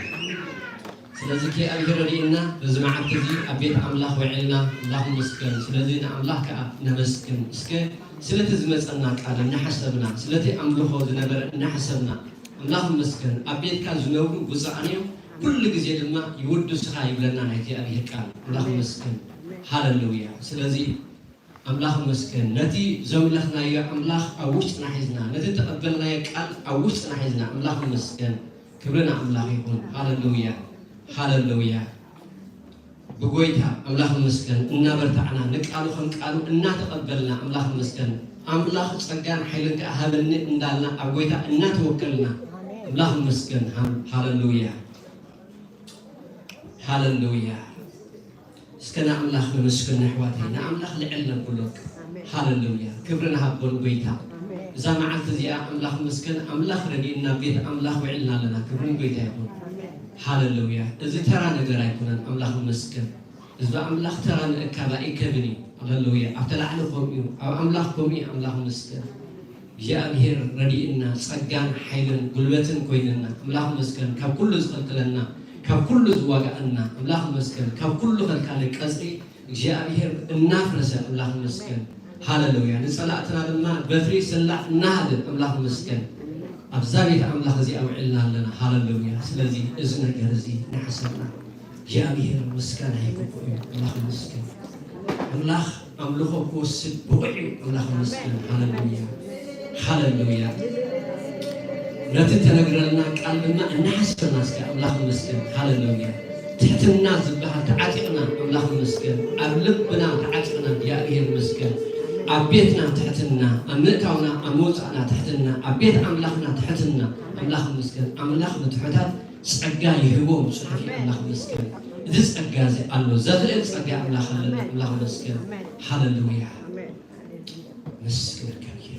ስለዚ እግዚኣብሔር ረድእና በዚ መዓልቲ እዚ ኣብ ቤት ኣምላኽ ውዒልና። ኣምላኽ ይመስገን። ስለዚ ንኣምላኽ ከኣ ነመስግን። እስከ ስለቲ ዝመጸና ቃል እናሓሰብና፣ ስለቲ ኣምልኾ ዝነበረ እናሓሰብና፣ ኣምላኽ ይመስገን። ኣብ ቤትካ ዝነብሩ ብፁዓን እዮም፣ ኩሉ ግዜ ድማ ይውድሱኻ ይብለና ናይ እግዚኣብሔር ቃል። ኣምላኽ ይመስገን። ሃሌሉያ። ስለዚ ኣምላኽ ይመስገን። ነቲ ዘምለኽናዮ ኣምላኽ ኣብ ውሽጥና ሒዝና፣ ነቲ ተቐበልናዮ ቃል ኣብ ውሽጥና ሒዝና፣ ኣምላኽ ይመስገን። ክብሪ ንኣምላኽ ይኹን። ሃሌሉያ። ሃሌሉያ። ብጎይታ ኣምላኽ ይመስገን እናበርታዕና፣ ንቃሉ ከም ቃሉ እናተቐበልና፣ ኣምላኽ ይመስገን። ኣምላኽ ጸጋን ሓይልን ከኣ ሃበኒ እንዳልና ኣብ ጎይታ እናተወከልና፣ ኣምላኽ ይመስገን። ሃ-፣ ሃሌሉያ። ሃሌሉያ። እስከ ንኣምላኽ ነመስግን ኣሕዋተይ፣ ንኣምላኽ ልዕል ነብሎ። ሃሌሉያ። ክብሪ ንሃቦ ንጎይታ። እዛ መዓልቲ እዚኣ ኣምላኽ ይመስገን፣ ኣምላኽ ረድእና፣ ቤት ኣምላኽ ውዒልና ኣለና። ክብሪ ንጎይታ ይኹን። ሃሌሉያ። እዚ ተራ ነገር ኣይኮነን። ኣምላኽ ይመስገን። እዚ ብኣምላኽ ተራ ምእካብ ኣይከብን እዩ። ሃሌሉያ። ኣብቲ ላዕሊ ከምኡ እዩ፣ ኣብ ኣምላኽ ከምኡ እዩ። ኣምላኽ ይመስገን። እግዚኣብሔር ረድእና፣ ጸጋን ሓይልን ጉልበትን ኮይንና፣ ኣምላኽ ይመስገን። ካብ ኩሉ ዝኸልክለና፣ ካብ ኩሉ ዝዋጋኣና፣ ኣምላኽ ይመስገን። ካብ ኩሉ ከልካሊ ቀጽሪ እግዚኣብሔር እናፍረሰ፣ ኣምላኽ ይመስገን። ሃሌሉያ። ንጸላእትና ድማ በትሪ ስላዕ እናሃበ፣ ኣምላኽ ይመስገን። ኣብዛ ቤት ኣምላኽ እዚኣ ውዒልና ኣለና። ሃሌሉያ። ስለዚ እዚ ነገር እዚ እናሓሰብና እግዚኣብሔር ምስጋና ይግብኦ እዩ። ኣምላኽ ይመስገን። ኣምላኽ ኣምልኾ ክወስድ ብቑዕ እዩ። ኣምላኽ ይመስገን። ሃሌሉያ። ሃሌሉያ። ነቲ ተነግረልና ቃል ድማ እናሓሰብና እስከ ኣምላኽ ይመስገን። ሃሌሉያ። ትሕትና ዝበሃል ተዓጢቕና ኣምላኽ ይመስገን። ኣብ ልብና ተዓጢቕና እግዚኣብሔር ይመስገን። ኣብ ቤትና ትሕትና፣ ኣብ ምእታውና፣ ኣብ መውጻእና ትሕትና፣ ኣብ ቤት ኣምላኽና ትሕትና ኣምላኽ ይመስገን። ኣምላኽ ንትሑታት ጸጋ ይህቦም ጽሑፍ እዩ። ኣምላኽ ይመስገን። እዚ ጸጋ እዚ ኣሎ። ዘኽእል ጸጋ ኣምላኽ ኣለና። ኣምላኽ ይመስገን። ሃሌሉያ። መስገን ከብየ።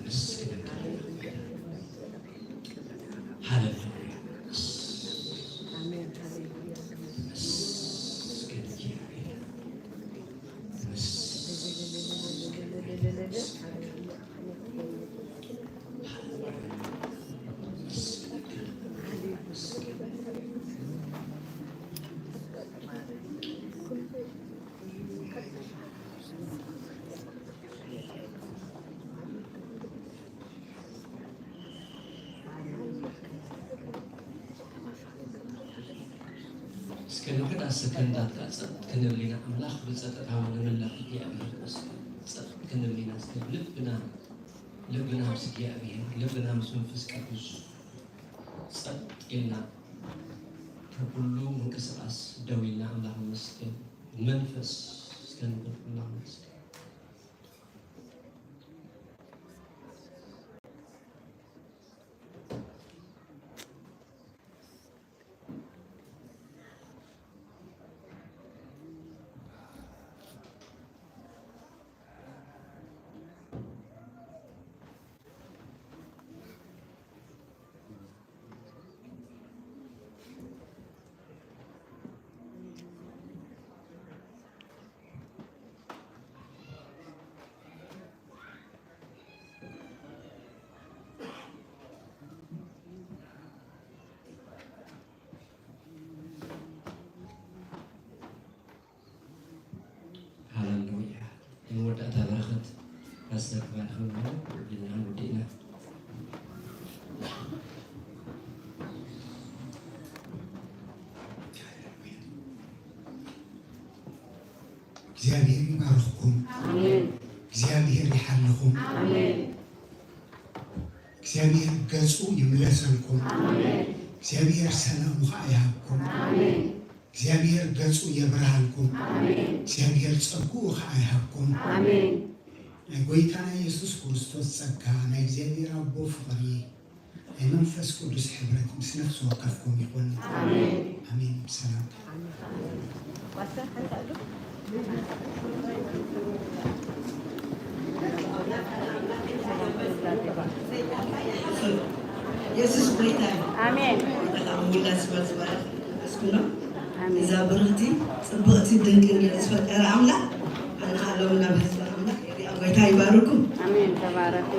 መስገን ከብየ። እስከ ንውሕዳት ሰከንዳት ከኣ ጸጥ ክንብል ኢና። ኣምላኽ ብጸጥታ ንምለኽ እግዚኣብሔር ይመስገን። ጸጥ ክንብል ኢና። እስከ ልብና፣ ልብና ምስ እግዚኣብሔር፣ ልብና ምስ መንፈስ ቅዱስ ጸጥ ኢልና፣ ካብ ኩሉ ምንቅስቓስ ደው ኢልና ኣምላኽ ነመስግን። መንፈስ እስከ ንብል ኣምላኽ ነመስግን። ሃሌሉያ። ንመወዳእታ በረኸት ፓስተር ክባን ከም ዝኾነ ወዲና ወዲእና። እግዚኣብሔር ይባርኽኩም። ኣሜን። እግዚኣብሔር ይሓልኹም። ኣሜን። እግዚኣብሔር ገጹ ይምለሰልኩም። ኣሜን። እግዚኣብሔር ሰላሙ ኸዓ ይሃብኩም። ኣሜን። እግዚኣብሔር ገጹ የብርሃልኩም። ኣሜን። እግዚኣብሔር ጸግኡ ኸዓ ይሃብኩም። ኣሜን። ናይ ጐይታና የሱስ ክርስቶስ ጸጋ፣ ናይ እግዚኣብሔር ኣቦ ፍቕሪ፣ ናይ መንፈስ ቅዱስ ሕብረት ምስ ነፍሲ ወከፍኩም ይኹን። ኣሜን። ኣሜን። ሰላም። የሱስ ጎይታ እዩ። ኣሜን። በጣም ውላድ ስበር ዝበረክ መስግኖ። ኣሜን። እዛ ብርኽቲ፣ ጽብቕቲ፣ ድንቂ ነገር ዝፈጠረ ኣምላኽ፣ ኣነ ኻሎም ናብ ህዝቢ ኣምላኽ የሪኣ። ጎይታ ይባርኩም። ኣሜን። ተባረኩ።